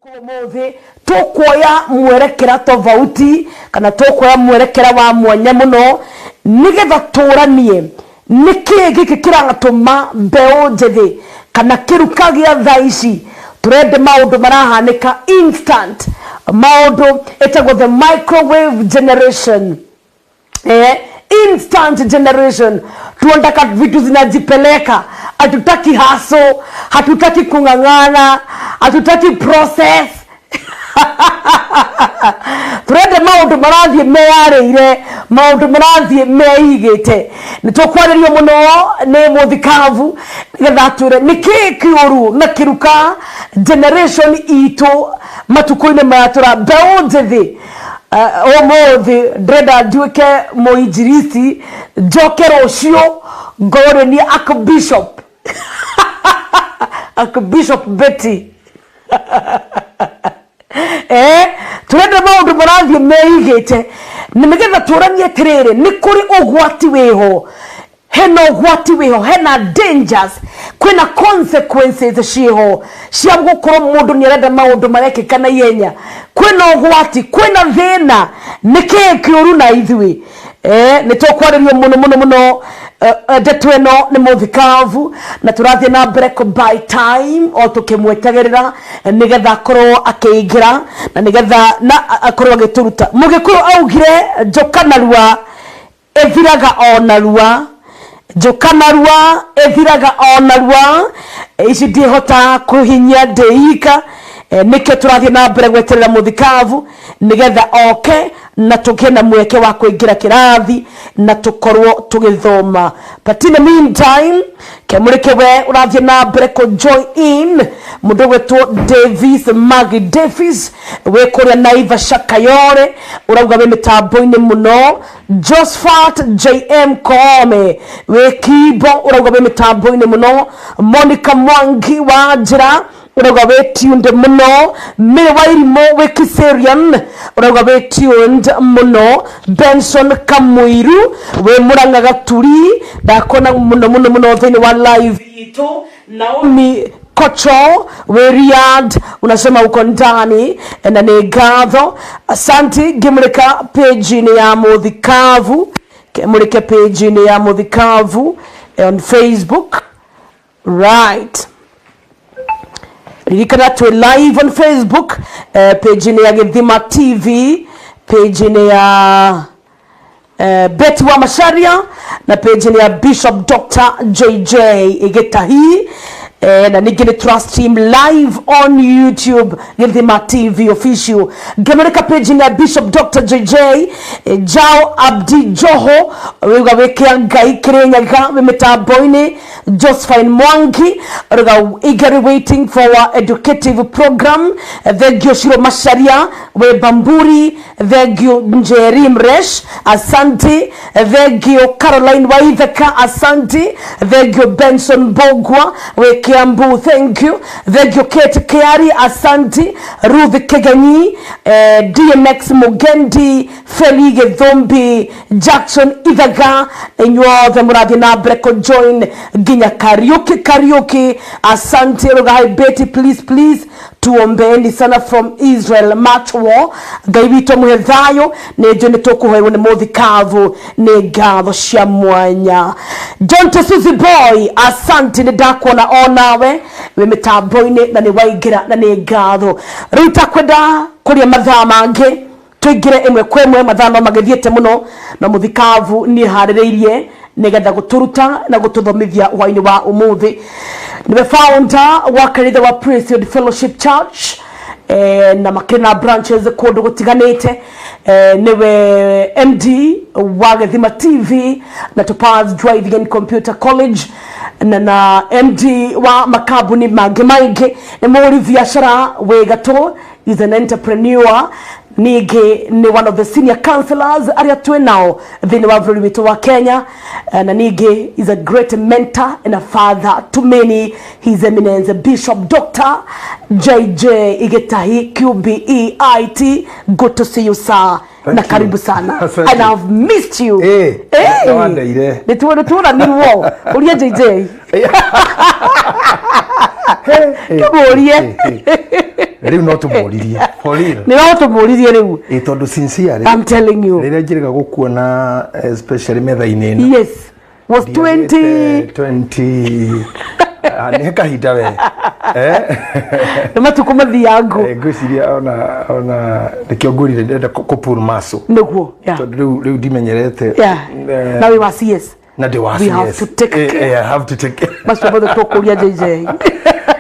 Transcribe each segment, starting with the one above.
Ũmũthĩ tũkuoya mwerekera tofauti kana tũkuoya mwerekera wa mwanya mũno nĩgetha tũranie nĩkĩĩ gĩkĩ kĩratũma mbeũ njĩthĩ kana kĩruka gĩa thaa ici tũrende maũndũ marahanĩka instant, maũndũ ĩtagwo the microwave generation. Instant generation, tunataka vitu zinajipeleka, hatutaki haso, hatutaki kung'ang'ana, hatutaki process. Turenda maundu marathie meyarĩire, maundu marathie meigĩte. Nĩ tũkwarĩrio mũno nĩ mũthikabu nĩgetha atwĩre nĩkĩĩ kĩũru na kĩruka generation itũ matukũ-inĩ maya tũra mbeũ njĩthĩ. Ũmũthĩ ndĩrenda nduĩke mũinjiristi, njoke rũciũ ngorwo nĩ niĩ archbishop, Archbishop Betty. Turenda maundu marathie meigite na nigetha turanie atiriri, ni kuri ugwati wiho, hena ũgwati wĩho, hena dangers, kwĩna consequences ciĩho cia gũkorwo mũndũ nĩ arenda maũndũ marekĩka na ihenya. Kwĩna ũgwati, kwĩna thĩna, nĩkĩĩ kĩũru na ithuĩ? Nĩ tũkwarĩrio mũno mũno mũno ndeto ĩno nĩ mũthikabu na tũrathiĩ na mbere kũ buy time o tũkĩmwetagĩrĩra nĩgetha akorwo akĩingĩra na nĩgetha na akorwo agĩtũruta. Mũgĩkũyũ augire njoka narua ĩthiraga o narua, njoka narua ĩthiraga o narua. Ici ndihota kũhinyia ndĩika, nĩkĩo tũrathiĩ na mbere gweterera mũthikabu nĩgetha oke na tũgĩe na mweke wa kũingĩra kĩrathi na tũkorwo tũgĩthoma. But in the meantime, kemũrĩke we ũrathiĩ na mbere kũ join in, mũndũ gwĩtwo Davis Maggie Davis wĩ kũrĩa Naivasha Kayore, ũrauga wĩ mĩtambo-inĩ mũno. Josephat JM Koome wĩ Kimbo, ũrauga wĩ mĩtambo-inĩ mũno. Monica Mwangi wa Njĩra, ũrauga wĩ tuned mũno. Mary Wairimũ wĩ Kiserian, ũrauga wĩ tuned mũno. Benson Kamuiru wĩ Murang'a Gaturi, ndakona mũno mũno mũno thĩinĩ wa live itũ. Naomi Kocho wĩ Riyadh, unasema uko ndani na nĩ ngatho, asanti. Ngĩmũrĩka page-inĩ ya mũthikabu, kĩmũrĩke page-inĩ ya mũthikabu on Facebook, right? Ririkana twĩ live on Facebook, page-inĩ ya Gĩthima TV, page-inĩ ya Betty wa Macharia na page-inĩ ya Bishop Dr. JJ Gĩtahi, na ningĩ nĩ tũra stream live on YouTube, Gĩthima TV official. Ngĩmũrĩka page-inĩ ya Bishop Dr. JJ, Jao Abdi Joho wĩuga wĩkĩa Ngai Kĩrĩnyaga wĩ mĩtambo-inĩ. Josephine Mwangi ũrauga eagerly waiting for our educative program. Thank you. Shiro Macharia wĩ Bamburi, thank you. Njeri Mresh, asante, thank you. Caroline Waithaka, asante, thank you. Benson Bogwa wĩ Kiambu, thank you, thank you. Kate Kiari, asante. Ruth Kegenyi, DMX Mugendi, Feli Githumbi, Jackson Ithaga, inyuothe mũrathiĩ na mbere kũ join nginya Kariuki Kariuki, asante. Ruga Betty, please please tuombeeni sana from Israel Matwo. Ngai witũ mũhe thayũ, nĩ njũĩ nĩ tũkũhoerwo nĩ mũthikabu, nĩ ngatho cia mwanya. John Tesuzi Boy, asante, nĩ ndakuona o nawe wĩ mĩtambo-inĩ na nĩ waingĩra na nĩ ngatho. Rĩu takwenda kũrĩa mathaa mangĩ, tũingĩre ĩmwe kwa ĩmwe, mathaa no magĩthiĩte mũno na mũthikabu niĩ harĩrĩirie nĩgetha gũtũruta na gũtũthomithia hwainĩ wa ũmũthĩ. Nĩwe founder wa kanitha wa Priesthood Fellowship Church, na makĩrĩ na branches kũndũ gũtiganĩte. Nĩwe MD wa Gĩthima TV na Topaz Driving and Computer College na MD wa makambuni mangĩ maingĩ. Nĩ mũhũri biacara wĩ gatũ, is an entrepreneur. Ningĩ nĩ one of the senior counselors arĩa twĩ nao thĩinĩ wa bũrũri witũ wa Kenya. Na ningĩ is a great mentor and a father to many, His Eminence Bishop Dr. JJ Igetahi QBEIT. Good to see you, sir. Thank na you. Karibu sana. Asante. And I've missed you. Nĩwandeire. Nĩtuonanirwo ũria JJ. Kĩmũrie. Rĩu no tũmũririe. For real. Nĩ no tũmũririe rĩu. Ĩ tondũ sincerely. I'm telling you. Rĩrĩa njĩrĩga gũkuona especially metha-inĩ ĩno. Yes. Was 20 20 nĩ kahinda we. Nĩ matukũ mathiangu. Ngwĩciria ona nĩkĩo ngũrire ndĩrenda kũ pull muscle. Nĩguo. Yeah. Tondũ rĩu ndimenyerete. Yeah. Now we were CS. Na ndĩ wa We CS. have to take care. I have to take care. Macio mothe tũkũria JJ.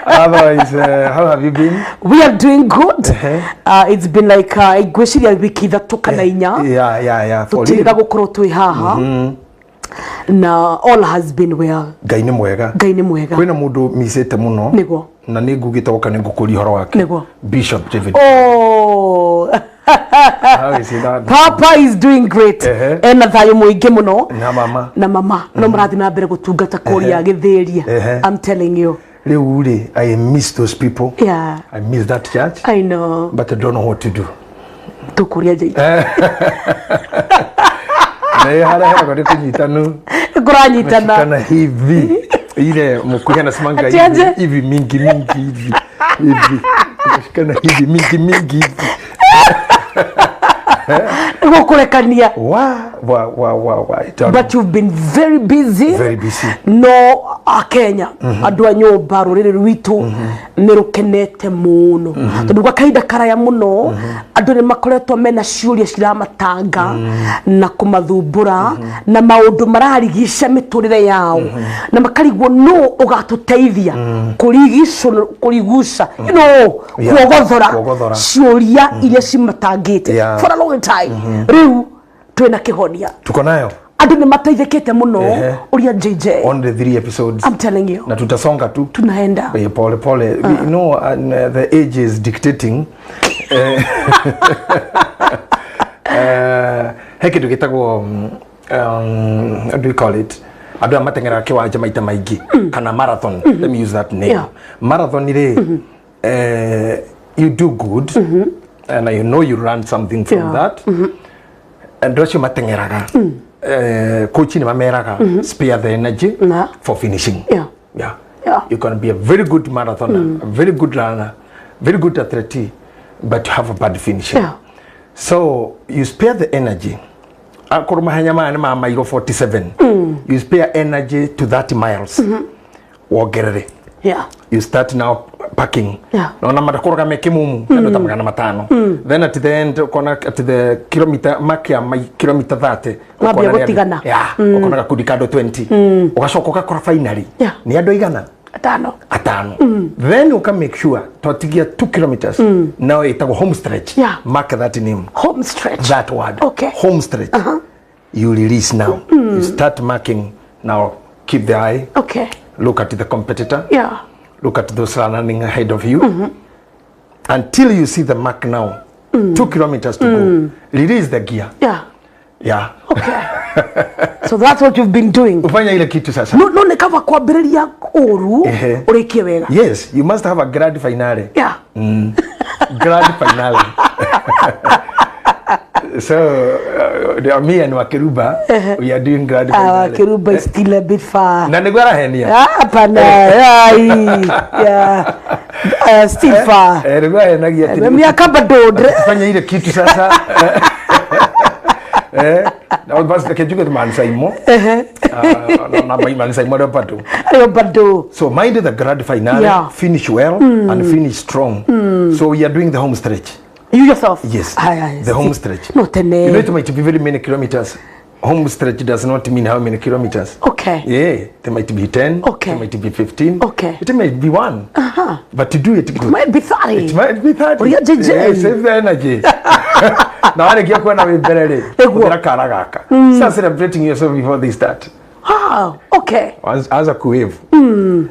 Otherwise, how have you been? We are doing good. It's been like ngwĩciria wiki ithatũ kana inya. Yeah. For Tũtirĩga real. gũkorwo twĩ haha. Na all has been well. Ngai nĩ mwega. Ngai nĩ mwega. Kwĩna mũndũ micĩte mũno. Nĩguo. Na nĩ ngugĩte woka nĩ ngũkũria ũhoro wake. Nĩguo. Bishop David. Oh. How is he that? Papa is doing great. Ena thayũ mũingĩ mũno. Na mama. Na mama. No mũrathiĩ na mbere gũtungata kũrĩa Gĩthĩria. I'm telling you. Rĩu rĩ, I miss those people. Yeah. I miss that church. I know. But I don't know what to do. Tũkũria JJ. Na harĩa heragwo nĩ kũnyitanu. Kũranyitana. Kana hivi. Ile mkuya anasimanga Ati aje? hivi, hivi mingi mingi hivi. Hivi. Tumeshikana hivi mingi mingi hivi. Gũkũrekania. Wa wa wa wa wa. But you've been very busy. Very busy. No akenya andũ a nyũmba rũrĩrĩ rwitũ nĩ rũkenete mũno tondũ gwa kahinda karaya mũno andũ nĩ makoretwo mena ciũria ciramatanga na kũmathumbũra na maũndũ mararigica mĩtũrĩre yao na makarigwo no ũgatũteithia kũriguca you know kuogothora ciũria iria cimatangĩte for a long time. Rĩu twĩna kĩhonia. Tuko nayo. Andũ nĩ mateithĩkĩte mũno ũrĩa JJ. Only 3 episodes. I'm telling you. Na tutasonga tu. Tunaenda. Pole pole. You know, and, the age is dictating. He kĩndũ gĩtagwo how do you call it? Andũ aya mateng'eraga kĩwanja maita maingĩ kana marathon. Let me use that name. Yeah. Marathon rĩ, you do good and you know you learn something from that. Andũ acio mateng'eraga coach nĩ mameraga spare the energy for finishing. Yeah. Yeah. Yeah. You can be a very good marathoner, a very good runner, very good athlete, but you have a bad finishing. Yeah. So you spare the energy. Akorwo mahenya maya nĩ ma mairo 47. You spare energy to 30 miles. Wongerere. Yeah. You start now packing. Yeah. Naona matakoroga me kimumu kando ta magana matano. Then at the end ukona at the kilometer mark ya kilometer 30 ukona gutigana. Yeah. Ukona gakundi kando 20. Ugacoka ugakora finally. Yeah. Ni andu igana? Atano. Then you can make sure twatigia 2 kilometers. Now itagwo home stretch. Yeah. Mark that name. Home stretch. That word. Okay. Home stretch. You release now. You start marking now. Keep the eye. Okay. Look at the competitor. Yeah. Look at those running ahead of you. Until you see the mark now. 2 kilometers to go. Release the gear. Yeah. Yeah. Okay. So that's what you've been doing. Ufanya ile kitu sasa. No, no, kava kwambĩrĩria ũru ũrĩkie wega. Yes, you must have a grand finale. Yeah. Grand finale. So, me and Wakiruba, we are doing grand finale. Wakiruba is still a bit far. Na nĩguo arahenia. Hapana. Yeah. Still far. Nĩguo ahenagia atĩ. Miaka bado. Fanya ile kitu sasa. Na basi kejuke mansaimo. Na mansaimo leo bado. Leo bado. So mind the grand finale, yeah. Finish well and finish strong. So we are doing the home stretch. You yourself? Yes. The home stretch. Not any. You know, it might be very many kilometers. Home stretch does not mean how many kilometers. Okay. Yeah. There might be 10. Okay. There might be 15. Okay. It might be 1. But to do it good. It might be 30. It might be 30. Or yeah, save the energy. Now I get when I'm better. Start celebrating yourself before they start. Ah, okay. Anza kuwave.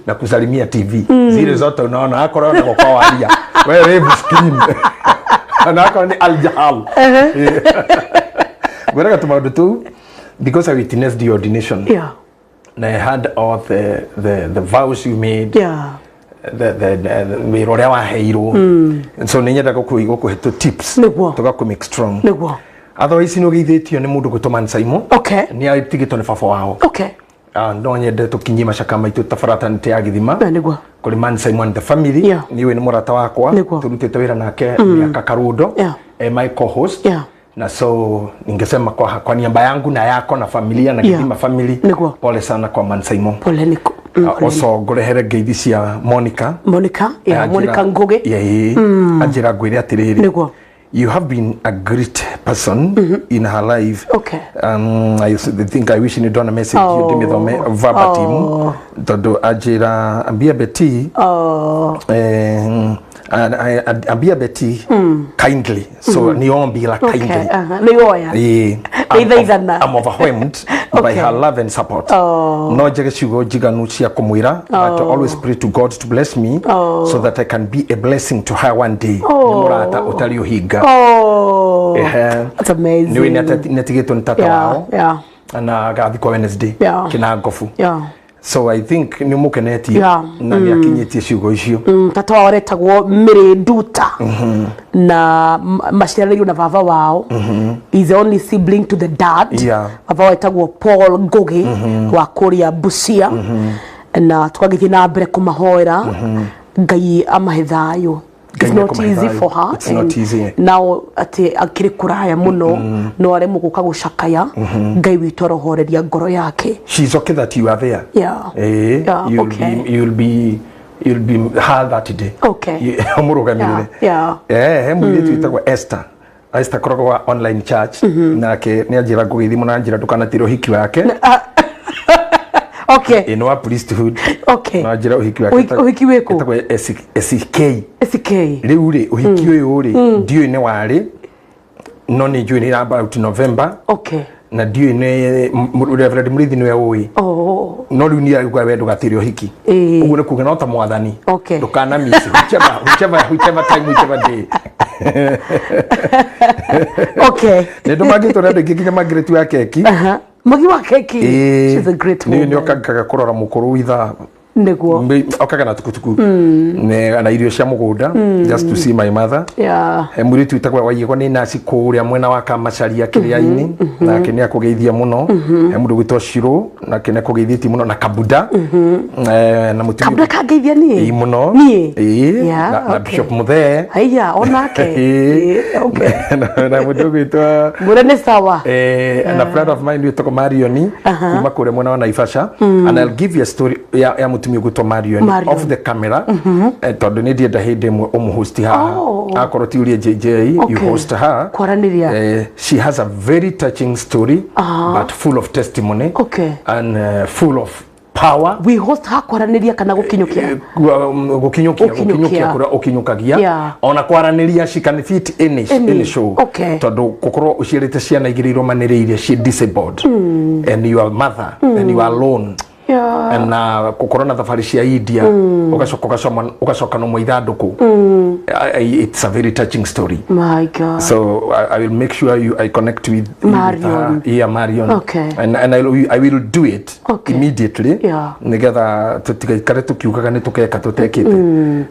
Na kusalimia TV. Zile zote unaona akora na kwa walia. Wewe wave screen. Na akora ni Al-Jahal. Ngweraga tumaundu tu because I witnessed the ordination. Yeah. And I had all the vows you made. Yeah. The wĩra ũrĩa waheirwo. And so nĩnyendaga gũkũhe tu tips. Nĩguo. Tũgakũ make strong. Nĩguo. Otherwise nĩ ũgeithĩtio nĩ mũndũ gwĩtwo Mansaimo. Okay. Nĩ atigĩtwo nĩ baba wao. Okay. Ah, no nyende tũkinyie macaka maitũ ta fraternity ya Gĩthima Na nĩguo. Kũrĩ Man Simon the family. Niĩ nĩ mũrata wakwa. Nĩguo. Tũrutĩte wĩra nake miaka karundo. My co-host. Na so ningesema kwa niaba yangu na yako na familia na Gĩthima family, Nĩguo. pole sana kwa Man Simon. Pole niko. Pole. Also ngũrehere ngeithi cia Monica. Monica, yeah, Anjĩra- Monica Ngugi. Yeah, anjĩra ngwĩre atĩrĩrĩ, you have been a great person in her life. I think I wish nĩ ndona message oh. Ndĩmĩthome verbatim tondũ anjĩra ambia Betty, ambia Betty kindly, so nĩ ombira kindly. Nĩ woya. Ĩĩ. Nĩ thaithana. I'm overwhelmed by her love and support. No njage ciugo njiganu cia kũmwĩra, but always pray to God to bless me so that I can be a blessing to her one day. Nĩ mũrata ũtarĩ ũhinga. Ehe. That's amazing. Nĩ nĩ atigĩtwo nĩ tata wao na agathikwo Wednesday Kĩnangobu. So I think nĩ mũkenetie na nĩ akinyĩtie ciugo icio. Tata wao aretagwo Mĩrĩ Nduta na maciaranĩirwo na baba wao, is the only sibling to the dad. Baba wao etagwo Paul Ngugi wa kũrĩa Busia, na tũgagĩthiĩ na mbere kũmahoera Ngai amahe thayũ. Ngai It's not nĩekũmahe easy thayũ. for her. It's not And easy. now atĩ akĩrĩ kũraya mũno no aremwo gũka gũcakaya. Ngai witũ arohoreria ngoro yake. She's okay that you are there. You'll be her that day. Mũrũgamĩrĩre. He mũirĩtu wĩtagwo Esther. Esther akoragwo wa online church, nake nĩ anjĩra ngũgĩthiĩ mũno, anjĩra ndũkanatĩre ũhiki wake. Ĩ nĩ wa priesthood. Na anjĩra ũhiki wake Ũhiki wĩkũ? Ĩtagwo SK. SK. Rĩu rĩ, ũhiki ũyũ rĩ, ndiũĩ nĩ warĩ, no nĩ njũĩ nĩ about November. Na ndiũĩ nĩ Reverend Mũrĩithi nĩwe ũĩ. No rĩu niĩ arauga we ndũgatĩre ũhiki. Ũguo nĩ kuga no ta mwathani. Ndũkana miss whichever time, whichever day. Nĩ ndũmangĩtwo nĩ andũ aingĩ nginya Margaret wa keki. Magi wa keki. She's a great Nĩ woman. okaga kũrora mũkũrũ ithaa. Okaga na tukutuku na irio cia mũgũnda just to see my mother. He mũirĩtu wĩtagwo Waigwa, nĩ naci kũrĩa mwena wa Kamacaria kĩrĩa-inĩ, nake nĩ akũgeithia mũno. He mũndũ gwĩtwo Shiro, nake nĩ akũgeithĩtie mũno, na Kabuda. Na mũtumia Kabla kangeithia niĩ. Ĩĩ, mũno. Niĩ. Ĩĩ, na Bishop Muthee. Haiya, onake. Ĩĩ. Ĩĩ, okay. Na mũndũ gwĩtwo Mwĩre nĩ sawa. And a friend of mine wĩtagwo Marioni kuma kũrĩa mwena wa Naivasha, and I'll give you a story ya mũtumia ũgwĩtwo Marioni Marion. off the camera, tondũ nĩ ndienda hĩndĩ ĩmwe ũmũhost haha. Akorwo ti ũrĩa JJ, you host her. Kwaranĩria. She has a very touching story but full of testimony and full of power. We host ha kwaranĩria kana gũkinyũkia? Gũkinyũkia. Gũkinyũkia. Gũkinyũkia kũrĩa ũkinyũkagia. Ona kwaranĩria, she can fit any show. Tondũ gũkorwo ũciarĩte ciana igĩrĩ iromanĩrĩirie ci disabled and you are mother and you are alone and na gũkorwo na thabarĩ cia India, ũgacoka ũgacoma ũgacoka no ithandũkũ. It's a very touching story. My God. So I will make sure you I connect with you with her. Marion. Yeah, Marion. And I will do it immediately. Nigetha tutigaikare tukiugaga nĩ tũkeka tũtekĩte.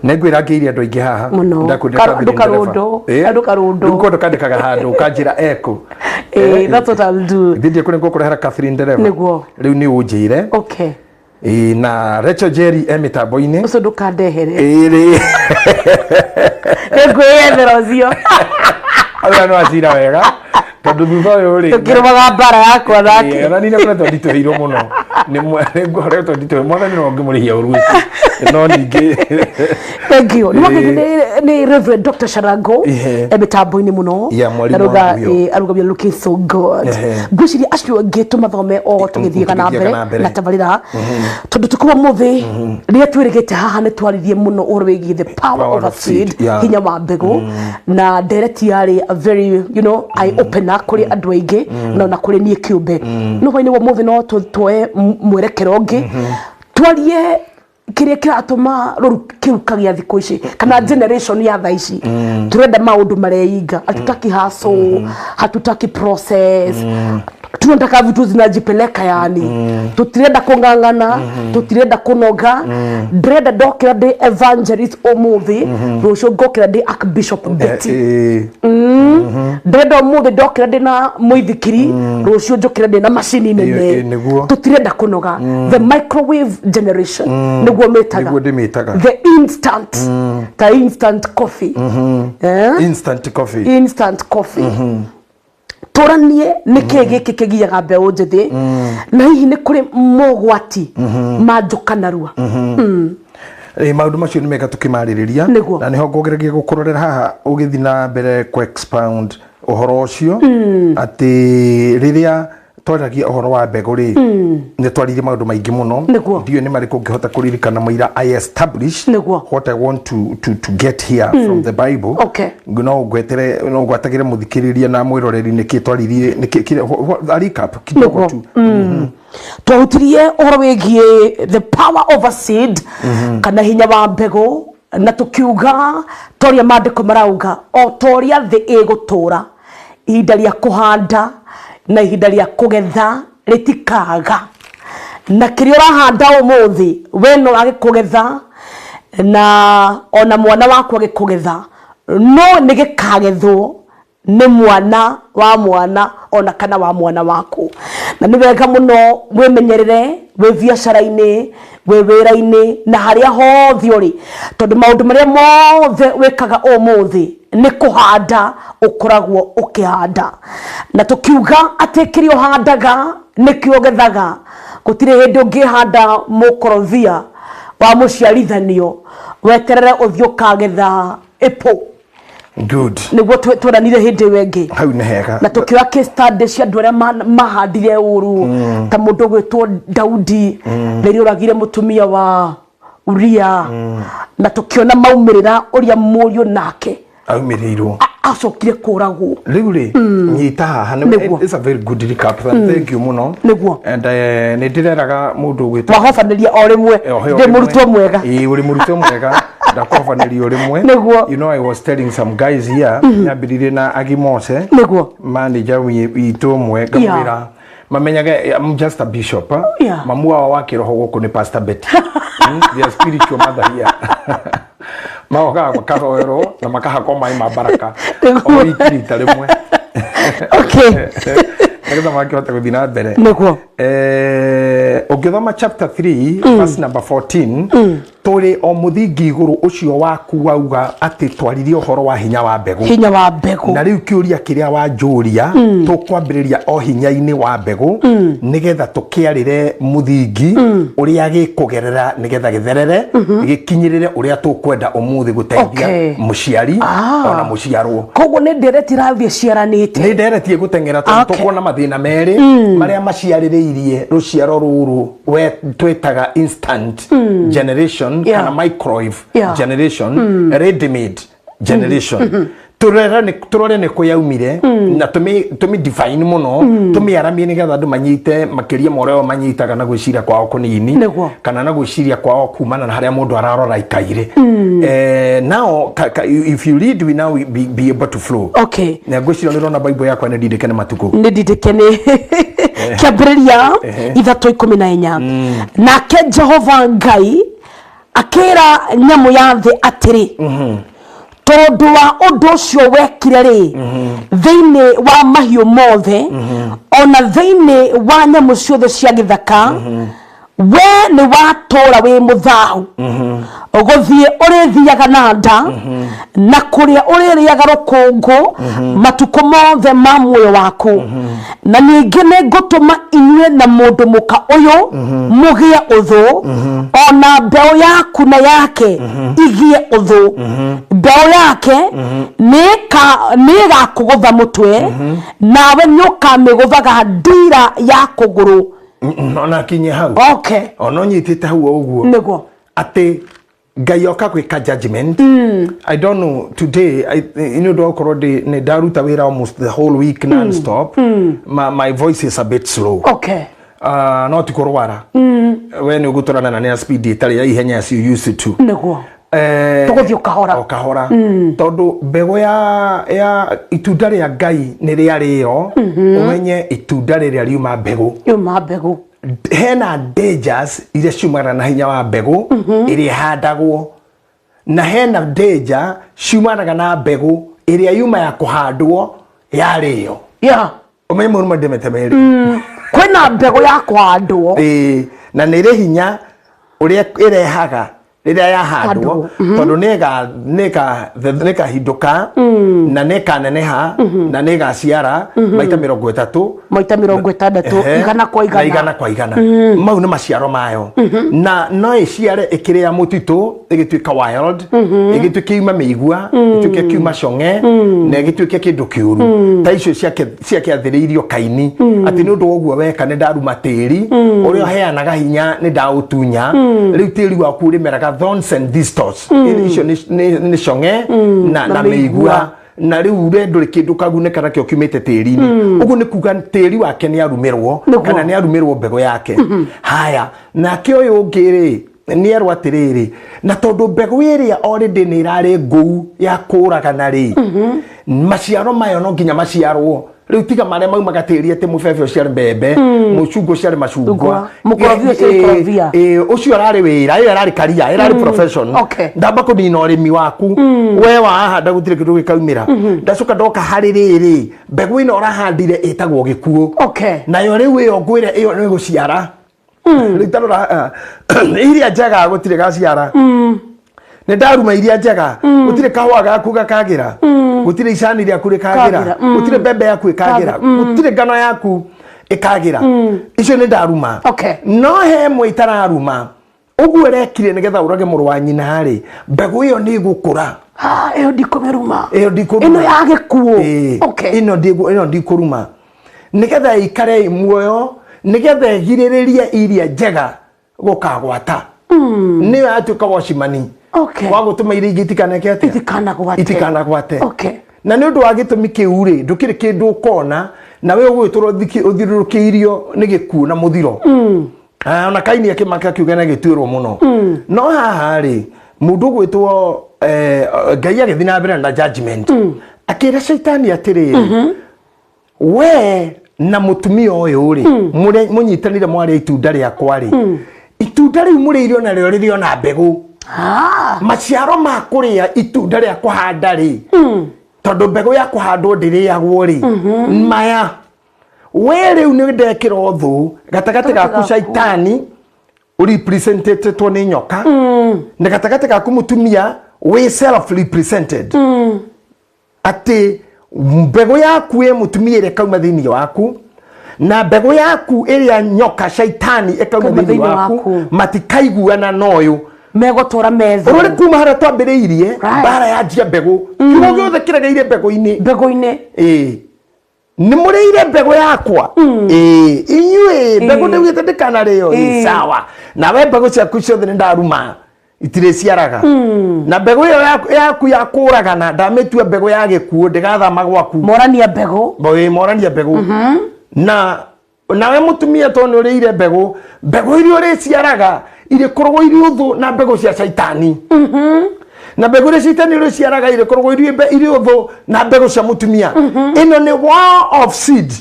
Nĩ ngwĩra ngĩirie andũ aingĩ haha. Mũno. Ndakwĩrire Andũ Catherine karũndo. Ndereba. Andũ karũndo. Rĩu kũndũ kandĩkaga handũ ũkanjĩra eko. That's what I'll do. Thindie kũrĩa ngũkũrehera Catherine Ndereba. Nĩguo. Rĩu nĩ ũnjĩre. Ĩĩ, na Rachel Jerry e mĩtambo-inĩ. Ũcio ndũkandehere. Ĩrĩ. Nĩngwĩyethera ũcio. Arĩa no acira wega tondũ thutha ũyũ rĩ Tũkĩrũmaga mbara yakwa nake. Ona niĩ ngoretwo nditũhĩirwo mũno nĩ ngoretwo nditũhĩirwo, mwathani no ngĩmũrĩhia ũru ũcio, no ningĩ Thank you. Nĩ nĩ Reverend Dr. Sharango e mĩtambo-inĩ mũno. Yeah, mwalimu Aruga wangu huyo. Aruga looking so good. Ngwĩciria acio angĩ tũmathome o tũgĩthiaga na tũgĩthiaga mbere na mbere. Na tabarĩra, tondũ tũkiuma mũthĩ rĩrĩa twĩrĩgĩte haha nĩ twaririe mũno ũhoro wĩgiĩ the power Power of a of seed, seed, hinya wa mbegũ, na ndereti yarĩ a very eye opener kũrĩ andũ aingĩ na ona kũrĩ niĩ kĩũmbe. No hwainĩ wa mũthĩ no tuoe mwerekero ũngĩ, twarie kĩrĩa kĩratũma rũru kĩruka gĩa thikũ ici kana generation ya thaa ici turenda maũndũ mareinga. Hatutaki hustle, hatutaki process. Tunataka vitu zinajipeleka yani. Tutirenda kung'ang'ana, tutirenda kunoga. Ndĩrenda ndokĩra ndĩ evangelist ũmũthĩ, rũciũ ngokĩra ndĩ archbishop Betty. Ndĩrenda ũmũthĩ ndokĩra ndĩ na mũithikiri, rũciũ njũkĩre ndĩ na macini nene. Nĩguo. Tũtirenda kũnoga. The microwave generation nĩguo mĩtaga. Nĩguo ndĩmĩtaga. The instant, ta instant coffee. Eh? Instant coffee. Instant coffee. Tũranie nĩkĩ gĩkĩ kĩgiaga mbeũ njĩthĩ, na hihi nĩ kũrĩ mogwati ma njũka narua? Maũndũ macio nĩ mega tũkĩmarĩrĩria. Nĩguo. Na nĩho ngũgeragia gũkũrorera haha ũgĩthiĩ na mbere kũ expound ũhoro ũcio, atĩ rĩrĩa twaragia ũhoro wa mbegũ rĩ, nĩ twaririe maũndũ maingĩ mũno. Ndiũĩ nĩ marĩkũ ngĩhota kũririkana mũira I establish what I want to get here from the Bible. No ngwetere, no ngwatagĩre mũthikĩrĩria na mwĩroreri nĩkĩ twaririe, nĩkĩ a recap kidogo tu. Twahutirie ũhoro wĩgiĩ the power of a seed, kana hinya wa mbegũ, na tũkiuga ta ũrĩa maandĩko marauga, o ta ũrĩa thĩ ĩgũtũra, ihinda rĩa kũhanda na ihinda rĩa kũgetha rĩtikaga, na kĩrĩa ũrahanda ũmũthĩ we no wage kũgetha na ona mwana waku agĩkũgetha, no nĩ gĩkagethwo nĩ mwana wa mwana ona kana wa mwana waku. Na nĩ wega mũno wĩmenyerere wĩ biacara-inĩ, wĩ wĩra-inĩ, na harĩa hothe ũrĩ, tondũ maũndũ marĩa mothe wĩkaga ũmũthĩ nĩ kũhanda ũkoragwo ũkĩhanda. Na tũkiuga atĩ kĩrĩa ũhandaga nĩkĩo ũgethaga. Gũtirĩ hĩndĩ ũngĩhanda mũkorobia wa mũciarithanio weterere ũthiĩ ũkagetha apple. Good. Nĩguo tweranire hĩndĩ ĩyo ĩngĩ. Hau nĩ hega. Na tũkĩoya case study cia andũ arĩa mahandire ũru, ta mũndũ ũgwĩtwo Daudi rĩrĩa ũragire mũtumia wa Uria, na tũkĩona maumĩrĩra ũrĩa mũriũ nake aumĩrĩirwo, acokire kũragwo. Rĩu rĩ, nyita haha. Nĩguo. It's a very good recap and thank you mũno. And nĩ ndĩreraga mũndũ ũgwĩtwo Wahobanĩria o rĩmwe. Ndĩ mũrutwo mwega. Ĩĩ, ũrĩ mũrutwo mwega, ndakobanĩria o rĩmwe. You know, I was telling some guys here, nyambĩrĩirie na Agimose, manager witũ ũmwe, ngamwĩra mamenyage I'm just a bishop, huh? Mamu wao wa kĩroho gũkũ nĩ Pastor Betty, their spiritual mother here. Magokaga makahoerwo na makahakwo maĩ ma baraka o wiki rita rĩmwe, nĩgetha makĩhote gũthiĩ na mbere. Ũngĩthoma chapter 3 verse number 14, tũrĩ o mũthingi igũrũ ũcio waku wauga atĩ twaririe ũhoro wa hinya wa mbegũ. Hinya wa mbegũ. Na rĩu kĩũria kĩrĩa wanjũria, tũkwambĩrĩria o hinya-inĩ wa mbegũ nĩgetha tũkĩarĩre mũthingi ũrĩa gĩkũgerera nĩgetha gĩtherere gĩkinyĩrĩre ũrĩa tũkwenda ũmũthĩ gũteithia mũciari ona mũciarwo. Koguo nĩ ndereti irathiĩ ciaranĩte. Nĩ nderetie gũteng'era tondũ tũkuona mathĩna merĩ marĩa maciarĩrĩirie rũciaro rũrũ we twĩtaga instant generation kana microwave generation, ready made generation. Tũrore nĩ kũ yaumire na tũmĩ define mũno, tũmĩaramie nĩgetha andũ manyite makĩria ma ũrĩa o manyitaga na gwĩciria kwao kũnini, kana na gwĩciria kwao kumana na harĩa mũndũ ararora ikaire. Now if you read, we now be able to flow. Na ngwĩciria nĩ ũrona Bible yakwa nĩ ndindĩke nĩ matukũ. Nĩ ndindĩke nĩ Kĩambĩrĩria 3:14. Nake Jehova Ngai akĩra nyamũ ya thĩ atĩrĩ, tondũ wa ũndũ ũcio wekire rĩ, thĩinĩ wa mahiũ mothe ona thĩinĩ wa nyamũ ciothe cia gĩthaka, we nĩ watũra wĩ mũthahu. Gũthiĩ ũrĩthiaga na nda, na kũrĩa ũrĩrĩaga rũkũngũ matukũ mothe ma muoyo waku. Na ningĩ nĩ ngũtũma inyuĩ na mũndũ mũka ũyũ mũgĩe ũthũ, ona mbeũ yaku na yake igĩe ũthũ. Mbeũ yake nĩ ĩgakũgũtha mũtwe, nawe nĩ ũkamĩgũthaga ndira ya kũgũrũ. Ona kinye hau. Ona ũnyitĩte hau o ũguo, atĩ Ngai oka gwĩka judgment. I don't know today, nĩ ũndũ wa gũkorwo nĩ ndaruta wĩra almost the whole week non stop, my voice is a bit slow. No ti kũrwara. We nĩ ũgũtũrana na nĩ speed ĩtarĩ ya ihenya as you used to. Tũgũthiĩ o kahora. O kahora, tondũ mbegũ ya itunda rĩa Ngai nĩ rĩarĩo, ũmenye itunda rĩrĩa riuma mbegũ. Yuma mbegũ. Hena dangers iria ciumanaga na hinya wa mbegũ ĩrĩa ĩhandagwo, na hena danger ciumanaga na mbegũ ĩrĩa yuma ya kũhandwo yarĩo. Ũmenye maũndũ mandemete merĩ. Kwĩna mbegũ ya kũhandwo. Ĩĩ, na nĩ ĩrĩ hinya ũrĩa ĩrehaga rĩrĩa yahandwo, tondũ nĩĩkahindũka na nĩĩkaneneha na nĩĩgaciara maita 30. Maita 60. 100 kwa Na 100. 100 kwa 100. Mau nĩ maciaro mayo, na no ĩciare ĩkĩrĩ ya mũtitũ, ĩgĩtuĩka wild, ĩgĩtuĩke yuma mĩigua, ĩtuĩke kiuma cong'e, na ĩgĩtuĩke kĩndũ kĩũru ta icio ciakĩathĩrĩirio Kaini, atĩ nĩ ũndũ wa ũguo weka, nĩ ndaruma tĩri ũrĩa ũheanaga hinya, nĩ ndaũtunya. Rĩu tĩri waku ũrĩmeraga thorns and thistles, icio nĩ cong'e na na mĩigua. Mĩigua. Na rĩu we ndũrĩ kĩndũ kagunĩka nakĩo kiumĩte tĩri-inĩ. Ũguo nĩ kuga tĩri wake nĩ arumĩrwo kana nĩ arumĩrwo mbegũ yake. Haya, nake ũyũ ũngĩ rĩ, nĩ erwo atĩrĩrĩ, na tondũ mbegũ ĩrĩa already nĩ ĩrarĩ ngũu ya kũragana rĩ, maciaro mayo no nginya maciarwo. Rĩu tiga marĩa maumaga tĩri, atĩ mũbebe ũciare mbembe, mũcungwa ũciare macungwa, Ngwa. Mũkorobia ũciare ikorobia. Ũcio ũrarĩ wĩra, ĩyo ĩrarĩ career, ĩrarĩ profession. Ndamba kũnina ũrĩmi waku, we wahanda gũtirĩ kĩndũ gĩkaumĩra. Ndacoka ndoka harĩ rĩrĩ, mbegũ ĩno ũrahandire ĩtagwo gĩkuũ. Nayo rĩu ĩyo ngwĩre ĩyo nĩ gũciara. Rĩu tarora, iria njega gũtirĩ gaciara, nĩ ndaruma iria njega, gũtirĩ kahũa gaku gakagĩra, gũtirĩ icani rĩaku rĩkagĩra, Kagĩra, gũtirĩ mbembe yaku ĩkagĩra, gũtirĩ ngano yaku ĩkagĩra. Icio nĩ ndaruma. No he ĩmwe itararuma. Ũguo ĩrekire nĩgetha ũrage mũrũ wa nyina rĩ, mbegũ ĩyo nĩ ĩgũkũra. Ah, ĩyo ndikũmĩruma. Ĩyo ndikũruma. Ĩno ya gĩkuũ. Ĩĩ. Ĩno ndikũruma nĩgetha ĩikare ĩ muoyo, nĩgetha ĩgirĩrĩrie iria njega gũkagwata. Nĩyo yatuĩka wacimani wa gũtũma iria ingĩ itikaneke atĩa? Itikanagwate. Itikanagwate. Na nĩ ũndũ wa gĩtũmi kĩu rĩ, ndũkĩrĩ kĩndũ ũkona na we ũgũgĩtũra ũthiũrũrũkĩirio nĩ gĩkuũ na mũthiro. Ah, ona Kaini akĩmaka akiuga na gĩtuĩrwo mũno. No haha rĩ, mũndũ ũgwĩtwo Ngai agĩthiĩ na mbere na judgment, akĩra Caitani atĩrĩrĩ, we na mũtumia ũyũ rĩ, mũnyitanire mwarĩa itunda rĩakwa rĩ, itunda rĩu mũrĩire onarĩo rĩrĩ ona mbegũ. Maciaro ma kũrĩa itunda rĩa kũhanda rĩ, tondũ mbegũ ya kũhandwo ndĩrĩagwo rĩ, maya we rĩu nĩ ndekĩra ũthũ gatagatĩ gaku, gaku. Caitani ũrepresentetwo nĩ nyoka, na gatagatĩ gaku mũtumia wĩ self represented, atĩ mbegũ yaku ĩ mũtumia ĩrĩa ĩkauma thĩinĩ waku na mbegũ yaku ĩrĩa nyoka Caitani ĩkauma Kauma thĩinĩ thĩinĩ waku, waku. matikaiguana na ũyũ. Megũtũra metha. Ũrore kuma harĩa twambĩrĩirie, mbara yanjia mbegũ, kiugo gĩothe kĩregeire mbegũ-inĩ. Mbegũ-inĩ. Ĩĩ, nĩ mũrĩire mbegũ yakwa. Ĩĩ, inyuĩ mbegũ ndaugĩte ndĩkanarĩo. Ĩĩ, sawa, nawe mbegũ ciaku ciothe nĩ ndaruma, itirĩciaraga, na mbegũ ĩyo yaku ya kũragana ndamĩtua mbegũ ya gĩkuũ, ndĩgathama gwaku. Morania mbegũ. Ĩĩ, morania mbegũ. Na nawe mũtumia, tondũ nĩ ũrĩire mbegũ, mbegũ iria ũrĩciaraga irĩkoragwo irĩ ũthũ na mbegũ cia Caitani, na mbegũ iria Caitani ũrĩciaraga irĩkoragwo irĩ ũthũ na mbegũ cia mũtumia. Ĩno nĩ war of seed.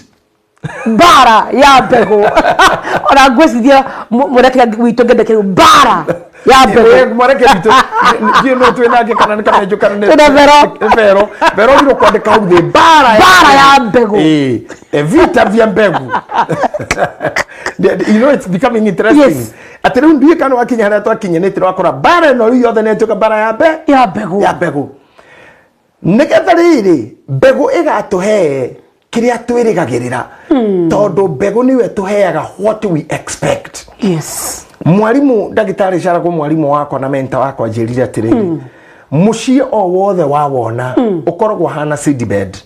Mbara ya mbegũ. Ona ngwĩciria mwerekera witũ ngende kĩu, mbara ya mbegũ. Mwareke witũ ndiũ no twĩ nake kana nĩ kamenjo kana nĩ Twĩna Vero. Nĩ Vero. Vero ũgirwo kwandĩka hau thĩ mbara ya Mbara ya mbegũ. Ĩĩ, vita vya mbegu. You know it's becoming interesting. Atĩ rĩu ndiũĩ kana wakinya harĩa twakinya, nĩ tũrakora mbara ĩno rĩu yothe nĩ ĩtuĩka mbara ya mbe ya mbegũ. Ya mbegũ, nĩgetha rĩrĩ mbegũ ĩgatũhe kĩrĩa twĩrĩgagĩrĩra, tondũ mbegũ nĩyo ĩtũheaga what we expect. Mwarimu ndagĩtarĩ Caragwo, mwarimu wakwa na mentor wakwa, njĩrire atĩrĩrĩ, mũciĩ o wothe wawona ũkoragwo hana seedbed.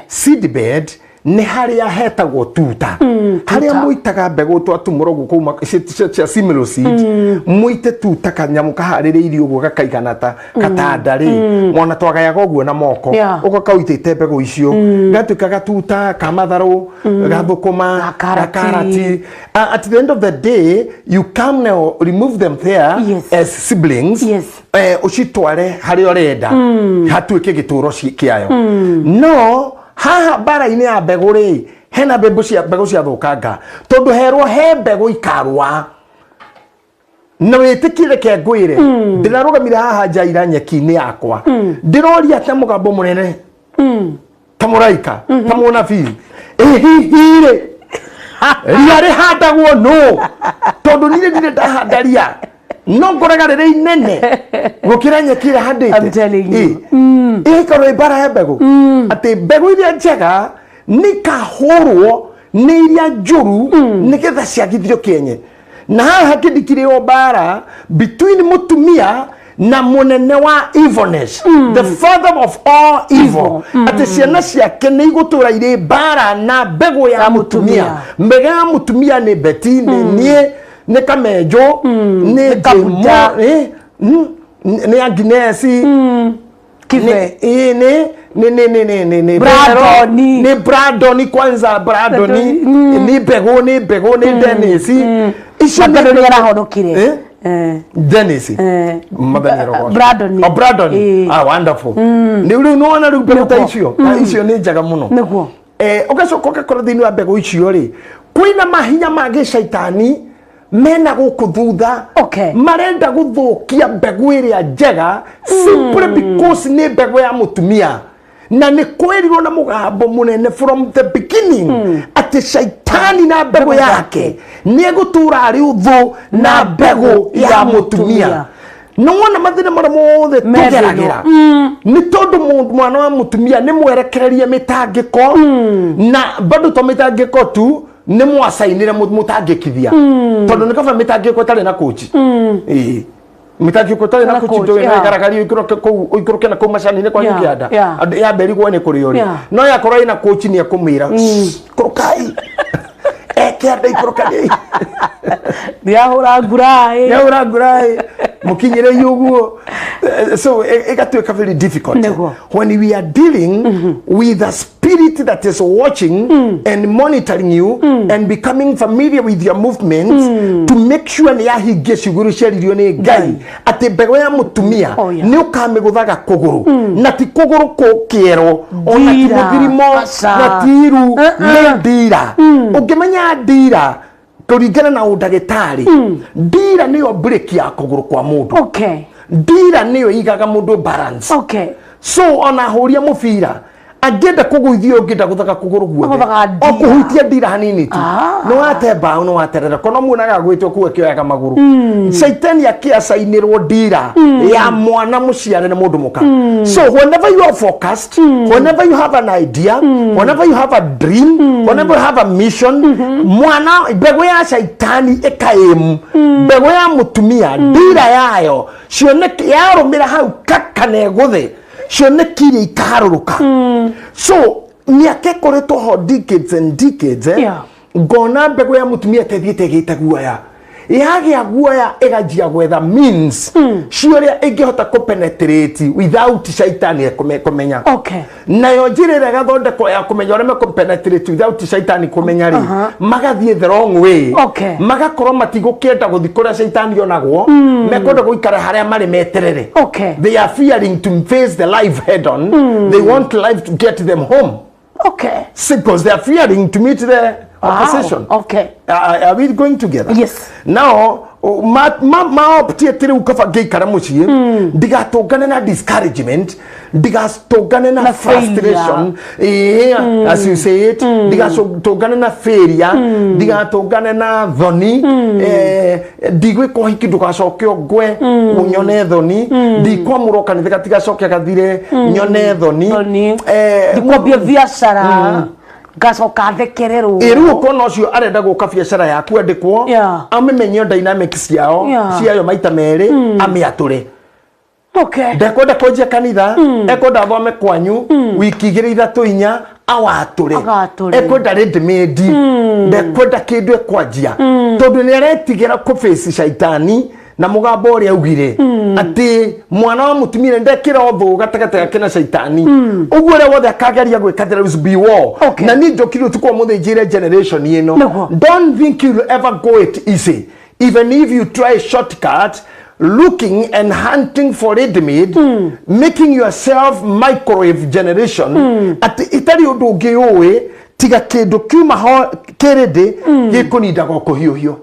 Seedbed. Nĩ harĩa hetagwo tuta, harĩa mũitaga mbegũ twatumũra ũguo kuma cia similo seed, mũite tuta kanyamũ kaharĩrĩirio ũguo gakaigana ta katanda rĩ, mona twagayaga ũguo na moko. Ũgoka ũitĩte mbegũ icio, gatuĩka gatuta ka matharũ, ga thũkũma, ga karati. Ga karati. At the end of the day you come now, remove them there as siblings, ũcitware harĩa ũrenda hatuĩke gĩtũro kĩayo. No haha mbara-inĩ ya mbegũ rĩ, hena mbegũ cia thũkanga, tondũ herwo he mbegũ ikarũa na wĩtĩkire. Reke ngwĩre, ndĩrarũgamire haha njaira nyeki-inĩ yakwa, ndĩroria ta mũgambo mũnene, ta mũraika, ta mũnabii, ĩ hihi rĩ, ria rĩhandagwo nũ? Tondũ niĩ ndirĩ ndahanda ria, no ngoraga rĩrĩ inene gũkĩra nyeki ĩrĩa handĩte. I'm telling you. Ĩkorwo ĩ mbara ya mbegũ, atĩ mbegũ iria njega nĩ ikahũrwo nĩ iria njũru nĩgetha ciagithio kĩenye. Na haha kĩndikirĩ o mbara between mũtumia na mũnene wa evilness, the father of all evil, atĩ ciana ciake nĩ igũtũra irĩ mbara na mbegũ ya ya mũtumia. Mũtumia. Mbegũ ya mũtumia nĩ Beti, nĩ niĩ, nĩ Kamenjo, nĩ nĩ Kabuta. Jemo, nĩ Agnesi. Kibe. Nĩ nĩ nĩ nĩ nĩ nĩ nĩ Brandoni. Nĩ Brandoni kwanza, Brandoni nĩ mbegũ, nĩ mbegũ, nĩ Dennis, icio nĩ Brandoni arahonokire. Eh? Eh. Dennis. Eh. Mwathani arogocwo. Brandoni. Oh, Brandoni. Eh. Ah, wonderful. Nĩ rĩu nĩwona rĩu mbegũ ta Nĩguo. icio, ta icio nĩ njega mũno. Nĩguo. Ũgacoka ũgakora thĩinĩ wa mbegũ icio rĩ, kwĩna mahinya ma gĩcaitani mena gũkũ thutha, marenda gũthũkia mbegũ ĩrĩa njega simply because nĩ mbegũ ya mũtumia, na nĩ kwĩrirwo na mũgambo mũnene from the beginning atĩ caitani na mbegũ yake nĩ egũtũra arĩ ũthũ na mbegũ ya mũtumia. Nĩwona mathĩna marĩa mothe Me thĩna. tũgeragĩra nĩ tondũ mwana wa mũtumia nĩ mwerekererie mĩtangĩko, na bado to mĩtangĩko tu, nĩ mwacainĩre mũtangĩkithia, tondũ nĩ kaba mĩtangĩko ĩtarĩ na kũci. Ĩĩ. Mĩtangĩko ĩtarĩ na na kũci coach, ndũĩ ĩgaragario ũikũrũke kũu, ũikũrũke na kũu macani-inĩ kwanyu kĩanda. Andũ yamberigwo nĩ kũrĩ ũrĩ no yakorwo ĩna kũci nĩ ekũmĩra kũrũkai ekĩanda ikũrũkani. Nĩahũra nguraĩ. Yaura ngurai mukinyire ũguo. So ĩgatuĩka very difficult Nĩguo. when we are dealing with a spirit that is watching and monitoring you and becoming familiar with your movements to make sure nĩ yahingia ciugo iria ciaririo nĩ Ngai atĩ mbegũ ya mũtumia nĩ ũkamĩgũthaga kũgũrũ, na ti kũgũrũ kĩero, ona ti Ndira. mũthirimo, Aca. na ti iru, Uh-uh. nĩ ndira. Ũngĩmenya ndira, kũringana na ũndagĩtarĩ, ndira nĩyo breki ya kũgũrũ kwa mũndũ. Ndira nĩyo igaga mũndũ balance. So ona ahũri a mũbira angĩenda kũgũithio, ũngĩenda gũthaka kũgũrũ guothe, Agũthaga o ndira. kũhutia ndira hanini tu, nĩ wate mbaũ, nĩ waterera kono muonaga gwĩtwo kuu akĩoyaga magũrũ. Caitani akĩacainĩrwo ndira ya mwana mũciare nĩ mũndũ mũka. So whenever you are focused, whenever you have an idea, whenever you have a dream, whenever you have a mission, mwana mbegũ ya caitani ĩkaĩmu mbegũ ya mũtumia, ndira yayo cioneki yarũmĩra hau kaka na ĩgũthe, cioneki iria ikaharũrũka. So mĩaka ĩkoretwo ho decades and decades, eh? Ngona mbegũ ya mũtumia ĩtethiĩte ĩgĩte guoya, yagĩa guoya ĩganjia gwetha means cia ũrĩa ĩngĩhota kũpenetrate without shaitani kũmenya. Nayo njĩra ĩrĩa ĩgathondekwo ya kũmenya ũrĩa mekũpenetrate without shaitani kũmenya rĩ, magathiĩ the wrong way. Magakorwo matigũkĩenda gũthiĩ kũrĩa shaitani onagwo, mekwenda gũikara harĩa marĩ meterere. They are fearing to face the life head on. They want life to get them home. See, because they are fearing to meet the opposition. Are we going together? Yes. Now, ma optie atĩ rĩu kaba ngĩikara mũciĩ, ndigatũngane na discouragement, ndigatũngane na na failure. Frustration, as you say it, ndigatũngane na failure, ndigatũngane na thoni, ndigwĩka ũhiki ndũgacoke ũngwe nyone thoni, ndikwamũrwo kanitha gatigacoke gathire nyone thoni. Thoni. Ndikwambia biacara ngacoka thekererwo. Ĩ, rĩu ũkona ũcio arenda gũka biacara yaku andĩkwo, amĩmenye dynamics ciao, ciayo maita merĩ, amĩatũre. Ndekwenda kwanjia kanitha, ekwenda athome kwanyu wiki 2, 3, 4, Awatũre. Agatũre. Ekwenda ready made, ndekwenda kĩndũ ekwanjia, tondũ nĩ aretigĩra kũbĩci caitani na mũgambo ũrĩa augire atĩ mwana wa mũtumia ndekĩra ũthũ gatagatĩ gake na caitani. Ũguo ũrĩa wothe akageria gwĩka, there is be war. Na niĩ njũkire ũtukũ wa mũthĩ njĩre generation ĩno, don't think you'll ever go it easy. Even if you try shortcut, looking and hunting for ready made, making yourself microwave generation, atĩ itarĩ ũndũ ũngĩ ũĩ tiga kĩndũ kiuma ho kĩrĩndĩ gĩkũnindaga kũhiũhio.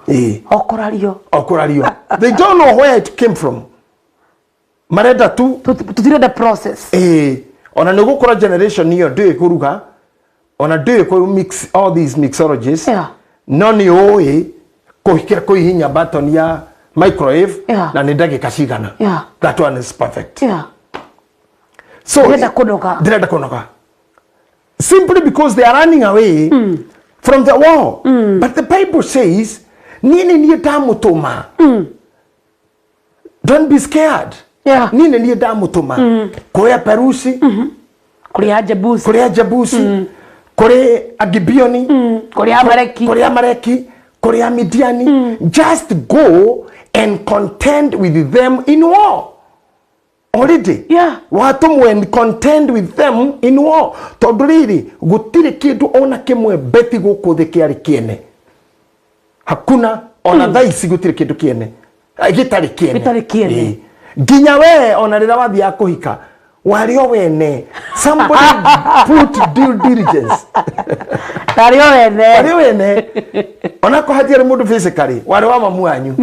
Ĩĩ. Okũrario. Okũrario. They don't know where it came from, marenda tu. Tũtirenda process. Ĩĩ, ona nĩ gũkora generation ĩyo ndĩũĩ kũruga, ona ndĩũĩ kũ mix all these mixologies, no nĩ ũĩ kũhikĩra kũhihinya button ya microwave na nĩ ndagĩka cigana. That one is perfect. So Ndĩrenda kũnoga. Ndĩrenda kũnoga simply because they are running away from the war. But the Bible says, niĩ nĩ niĩ ndamũtũma, don't be scared. Niĩ nĩ niĩ ndamũtũma kũrĩ Aperusi, kũrĩ Ajebusi, kũrĩ Ajebusi, kũrĩ Agibioni, kũrĩ Amaleki, kũrĩ Amaleki, kũrĩ Amidiani. Just go and contend with them in war already. Watũmwo and contend with them in war, tondũ rĩrĩ gũtirĩ kĩndũ ona kĩmwe beti gũkũ thĩ kĩarĩ kĩene. Hakuna, ona thaa ici gũtirĩ kĩndũ kĩene. Gĩtarĩ kĩene. Gĩtarĩ kĩene. Ĩĩ. Nginya we ona rĩrĩa wathiaga kũhika warĩ o wene, somebody put due diligence. Tarĩ o wene. Warĩ o wene, ona ko hatiarĩ mũndũ physically, warĩ wa mamu wanyu.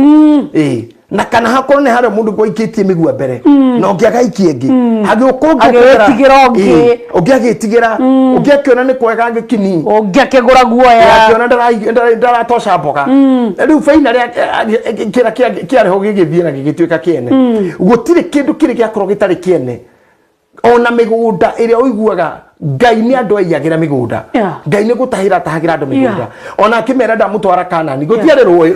Ĩĩ, na kana hakorwo nĩ harĩa mũndũ gwaikĩtie mĩgua mbere na ũngĩ agaikia ĩngĩ, hagĩũka ũngĩ. Agĩĩtigĩra ũngĩ. Ĩĩ, ũngĩ agĩtigĩra, ũngĩ akĩona nĩ kwega gĩkini. Ũngĩ akĩgũra guoya. Akĩona ndaratosha mboga. Rĩu baina kĩrĩa kĩarĩ ho gĩgĩthiĩ na gĩgĩtuĩka kĩene. Gũtirĩ kĩndũ kĩrĩ gĩakorwo gĩtarĩ kĩene, ona mĩgũnda ĩrĩa ũiguaga Ngai nĩ andũ aiyagĩra mĩgũnda. Ngai nĩ gũtahĩra atahagĩra andũ mĩgũnda. Ona akĩmera ndamũtwara Kanani, gũtiarĩ rũĩ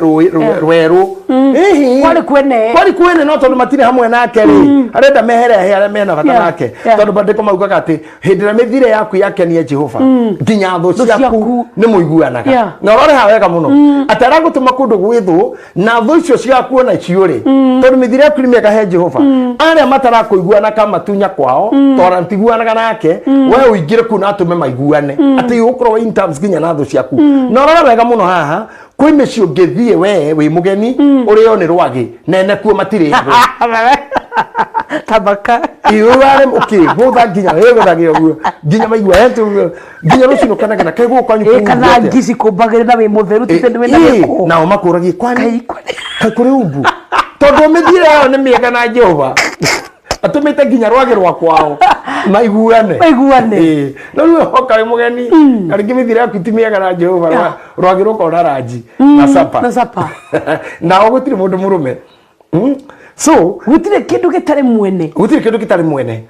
rwerũ. Ĩhĩ. Kwarĩ kwene. Kwarĩ kwene, no tondũ matirĩ hamwe nake rĩ, arenda mehere he arĩa mena bata nake. Tondũ mandĩko maugaga atĩ hĩndĩ ĩrĩa mĩthiĩre yaku yakenia Jehova, nginya thũ Thũ ciaku ciaku. nĩ mũiguanaga. Na ũrore haha wega mũno atĩ aragũtũma kũndũ gwĩ thũ, na thũ icio ciaku ona icio rĩ, tondũ mĩthiĩre yaku nĩ mĩega he Jehova, arĩa matarakũiguana kamatunya kwao, tondũ matiguanaga nake, we ũingĩre kuu na atũme maiguane, atĩ ũgũkorwo in terms nginya na thũ ciaku. Na ũrore wega mũno haha, kwĩ mĩciĩ ũngĩthiĩ we wĩ mũgeni ũrĩo nĩ rwagĩ nene, kuo matirĩagwo. Tabaka. Iũrare ũkĩgũtha nginya wĩgũthage ũguo nginya maigua nginya rũcinĩ ũkanagana kaĩ gũkũ kwanyu. Ĩ, kana kũu ngi cikũmbagĩre na wĩ mũtheru tite nĩ wĩna gĩko. Nao makũragie kwani Kai kwani. Kaĩ kũrĩ umbu, tondũ mĩthiĩre yao nĩ mĩega na Jehova atũmĩte nginya rwagĩ rwa kwao maiguane. Maiguane. Ĩĩ. No rĩu hoka wĩ mũgeni, karĩngĩ mĩthiĩre yaku ti mĩega na Jehova, rwagĩ rũkona ranji na sapa. Na sapa. Nao gũtirĩ mũndũ mũrũme. So Gũtirĩ kĩndũ gĩtarĩ mwene. Gũtirĩ kĩndũ gĩtarĩ mwene.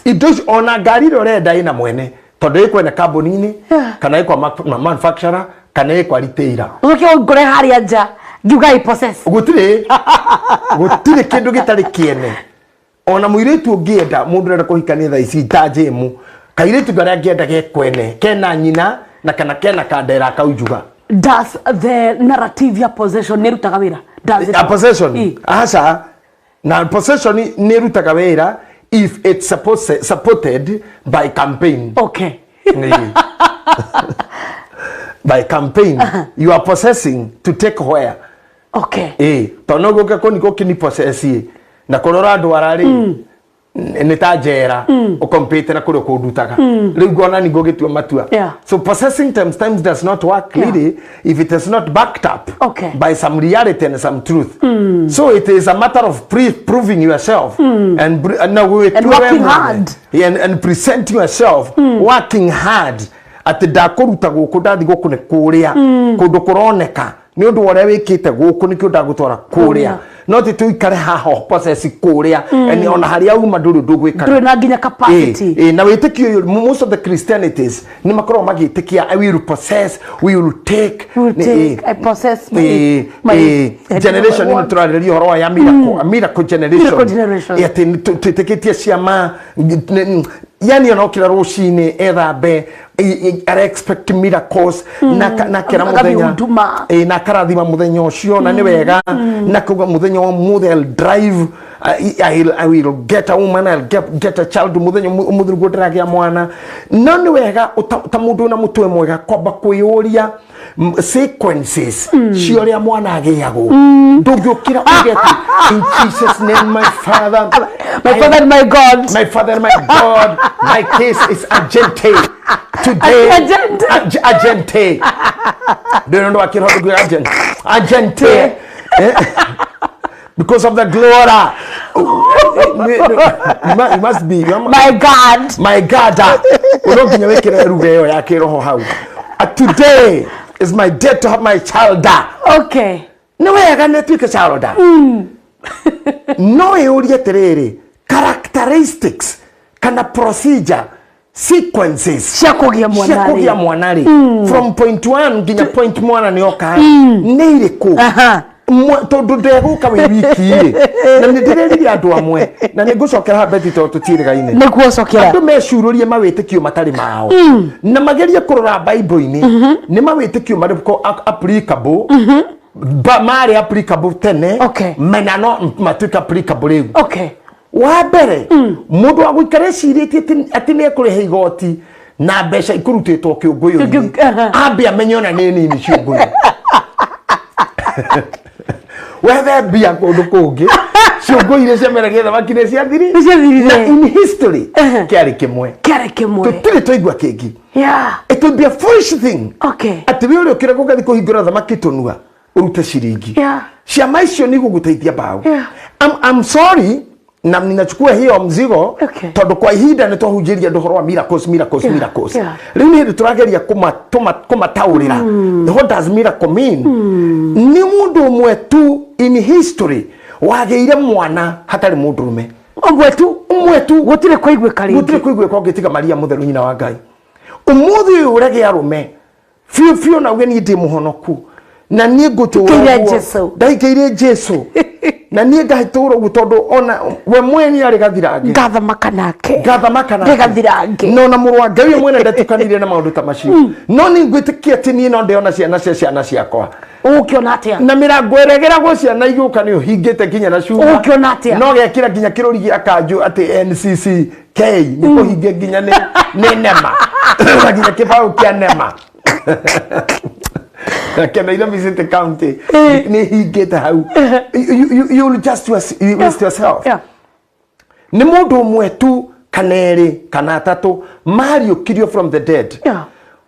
Indo icio, ona ngari ĩrĩa ũrenda ĩna mwene, tondũ ĩ kwene kambuni-inĩ, kana ĩ kwa manufacturer, kana ĩ kwa retailer. Ũcoke ũngore harĩa nja ngiuga I possess. Gũtirĩ kĩndũ gĩtarĩ kĩene. Ona mũirĩtu ũngĩenda, mũndũ ũrenda kũhikania thaa ici ta njĩmu, kairĩtu karĩa angĩenda ge kwene, kena nyina na kana kena kandera kau njuga. Does the narrative ya possession nĩ ĩrutaga wĩra? Does it? A possession? Ĩ. Aca, na possession nĩ ĩrutaga wĩra if it's supported by campaign. Ĩĩ. By campaign. You are possessing to take where? Ĩĩ, tondũ no gũke kũni gũkĩni possess ĩ, na kũrĩa ũrandwara rĩ nĩ ta njera ũkompĩte na kũrĩa ũkũndutaga rĩu ngona ni ngũgĩtua matua. So possessing times times does not work really if it is not backed up by some reality and some truth. So it is a matter of proving yourself and now we And working hard. And present yourself working hard, atĩ ndakũruta gũkũ, ndathi gũkũ nĩ kũrĩa kũndũ kũroneka nĩ ũndũ wa ũrĩa wĩkĩte gũkũ, nĩkĩo ndagũtwara kũrĩa, no ti tũikare haha possess kũrĩa. And ona harĩa uma ndũrĩ ũndũ ũgwĩkaga. Ndũrĩ na nginya capacity. Ĩ, na wĩtĩkio ũyũ, most of the Christianities nĩ makoragwo magĩtĩkia, "I will possess, we will take." We will take, I possess my, my generation ĩno tũrarĩrĩria ũhoro wa ya miracle, a miracle generation. Miracle generation. Ĩ, atĩ twĩtĩkĩtie ciama. Yani ona okĩra rũcinĩ ethambe, ara expect miracles na kera Agathiĩ mũthenya huduma. Ĩ, na akarathima mũthenya ũcio na nĩ wega na kuga mũthenya wa mũthĩ I'll drive, I will get a woman, I'll get a child, mũthenya ũmũthĩ nĩguo ndĩragĩa mwana. No nĩ wega ta mũndũ wĩna mũtwe mwega kwamba kwĩyũria sequences cia ũrĩa mwana agĩagwo. Ndũngĩũkĩra uge atĩ, "In Jesus name, my father, My father and my God. My father and my God, my case is urgente today." Urgente. Urgente. Do you know what I urgent? Urgente. Eh? Because of the glory. You must be. You must, My God. My God. No nginya wĩkĩre ruga ĩyo ya kĩroho hau. Today is my day to have my child. Nĩ wega nĩ tuĩke child. No ĩũrie atĩrĩrĩ, characteristics kana procedure, sequences cia kũgĩa mwana cia kũgĩa rĩ. Mwana rĩ, from point one nginya point mwana nĩ oka nĩ irĩkũ? Tondũ ndegũka wĩ wiki rĩ, na nĩ ndĩreririe andũ amwe na nĩ ngũcokera haha, Betty, tondũ tũtiĩrĩgaine. Nĩguo cokera. Andũ mecurũrie mawĩtĩkio matarĩ mao na magerie kũrora Bible-inĩ nĩ mawĩtĩkio marĩkũ applicable, marĩ applicable tene mena no matuĩka applicable rĩu. Wa mbere, mũndũ wa gũikara ecirĩtie atĩ nĩ ekũrĩha igoti na mbeca ikũrutĩtwo kĩũngũyũ-inĩ, ambe amenye ona nĩ nini ciũngũyũ. Wethe mbia kũndũ kũngĩ, ciũngũyũ iria ciameragia thamaki nĩ ciathiri. Nĩ ciathirire. Na in history kĩarĩ kĩmwe. Kĩarĩ kĩmwe. Tũtirĩ twaigua kĩngĩ. It will be a foolish thing atĩ wĩ ũrĩa ũkĩra gũgathiĩ kũhingũra thamaki tũnua ũrute ciringi. Ciama icio nĩ igũgũteithia mbaũ. I'm sorry na ninachukua hiyo mzigo tondũ kwa ihinda nĩ twahunjĩria andũ ũhoro wa miracles, miracles, miracles. Rĩu nĩ hĩndĩ tũrageria kũmataũrĩra what does miracle mean. Nĩ mũndũ ũmwe tu in history wagĩire mwana hatarĩ mũndũrũme. Ũmwe tu. Ũmwe tu. Gũtirĩ kũiguĩka gũtirĩ rĩngĩ. Kũiguĩka ũngĩtiga Maria mũtheru, nyina wa Ngai. Ũmũthĩ ũyũ ũrege arũme biũ biũ na uge, "Niĩ ndĩ mũhonoku na niĩ ngũtũra Ndahikĩire ũguo." Jesũ. Ndahikĩire Jesu na niĩ ngahĩtũra ũguo tondũ ona we mwene arĩ gathirange. Ngathamaka nake. Ngathamaka nake. Ndĩgathirange. No na mũrũ wa Ngai we mwene ndatukanire na maũndũ ta macio, no nĩ ngwĩtĩkia atĩ niĩ no ndĩona ciana cia ciana ciakwa. Ũgũkĩona atĩa? Na mĩrango ĩrĩa ĩgeragwo ciana igĩũka nĩ ũhingĩte nginya na cuma. Ũgũkĩona atĩa? No gekĩra nginya kĩrũri gĩa kanjũ atĩ NCCK nĩ kũhinge nginya nĩ nema na nginya kĩbaũ kĩa nema na Nairobi City County nĩ hingĩte hau. You will just waste yourself. Nĩ mũndũ ũmwe tu kana erĩ kana atatũ mariũkirio from the dead.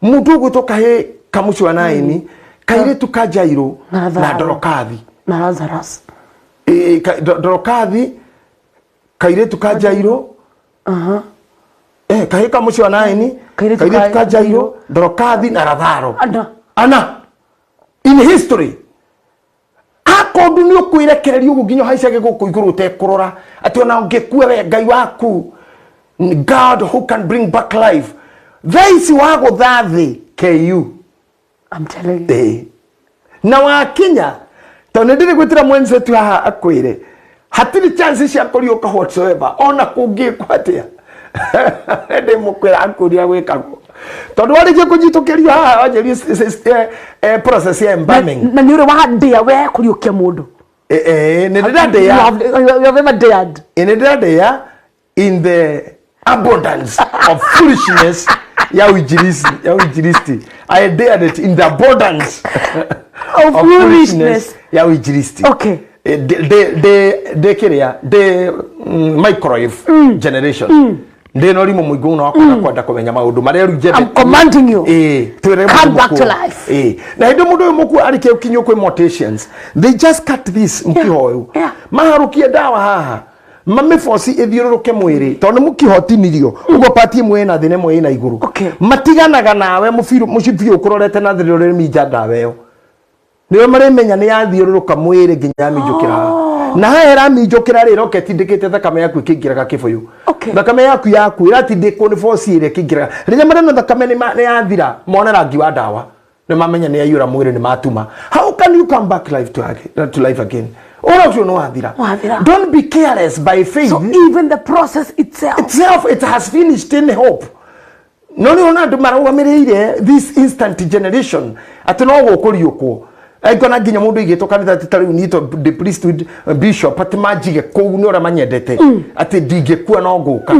Mũndũ ũgwĩtwo kahĩ kamũcio wa Naini, kairĩtu ka Jairũ Na na Lazarus. Dorokathi. Na Lazarus. Ĩ, Dorokathi, kairĩtu ka Jairũ, kahĩ kamũcio wa Naini, Kairĩtu kairĩtu ka ka Jairũ, Dorokathi na Latharo. Ana. Ana in history. Akondu nĩ ũkwĩrekereria ũguo nginya ũhaicage gũkũ igũrũ ũtekũrora atĩ ona ũngĩkua, we Ngai waku, God who can bring back life, thaa ici wagũtha thĩ ku. I'm telling you. Ĩĩ. Na wakinya tondũ nĩ ndĩrĩ gwĩtĩra mwenzetu haha akwĩre hatirĩ chance cia kũriũka whatsoever, ona kũngĩkwo atĩa. Ndĩ mũkwĩra akũria gwĩkagwo tondũ warĩkia kũnyitũkĩrio haha wanjĩrie process ya embalming. Na nĩ ũrĩ wandĩa we kũriũkia mũndũ? Nĩ ndĩrandĩa. You have ever dared? Nĩ ndĩrandĩa in the abundance of foolishness ya uinjilisti. I dared it in the abundance of foolishness ya uinjilisti. Ndĩ kĩrĩa ndĩ microwave generation, ndĩ na ũrimũ mũingĩ mũno wa kwenda kũmenya maũndũ marĩa rĩu I'm commanding you. Ĩĩ, twĩre Come mũndũ back to mũkũrũ. life. Ĩĩ. Na hĩndĩ mũndũ ũyũ mũkuo arĩkia gũkinyio kwĩ morticians, they just cut this mũkiha ũyũ, maharũkie ndawa haha, mamĩboci ĩthiũrũrũke mwĩrĩ tondũ nĩ mũkiha ũtinirio ũguo, pati ĩmwe ĩna thĩ na ĩmwe ĩna igũrũ. Matiganaga nawe mũcibi ũkũrorete na thĩ rĩrĩa minja ndawa ĩyo, nĩwe marĩmenya nĩ yathiũrũrũka mwĩrĩ nginya yaminjũkĩra haha. Na haha ĩraminjũkĩra rĩ, ĩroka ĩtindĩkĩte thakame yaku ĩkĩingĩraga kĩbũyũ. Thakame yaku yaku ĩratindĩkwo nĩ boci ĩrĩa ĩkĩingĩraga. Rĩrĩa marena thakame nĩ yathira, mone rangi wa ndawa, nĩ mamenya nĩ yaiyũra mwĩrĩ, nĩ matuma. How can you come back life to life again? Ũhoro ũcio nĩ wathira. Wathira. Don't be careless by faith. So even the process itself. Itself, it has finished in hope. No nĩ ona andũ marũgamĩrĩire this instant generation atĩ no gũkũriũkwo. Angona nginya mũndũ aigĩtwo kanitha atĩ ta rĩu niĩ the priesthood bishop atĩ manjige kũu nĩ ũrĩa manyendete atĩ ndingĩkua no ngũka.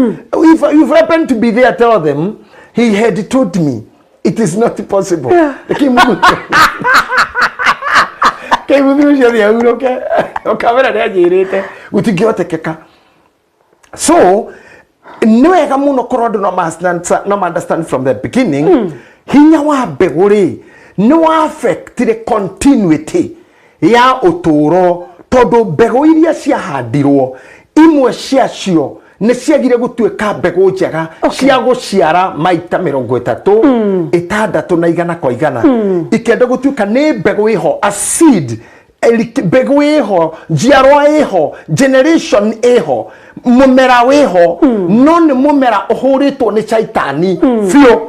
If you happen to be there, tell them he had told me it is not possible. Reke mũthuri ũcio athiĩ ahurũke, ũkamera nĩ anjĩrĩte gũtingĩhotekeka. So nĩ wega mũno korwo andũ no ma understand from the beginning. Hinya wa mbegũ rĩ nĩ wa affectire continuity ya ũtũũro, tondũ mbegũ iria ciahandirwo imwe ciacio nĩ ciagire gũtuĩka mbegũ njega cia gũciara maita 30, 60 na 100 kwa 100. Ikĩenda gũtuĩka nĩ mbegũ ĩho, a seed, mbegũ ĩho, njiarwa ĩho, generation ĩho, mũmera wĩho, no nĩ mũmera ũhũrĩtwo nĩ caitani biũ,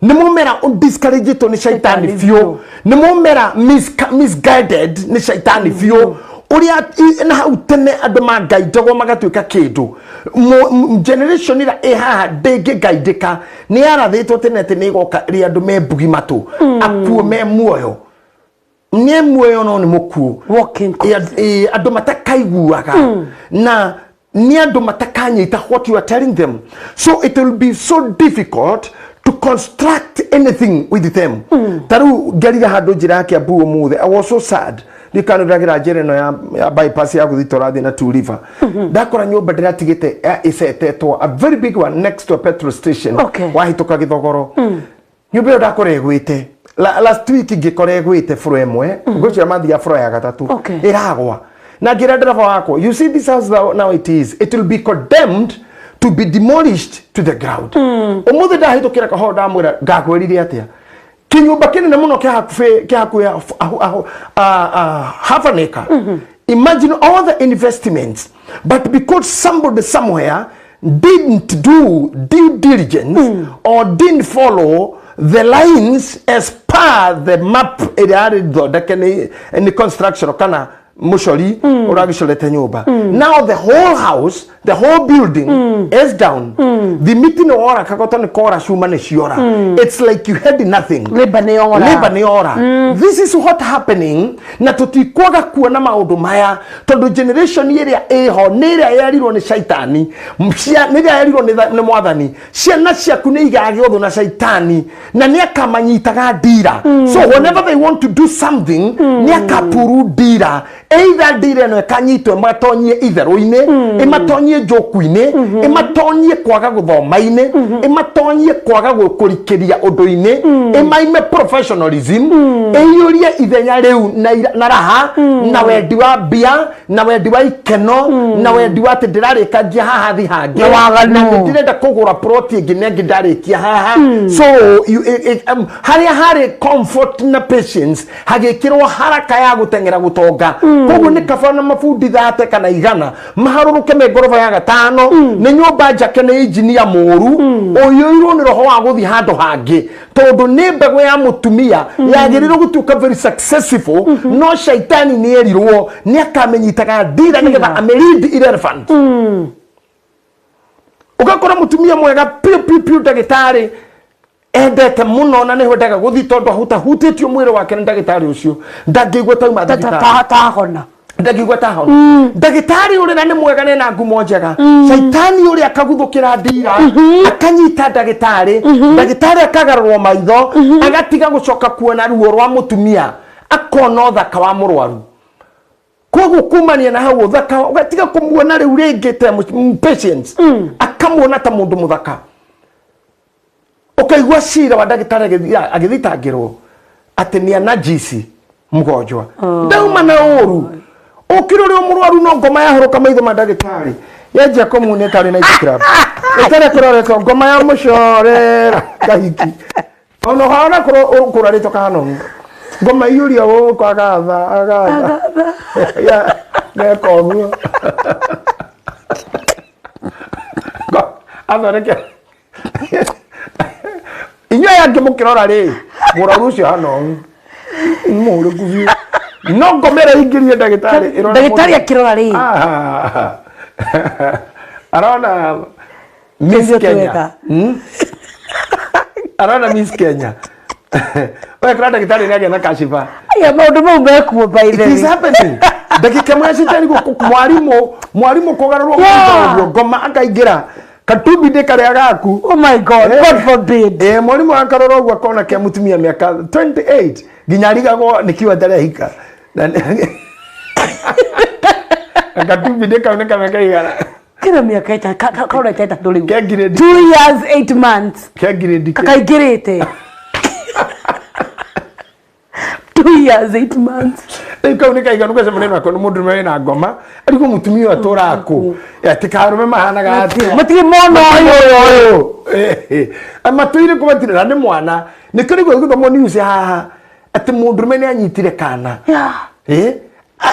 nĩ mũmera ũdiscouragetwo nĩ caitani biũ, nĩ mũmera misguided nĩ caitani biũ. Ũrĩa na hau tene andũ mangaidagwo magatuĩka kĩndũ. Generation ĩrĩa ĩ haha ndĩngĩgaidĩka, nĩ yarathĩtwo tene atĩ nĩ ĩgoka ĩrĩa andũ me mbugi matũ, akuũ me muoyo, nĩ muoyo no nĩ mũkuũ. Walking Andũ matakaiguaga na nĩ andũ matakanyita what you are telling them, so it will be so difficult to construct anything with them. Ta rĩu ngerire handũ njĩra ya Kiambu ũmũthĩ, I was so sad ndikana ndĩragera njĩra ĩno ya bypass ya gũthiĩ tũrathiĩ na Two River, ndakora nyũmba ndĩratigĩte ĩcetetwo, a very big one next to a petrol station. Wahĩtũka Gĩthogoro, nyũmba ĩyo ndakora ĩgwĩte. Last week ngĩkora ĩgwĩte floor ĩmwe, ngwĩciria mathiaga floor ya gatatũ. Ĩragwa na ngĩra ndereba wakwa, "You see this house now it is, it will be condemned to be demolished to the ground." Ũmũthĩ ndahĩtũkĩra kahoro, ndamwĩra, "Ngakwĩrire atĩa?" Kĩnyũmba kĩnene mũno kĩa hakuhĩ half an acre. Imagine all the investments, but because somebody somewhere didn't do due diligence or didn't follow the lines as per the map ĩrĩa yarĩ thondeke nĩ construction kana mũcori ũragĩcorete nyũmba, now the whole house, the whole building is down. Thimiti nĩ wora, kagoto nĩ kora, cuma nĩ ciora. It's like you had nothing. Labor nĩ yora. Labor nĩ yora. This is what happening, na tũtikwaga kuona maũndũ maya tondũ generation ĩrĩa ĩho nĩ ĩrĩa yerirwo nĩ caitani, nĩ ĩrĩa yerirwo nĩ mwathani, ciana ciaku nĩ igagĩa ũthũ na caitani na nĩ akamanyitaga ndira. So whenever they want to do something, nĩ akapuru ndira, either ndira ĩno ĩkanyitwo ĩmatonyie itherũ-inĩ, ĩmatonyie njoku-inĩ, ĩmatonyie kwaga gũthoma-inĩ, ĩmatonyie kwaga kũrikĩria ũndũ-inĩ, ĩmaime professionalism, ĩiyũrie ithenya rĩu na raha na wendi wa mbia na wendi wa ikeno na wendi wa atĩ ndĩrarĩkangia haha thi hangĩ Na waganu. Na ndĩrenda kũgũra plot ĩngĩ na ĩngĩ ndarĩkia haha. So harĩa harĩ comfort na patience hagĩkĩrwo haraka ya gũteng'era gũtonga. Koguo nĩ kaba na mabundi 30 kana 100 maharũrũke me ngoroba ya gatano, nĩ nyũmba njake nĩ injinia mũru ũiyũirwo nĩ roho wa gũthiĩ handũ hangĩ, tondũ nĩ mbegũ ya mũtumia yagĩrĩirwo gũtuĩka very successful, no caitani nĩ erirwo nĩ akamenyitaga ndira nĩgetha amĩlead irrelevant. Ũgakora mũtumia mwega piũ piũ piũ, ndagĩtarĩ endete mũno na nĩho endaga gũthiĩ tondũ ahutahutĩtio mwĩrĩ wake nĩ ndagĩtarĩ ũcio ndangĩigua tauma thibitarĩ. Tahona. Ndangĩigua tahona. Ndagĩtarĩ ũrĩa na nĩ mwega na ngumo njega, caitani ũrĩa akaguthũkĩra ndira, akanyita ndagĩtarĩ, ndagĩtarĩ akagarũrwo maitho, agatiga gũcoka kuona ruo rwa mũtumia, akona ũthaka wa mũrwaru. Koguo kumania na hau ũthaka ũgatiga kũmuona rĩu rĩngĩ ta patients, akamuona ta mũndũ mũthaka. Ũkaigua cira wa ndagĩtarĩ agĩthitangĩrwo atĩ nĩ anajisi mũgonjwa, ndauma na ũru ũkĩrĩ ũrĩa mũrwaru, no ngoma yahũrũka maitho ma ndagĩtarĩ yanjia kũmunĩka arĩ night club ĩtarĩ kũroretwo ngoma ya mũcorera kahiki ona hana kũrarĩtwo kahanomu, ngoma iyũria gũkũ, agatha agatha ya neka ũguo athondeke inyuĩ aya angĩ mũkĩrora rĩ, mũrwaru ũcio hanomu mũhũrĩku biũ. No ngoma ĩrĩa ingĩrie ndagĩtarĩ ĩrona Ndagĩtarĩ akĩrora rĩ. Ah. Arona Miss Nĩguo Kenya. tweka. Arona Miss Kenya. We kũrĩa ndagĩtarĩ nĩ agĩa na kashiba. Aya maũndũ mau mekuo by the It is way. happening. Ndagĩka ĩmwe ya citani mwarimũ mwarimũ kũgarũrwo Yeah. ũguo ngoma akaingĩra katumbi ndĩ karĩa gaku. Oh my God, Eh. God forbid. Eh, mwarimũ akarora ũguo akona kĩa mũtumia mĩaka 28 nginya arigagwo nĩ kiwa ndarehika. Katumbi ndĩ kau nĩ kamĩaka igana. Kĩna mĩaka karorete ĩtatũ rĩu. Kĩa grade 2 years 8 months. Kĩa grade Kakaingĩrĩte. 2 years 8 months. Rĩu kau nĩ kaiganu gacemania nako nĩ mũndũ wĩna ngoma arigwo mũtumia ũyũ atũraga kũ atĩ karũme mahanaga atĩa. Matirĩ mona ũyũ. Ũyũ matũire kũ matirĩ na nĩ mwana nĩkĩo rĩu gũthomwo news haha atĩ mũndũrũme nĩ anyitire kana. Eh?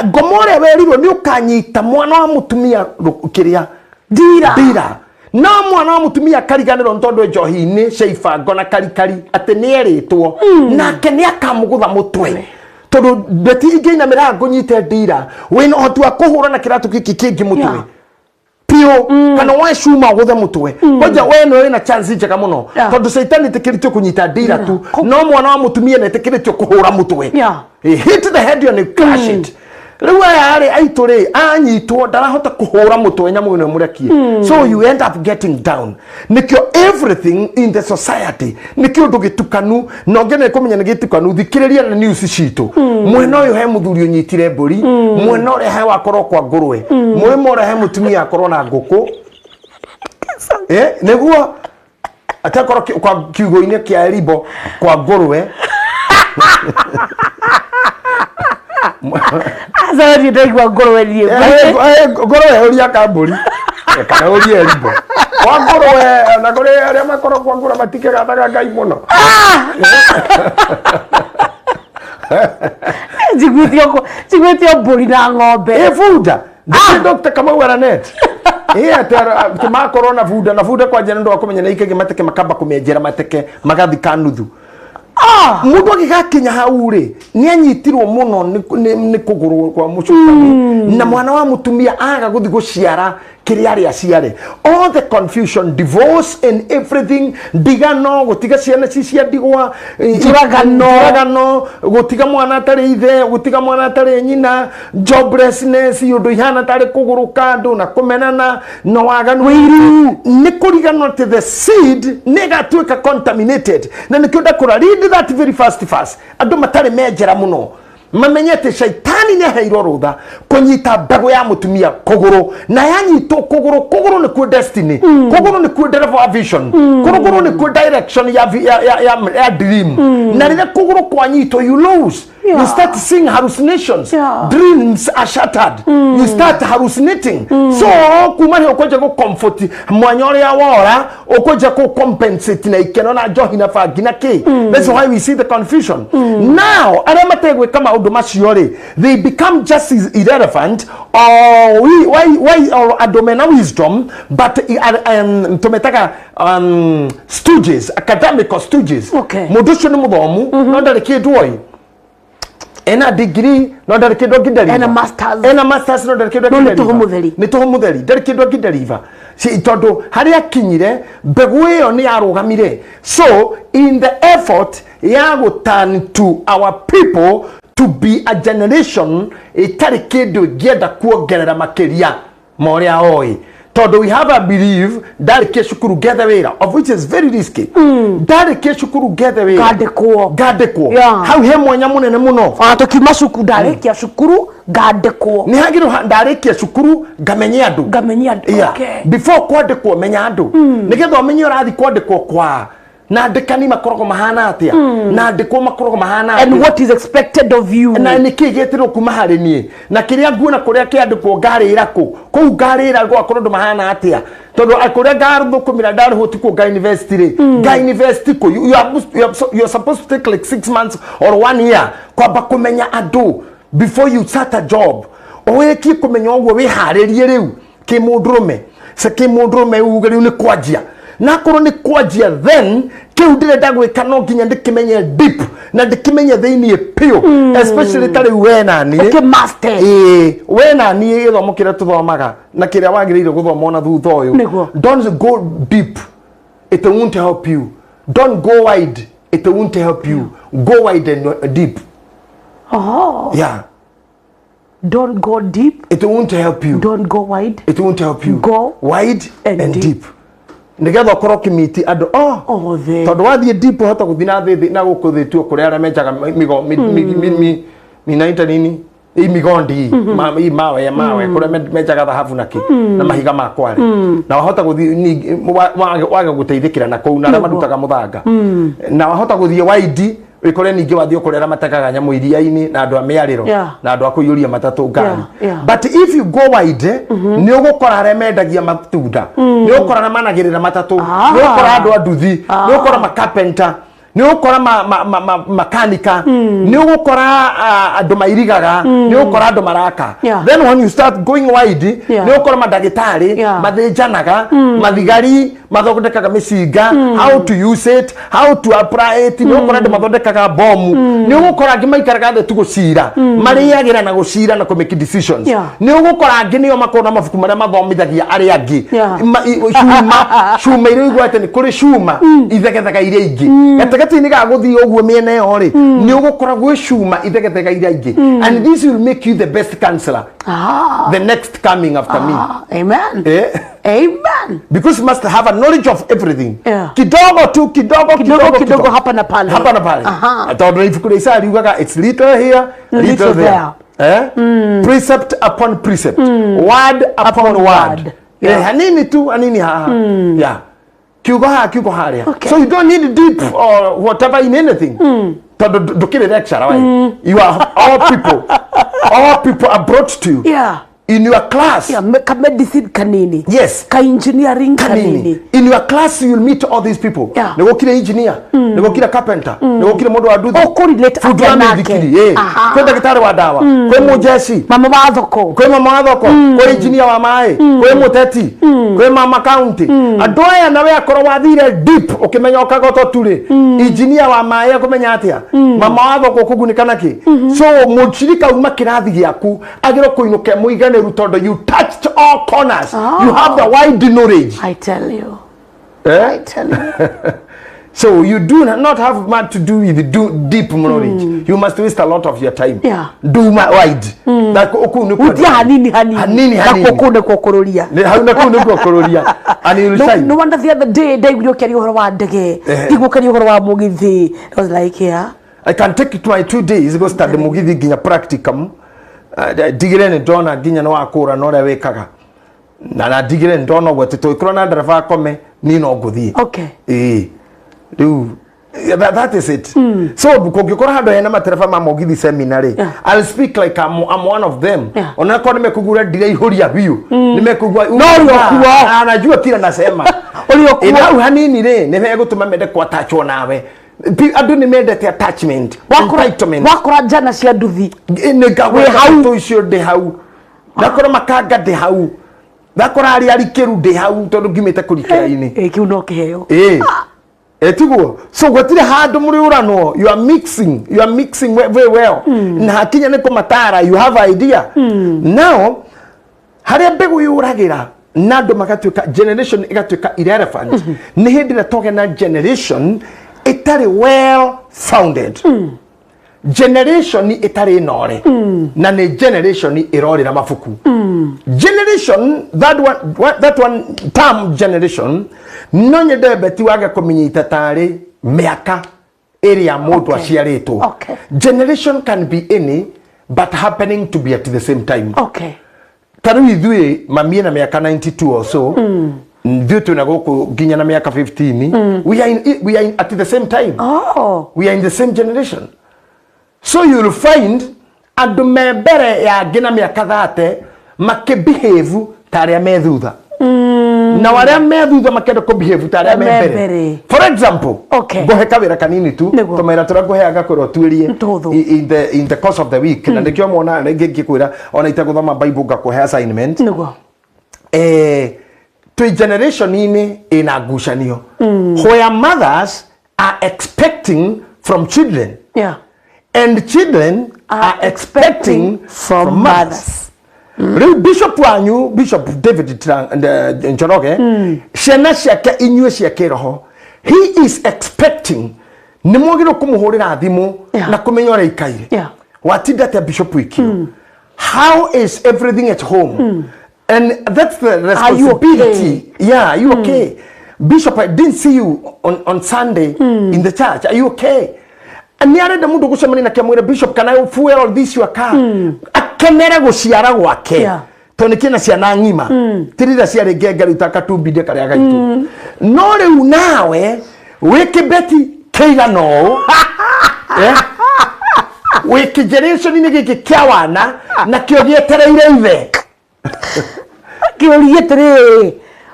Ngoma ũrĩa werirwo nĩ ũkanyita mwana wa mũtumia kĩrĩa Ndira. ndira no mwana wa mũtumia akariganĩrwo nĩ tondũ njohi-inĩ cia ibango na karikari atĩ nĩ erĩtwo nake nĩ akamũgũtha mũtwe tondũ beti ingĩinamĩra ngũnyite ndira wĩna ũhoti wa kũhũra na kĩratũ gĩkĩ kĩngĩ mũtwe piũ kana woe cuma ũgũthe mũtwe kwanja we nĩ wĩna chance njega mũno tondũ caitani ĩtĩkĩrĩtio kũnyita ndira tu no mwana wa mũtumia nĩ etĩkĩrĩtio kũhũra mũtwe. He hit the head and he crash it. Rĩu aya rĩ aitũ rĩ anyitwo ndarahota kũhũra mũtwe nyamũ ĩno ĩmũrekie, so you end up getting down. Nĩkĩo everything in the society nĩ kĩũndũ gĩtukanu na ũngĩenda kũmenya nĩ gĩtukanu thikĩrĩria na news citũ. Mwena ũyũ he mũthuri ũnyitire mbũri, mwena ũrĩa he wakorwo kwa ngũrwe, mwena ũrĩa he mũtumia akorwo na ngũkũ. Eh, nĩguo atakorwo kwa kiugo-inĩ kĩa ribo kwa ngũrwe. Aca niĩ ndaigua ngũrwe niĩ. Ngũrwe ũria kambũri kana ũrie ribo kwa ngũrwe na kũrĩ arĩa makorwo kwa ngũrwe matikĩgathaga Ngai mũno. Njiguĩtio mbũri na ng'ombe. Ĩ bunda ndĩ Dr. Kamau Aranet ĩ atĩ makorwo na bunda na bunda kwanja nĩ ũndũ wa kũmenya nĩ ikagia mateke makamba kũmĩenjera mateke magathika nuthu. Mũndũ agĩgakinya hau rĩ nĩ anyitirwo mũno nĩ kũgũrũ kwa mũcukani na mwana wa mũtumia aga gũthiĩ gũciara kĩrĩa arĩ aciare, all the confusion, divorce and everything, ndigano, gũtiga ciana ci cia ndigwa, Njũragano. Njũragano, gũtiga mwana atarĩ ithe, gũtiga mwana atarĩ nyina, joblessness, ũndũ ihana tarĩ kũgũrũka andũ na kũmenana na waganu Wĩiru. Nĩ kũriganwo atĩ the seed nĩ ĩgatuĩka contaminated na nĩkĩo ndakũra read that very fast fast andũ matarĩ menjera mũno mamenye atĩ caitani nĩ aheirwo rũtha kũnyita mbegũ ya mũtumia kũgũrũ na yanyitwo kũgũrũ kũgũrũ nĩkuo destiny, kũgũrũ nĩkuo ndereba wa vision, kũgũrũ nĩkuo direction ya, ya dream, na rĩrĩa kũgũrũ kwanyitwo you lose. You start seeing hallucinations. Dreams are shattered. You start hallucinating. So kuma nĩ ũkwenja gũ comfort mwanya ũrĩa wora ũkwenja kũ compensate na ikeno na njohi na bangi na kĩ. That's why we see the confusion now. Arĩa mategwĩka maũndũ macio rĩ, they become just as irrelevant or we, why or andũ mena wisdom but tũmetaga stooges, academic stooges. Mũndũ ũcio nĩ mũthomu no ndarĩ kĩndũ oĩ, ena degree no ndarĩ kĩndũ angĩdeliver. Ena masters. Ena masters no ndarĩ kĩndũ No nĩ angĩdeliver. tũhũ mũtheri. Nĩ tũhũ mũtheri, ndarĩ kĩndũ angĩdeliver. Tondũ harĩa akinyire mbegũ ĩyo nĩ yarũgamire. So in the effort ya gũ turn to our people to be a generation ĩtarĩ kĩndũ ĩngĩenda kuongerera makĩria ma ũrĩa oĩ, tondũ we have a belief ndarĩkia cukuru ngethe wĩra, of which is very risky. Ndarĩkia cukuru ngethe wĩra. Ngandĩkwo. Ngandĩkwo. Hau he mwanya mũnene mũno. Ona tũkiuma cukuru, ndarĩkia cukuru ngandĩkwo. Nĩ hagĩrĩirwo ndarĩkia cukuru ngamenye andũ. Ngamenye andũ. Before kwandĩkwo menya andũ nĩgetha ũmenye ũrathiĩ kwandĩkwo kwa na andĩkani makoragwo mahana atĩa na andĩkwo makoragwo mahana And atĩa. what is expected of you. Na nĩ kĩĩ gĩetirwo kuma harĩ niĩ na kĩrĩa nguona kũrĩa kĩandĩkwo ngarĩra kũ kũu ngarĩra gwakorwo andũ mahana atĩa tondũ kũrĩa ngathũkũmĩra ndarĩhwo ti kũ nga invest rĩ nga invest kũ. You are supposed to take like 6 months or one year kwamba kũmenya andũ before you start a job. Ũrĩkie kũmenya ũguo wĩharĩrie rĩu kĩmũndũrũme se kĩmũndũrũme uge rĩu nĩ kwanjia na akorwo nĩ kwanjia then Kĩu ndĩrenda gwĩka no nginya ndĩkĩmenye deep na ndĩkĩmenye thĩiniĩ piũ, especially ta rĩu we na niĩ. Okay, master. Ĩĩ, we na niĩ gĩthomo kĩrĩa tũthomaga na kĩrĩa wagĩrĩire gũthoma ona thutha ũyũ. Nĩguo. Don't go deep, it won't help you. Don't go wide, it won't help you. Go wide and deep. Oh. Yeah. Don't go deep. It won't help you. Don't go wide. It won't help you. Go wide and and deep. deep, nĩgetha ũkorwo ũkĩmiti andũ oh Othe. Tondũ wathiĩ deep ũhota gũthiĩ na thĩ na gũkũ thĩ tuo kũrĩa arĩa menjaga migo minaita nini i migondi i mawe mawe kũrĩa menjaga thahabu na kĩ na mahiga ma kware, na wahota gũthiĩ wage gũteithĩkĩra na kũu na arĩa marutaga mũthanga, na wahota gũthiĩ wide wĩkore ningĩ wathiĩ kũrĩa arĩa mategaga nyamũ iria-inĩ na andũ a mĩarĩro na andũ a kũiyũria matatũ ngari. But if you go wide, nĩ ũgũkora arĩa mendagia matunda, nĩ ũgũkora arĩa managĩrĩra matatũ, nĩ ũgũkora andũ a nduthi, nĩ ũgũkora makapenta, nĩ ũgũkora makanika, nĩ ũgũkora andũ mairigaga, nĩ ũgũkora andũ maraka. Then when you start going wide, nĩ ũgũkora mandagĩtarĩ, mathĩnjanaga, mathigari mathondekaga mĩcinga, how to use it, how to apply it, nĩ ũgũkora andũ mathondekaga bomu, nĩ ũgũkora angĩ maikaraga thĩ tu gũcira, marĩagĩra na gũcira na kũ make decisions. Nĩ ũgũkora angĩ nĩo makoragwo na mabuku marĩa mathomithagia arĩa angĩ. Cuma cuma iria ũigua atĩ nĩ kũrĩ cuma ithegethega iria ingĩ gatagatĩ-inĩ ga gũthiĩ ũguo mĩena ĩyo rĩ, nĩ ũgũkora gwĩ cuma ithegethega iria ingĩ, and this will make you the best counselor, the next coming after me. Ah, amen. Eh? Amen. Because you must have a knowledge of everything. Kidogo tu kidogo. Kidogo kidogo, hapa na pale. Hapa na pale. Tondũ ibuku rĩa Isaya riugaga it's little here, little little there, eh? Precept upon precept, word upon word. Word. Eh, hanini tu hanini haha, yeah, kiugo haha, kiugo haria. So you don't need deep or whatever in anything, tondũ ndũkĩrĩ lecturer we. You are all people, all people are brought to you in your class. Yeah, ka medicine kanini. Yes. Ka engineering kanini. Kanini. In your class you will meet all these people. Nĩ gũkire engineer, nĩ gũkire carpenter, nĩ gũkire mũndũ wa nduthi, Ũkũrelate fundi atĩa wa nake? mĩithikiri, kwĩ ndagĩtarĩ wa ndawa, kwĩ mũjeci, mama wa thoko, kwĩ mama wa thoko, kwĩ engineer wa maĩ, kwĩ mũteti, kwĩ mama county. Andũ aya nawe akorwo wathire deep ũkĩmenya ũkagoto tu rĩ, engineer wa maĩ akũmenya atĩa, mama wa thoko ũkũgunĩka nakĩ? So mũshirika uma kĩrathi gĩaku agĩrwo kũinũka mũiganĩru tondũ you touched all corners. You have the wide knowledge. I tell you. Eh? I tell you. So you do not have much to do with do deep knowledge. You must waste a lot of your time. Do ma wide. Na kuu nĩ Utia hanini hanini. Hanini hanini. Na kũu nĩkuo kũrũria. Nĩ hau na kũu nĩkuo kũrũria. And you will No, shine. no wonder the other day ndaiguire ũkĩaria ũhoro wa ndege, ndigua ũkĩaria ũhoro wa mũgithi. I was like, yeah. I can take it my 2 days go study mugithi nginya practicum. Ndigire nĩ ndona nginya nĩ wakũra na ũrĩa wĩkaga. Na ndigire nĩ ndona ũguo atĩ tũgĩkorwo na ndereba akome niĩ no ngũthiĩ. Ĩĩ. Rĩu that is it. So kũngĩkorwo handũ hena matereba ma mũgithi seminar rĩ, I'll speak like I'm one of them. Onakorwo nĩmekũigua ndiraihũria biũ, nĩmekũigua No ũrĩ o kuo. Ah, najua kila nasema. Ũrĩ o kuo. Ĩ, hau hanini rĩ nĩ hegũtũma mende kũ-attachwo nawe. Andũ nĩ mendete attachment, entitlement. Wakora njana cia nduthi. Nĩ Wĩ hau. ngagweta icio ndĩ hau, ndakora makanga ndĩ hau, ndakora arĩa arikĩru ndĩ hau tondũ ngiumĩte kũrikĩra-inĩ. Ĩ, kĩu no kĩheo. Ĩ, etiguo. So gũtirĩ handũ mũrĩũranwo. You are mixing, you are mixing very well, na hakinya nĩ kũmatara you have idea. Now harĩa mbegũ yũragĩra na andũ magatuĩka generation ĩgatuĩka irrelevant nĩ hĩndĩ ĩrĩa twagĩa na generation ĩtarĩ well founded, generation ĩtarĩ nore, na nĩ generation ĩrorĩra mabuku. Generation, that one, that one term generation, no nyende beti wage kũmenyita tarĩ mĩaka ĩrĩa mũndũ aciarĩtwo. Generation can be any but happening to be at the same time. Ta rĩu ithuĩ mamie na mĩaka 92 or so, ithuĩ twĩna gũkũ nginya na mĩaka 15, we are in, at the same time. We are in the same generation. So you'll find andũ me mbere ya angĩ na mĩaka 30 makĩbehave ta arĩa me thutha, na arĩa me thutha makĩenda kũbehave ta arĩa me Me mbere. mbere. For example, ngũhe kawĩra kanini tu. Tũmawĩra tũrĩa ngũheaga kwĩrwo tuĩrie Tũhũthũ. in the course of the week, na nĩkĩo mona rĩngĩ ngĩkwĩra ona itegũthoma Bible ngakũhe assignment. Twĩ generation-inĩ ĩna ngucanio where mothers expecting from children. Yeah. And children are expecting from mothers. Rĩu bishop wanyu, Bishop David Njoroge, ciana ciake inyuĩ cia kĩroho, he is expecting nĩ mwagĩrĩirwo kũmũhũrĩra thimũ na kũmenya ũrĩa ikaire. Watinda atĩa, Bishop Wikio? How is everything at home? And that's the Are you okay? responsibility. Yeah, are you okay? Bishop, I didn't see you on Sunday in the church. Are you okay? Nĩ arenda mũndũ gũcemania nake amwĩre, "Bishop, can I fuel this your car?" Akenere gũciara gwake. Tondũ nĩ kĩna ciana ng'ima tirira ciarĩ ngenga rĩu ta katumbinde karĩa gaitũ. No rĩu nawe wĩ kĩbeti kĩigana ũũ, eh? Wĩ kĩgeneration-inĩ gĩkĩ kĩa wana nakĩo gĩetereire ithe. Kĩũria atĩrĩrĩ,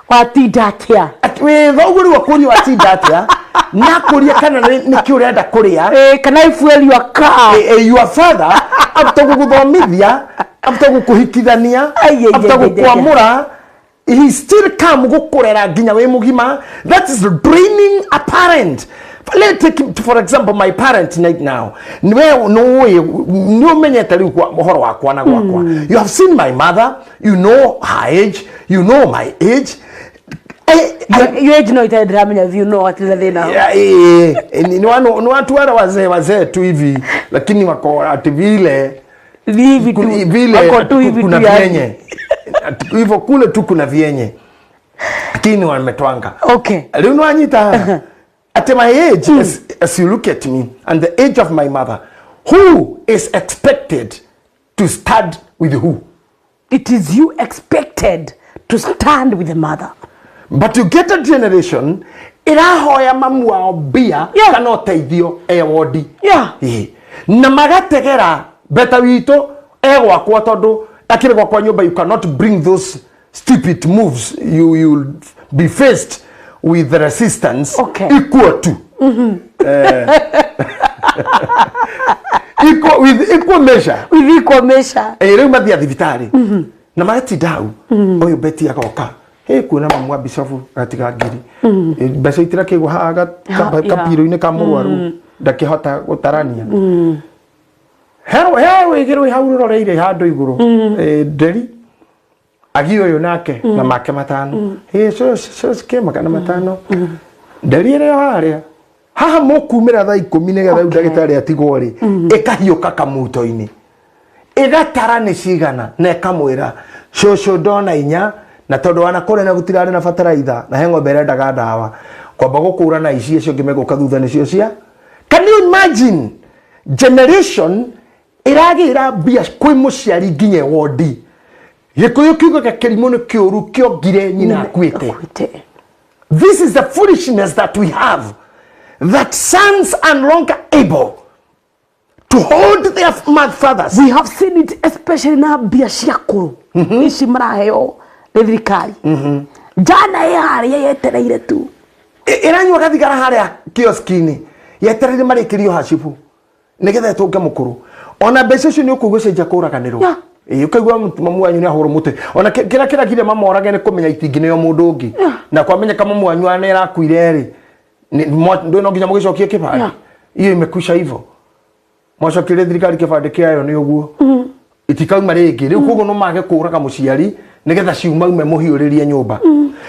watinda atĩa? Wĩ thoguo rĩu akũria watinda atĩa na akũria kana nĩkĩ ũrenda kũrĩa. Can I fuel your car? Your father after gũgũthomithia, after gũkũhikithania, Ai, ai, after ai, ai, ai. gũkwamũra, he still come gũkũrera nginya wĩ mũgima. That is draining a parent. Let's take for example my parent right now. Niwe nĩũĩ nĩ ũmenyete rĩu ũhoro wakwa na gwakwa. You have seen my mother, you know her age, you know my age. Your age no itarĩ ndĩramenya biũ no hatirĩ na thĩna. Yeah, ni watu wale wazee wazee tu hivi, lakini wako ati vile Ni hivi tu. Vile Wako tu hivi kuna tu yani. vyenye. Ati hivyo kule tu kuna vyenye, lakini wametwanga. Rĩu nĩwanyita at my age, as you look at me and the age of my mother, who is expected to stand with who? It is you expected to stand with the mother. But you get a generation ĩrahoya mamu wao mbia kana ũteithio e wodi. Ĩĩ. Na magategera beta witũ egwakwa tondũ akĩrĩ gwakwa nyũmba. You cannot bring those stupid moves. You will be faced with the resistance equal to equal, with equal measure. With equal measure. Ĩ rĩu mathia thibitarĩ na magatinda hau ũyũ beti agoka ĩ kuona mamu wa bishofu gatiga ngiri. Ĩ, mbeca itirakĩgwo haha kapiro-inĩ ka mũrwaru ndakĩhota gũtarania herwo he wĩgĩrwo hau rũroreire handũ igũrũ. Ĩ, nderi agi ũyũ nake na make matano. Ĩ cio 500 nderi ĩrĩa harĩa haha mũkumĩra thaa 10 nĩgetha rĩu ndagĩtarĩ atigwo rĩ ĩkahiũka kamuto-inĩ ĩgatara nĩ cigana na ĩkamwĩra, "Cũcũ, ndona inya na tondũ wanakũrĩa na gũtirarĩ na bataraitha na he ng'ombe ĩrendaga ndawa kwamba gũkũra na ici icio ingĩ megũka thutha nĩcio cia." Can you imagine generation ĩragĩra mbia kwĩ mũciari nginya wondi? Gĩkũyũ kiugaga kĩrimũ nĩ kĩũru kĩongire nyina akuĩte. Akuĩte. This is the foolishness that we have, that sons are no longer able to hold their fathers. We have seen it especially na mbia cia kũrũ ici maraheo nĩ thirikari. Njana ĩ harĩa yetereire tu. Ĩranyua gathigara harĩa kioski-inĩ yetereire marĩkĩrio hacibu nĩgetha ĩtũnge mũkũrũ. Ona mbeca icio nĩ ũkũigua cenjia kũraganĩrwo. Ĩ, ũkaigua mamu wanyu nĩ ahũrwo mũtĩ ona kĩrĩa kĩragire mamorage nĩ kũmenya itingĩneo mũndũ ũngĩ na kwamenyeka mamu wanyu nĩ ĩrakuire rĩ ndũĩ no nginya mũgĩcokie kĩbandĩ. Hiyo imekwisha hivyo, mwacokerie thirikari kĩbandĩ kĩayo nĩ ũguo itikauma rĩngĩ. Rĩu koguo no mage kũraga mũciari nĩgetha ciumaume mũhiũrĩrie nyũmba.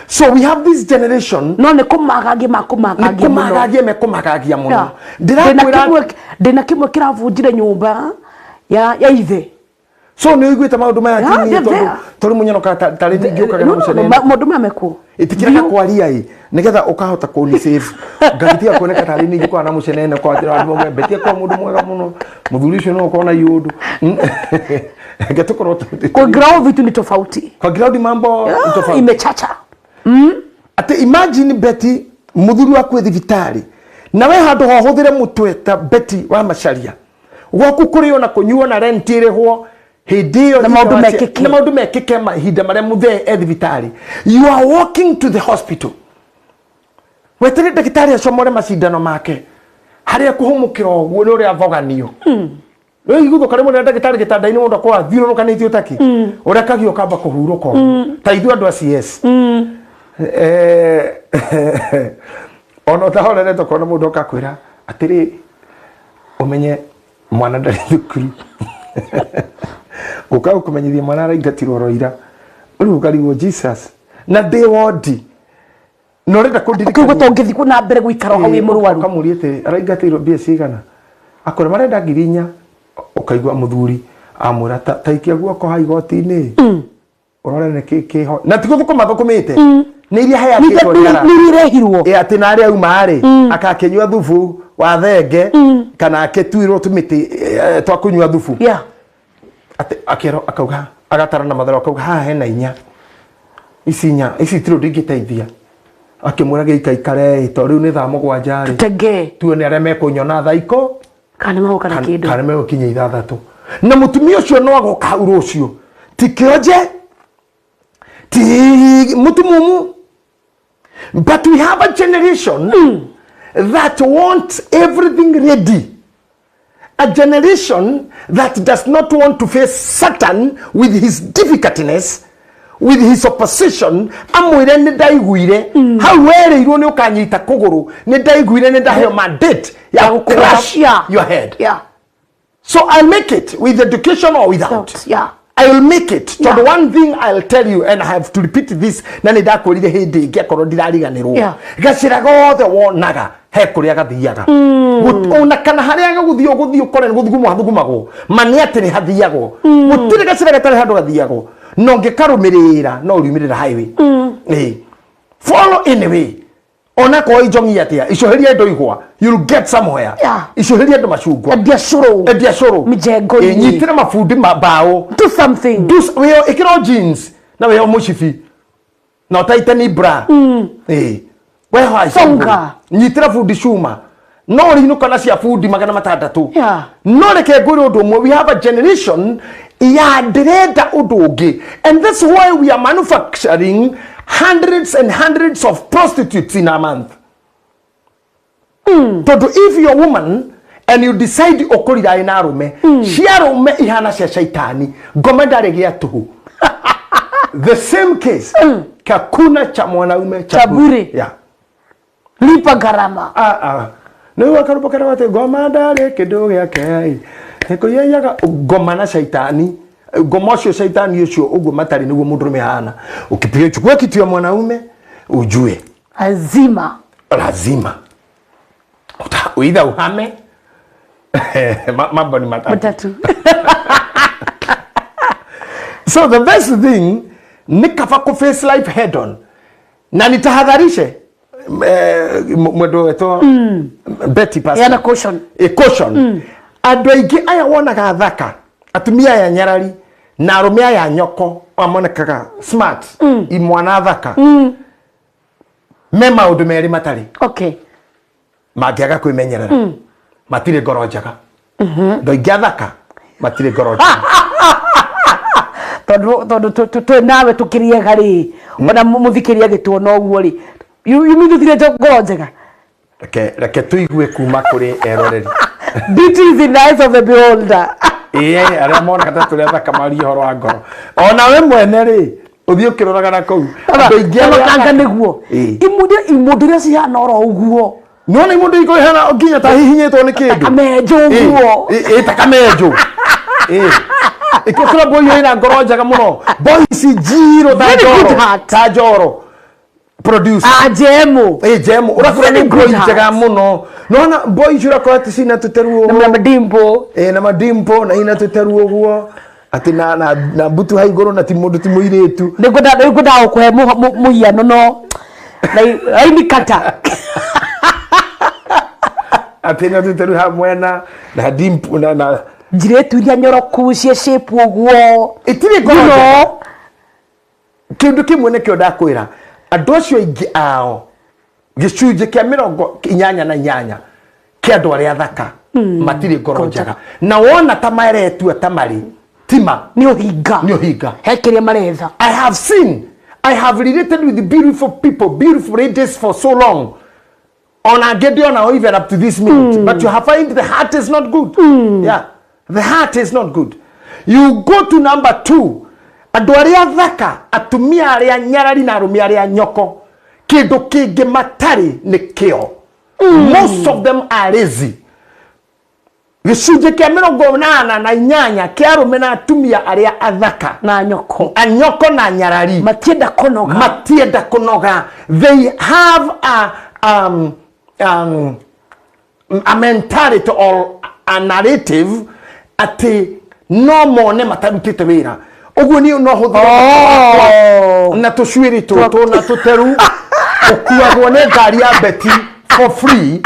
So we have this generation. No nĩ kũmagagia nĩ makũmagagia mũno. Kũmagagia mekũmagagia mũno. Ndĩna Ndĩrakwĩra ndĩna kĩmwe kĩravunjire nyũmba ya ithe. So nĩ ũiguĩte maũndũ maya Yeah, ti they're tondũ there. tondũ mũnyonoka tarĩ ndingĩũkaga na No, no, no, mũcenene. maũndũ maya mekuo. Ĩtikĩreka kwaria ĩ nĩgetha ũkahota kũni save ngagĩtiga kuoneka tarĩ ningĩ kwa na mũcenene kwa atĩra andũ mamwe betia kwa mũndũ mwega mũno mũthuri ũcio no ũkorwo na iũndũ reke tũkorwo Kwa ground vitu ni tofauti. Kwa ground mambo ni tofauti. Imechacha. Atĩ imagine Betty mũthuri waku e thibitarĩ na we handũ ha ũhũthĩre mũtwe ta Betty wa Macharia gwaku kũrĩo na kũnyuo na rent ĩrĩhwo hĩndĩ ĩyo Na maũndũ mekĩke. Na maũndũ mekĩke mahinda marĩa mũthee e thibitarĩ, you are walking to the hospital wetere ndagĩtarĩ acomore macindano make harĩa kũhũmũkĩra ũguo nĩ ũrĩa athoganio rĩu iguthũka rĩmwe rĩa ndagĩtarĩ gĩtanda-inĩ mũndũ akorwo athiũrũrũkanĩtio taki ũrĩa kagio kamba kũhurũka ũguo ta ithuĩ andũ a CS. Ona ũtahorerete ũkona mũndũ okakwĩra atĩrĩ, ũmenye mwana ndarĩ thukuru, ũka gũkũmenyithia mwana araingatirwo oro ira. Rĩu ũkarigwo, Jesus, na ndĩ wondi na ũrenda kũndirikania. Ũkĩigua ta ũngĩthiĩ na mbere gũikara hau wĩ mũrwaru. Ũkamũria atĩrĩ, araingatĩirwo mbia cigana? Akwĩra marenda 4,000. Ũkaigua mũthuri amwĩra, ta ikia guoko ha igoti-inĩ ũrore nĩ kĩ kĩho, na ti gũthũkũma thũkũmĩte, nĩ iria heakĩtwo nĩ arata. Nĩ irehirwo. Ĩ atĩ na arĩa auma rĩ, akakĩnyua thubu wa thenge kana akĩtuirwo tũmĩtĩ twa kũnyua thubu. Atĩ akĩerwo, akauga, agatara na matharũ, akauga haha hena inya, ici inya ici itirĩ ũndũ ingĩteithia. Akĩmwĩra gĩikaikare ĩ, tondũ rĩu nĩ thaa 7 rĩ, tenge tuone arĩa mekũnyona thaa iko kana nĩ magoka na kĩndũ. Kana megũkinya 6, na mũtumia ũcio no agoka hau rũciũ, ti kĩonje, ti mũtumumu. But we have a generation that wants everything ready, a generation that does not want to face Satan with his difficultness, with his opposition. Amwĩre nĩ ndaiguire hau werĩirwo nĩ ũkanyita kũgũrũ, nĩ ndaiguire, nĩ ndaheo mandate ya crush your head. So I'll make it with education or without. I will make it. Tondũ one thing I'll tell you, and I have to repeat this, na nĩ ndakwĩrire hĩndĩ ĩngĩ akorwo ndirariganĩrwo. Gacĩra gothe wonaga he kũrĩa gathiaga. Ona kana harĩa gagũthiĩ ũgũthiĩ ũkore nĩ gũthugumwo hathugumagwo. Ma nĩ atĩ nĩ hathiagwo. Gũtirĩ gacĩra gatarĩ handũ gathiagwo. Na ũngĩkarũmĩrĩra no ũriumĩrĩra highway. Ĩĩ. Follow anyway. Ona korwo ijongi atia, icoheria indo igwa, you'll get somewhere. Icoheria indo macungwa. Endia cũrũ. Endia cũrũ. Mĩjengo-inĩ. Ĩ, nyitĩra mabundi ma mbaũ. Do something. Do wĩyo ĩkĩrwo jeans na wĩyo mũcibi na ũtaitani bra. Ĩ, weho Songa. Nyitĩra bundi cuma no ũrĩinũka na cia bundi 600. No reke ngwĩre ũndũ ũmwe, we have a generation ya ndĩrenda ũndũ ũngĩ, and that's why we are manufacturing hundreds and hundreds of prostitutes in a month. Tondũ if you're a woman and you decide ũkũrira na arũme, cia arũme ihana cia shaitani, ngoma ndarĩ gĩa tũhũ. The same case, kakuna cha mwanaume cha Cha bure. Lipa gharama. Ah, ah. Nĩguo karũmbo karĩa atĩ ngoma ndarĩ kĩndũ gĩake nĩkũiyaiyaga ngoma na shaitani, ngoma ũcio shaitani ũcio ũguo matarĩ nĩguo mũndũrũme ahana. Ukipiga chukua kitu ya mwanaume ujue lazima lazima either uhame. Mambo ni matatu. Matatu. So the best thing ni kaba ku face life head on, na nitahadharishe mwendo wetwo Betty Pastor. Yana caution. A caution. Andũ aingĩ aya wonaga thaka, atumia aya nyarari na arũme aya nyoko amonekaga smart, imwana thaka, me maũndũ merĩ matarĩ. Mangĩaga kwĩmenyerera, matirĩ ngoro njega. Andũ aingĩ athaka matirĩ ngoro njega. Tondũ twĩ nawe tũkĩrĩega rĩ, ona mũthikĩria agĩtuona ũguo rĩ, you mean tũtirĩ ngoro njega? Reke tũigue kuma kũrĩ eroreri. Beauty is in the eyes of the beholder. Ĩĩ, arĩa monaga ta tũrĩ athaka marie ũhoro wa ngoro. Ona we mwene rĩ, ũthiĩ ũkĩroraga na kũu. Andũ aingĩ arĩa Kanga athaka- nĩguo. Ĩĩ. Imũndũ iria cihana oro ũguo. Nĩwona imũndũ ikũ ihana nginya ta hihinyĩtwo nĩ kĩndũ. Kamenjũ ũguo. Ĩĩ, ĩĩ, ta kamenjũ. Ĩĩ. Ĩkĩra boy ĩna ngoro njega mũno. Boy ici njirũ ta Very good njoro. heart. Ta njoro. Producer. Ah, jemu. Ĩĩ, jemu. Ũrakora Very nĩ good boy heart. njega mũno. Nĩwona boy ici ũrakora atĩ cina tũteruo Na ũguo. madimbo. Ĩĩ, na madimpo na ina tũteruo ũguo. Atĩ na mbutu ha igũrũ na ti mũndũ ti mũirĩtu. Nĩngwendaga gũkũhe mũhiano no raini kata. Atĩ na tũteru ha mwena na dimpo na njirĩtu iria nyoroku cie shape ũguo. Itirĩ ngoro You know. njega. Kĩndũ kĩmwe nĩkĩo ndakwĩra, andũ acio aingĩ ao gĩcunjĩ kĩa 88 kĩa andũ arĩa athaka matirĩ ngoro njega, na wona ta maretua ta marĩ tima. Nĩ ũhinga. Nĩ ũhinga. He kĩrĩa maretha. I have seen, I have related with beautiful people, beautiful ladies for so long. Ona angĩ ndĩona even up to this minute. But you have find the heart is not good. Yeah, the heart is not good. You go to number 2. Andũ arĩa athaka, atumia arĩa nyarari na arũme arĩa nyoko. Kĩndũ kĩngĩ matarĩ nĩ kĩo. Most of them are lazy. Gĩcunjĩ kĩa 88 kĩa arũme na atumia arĩa athaka na nyoko anyoko na nyarari matienda kũnoga. Matienda kũnoga. They have a mentality or a narrative atĩ no mone matarutĩte wĩra ũguo niĩ no hũthĩre Oh. na tũcuĩrĩ tũtũ na tũteru ũkuagwo nĩ ngari ya Beti for free,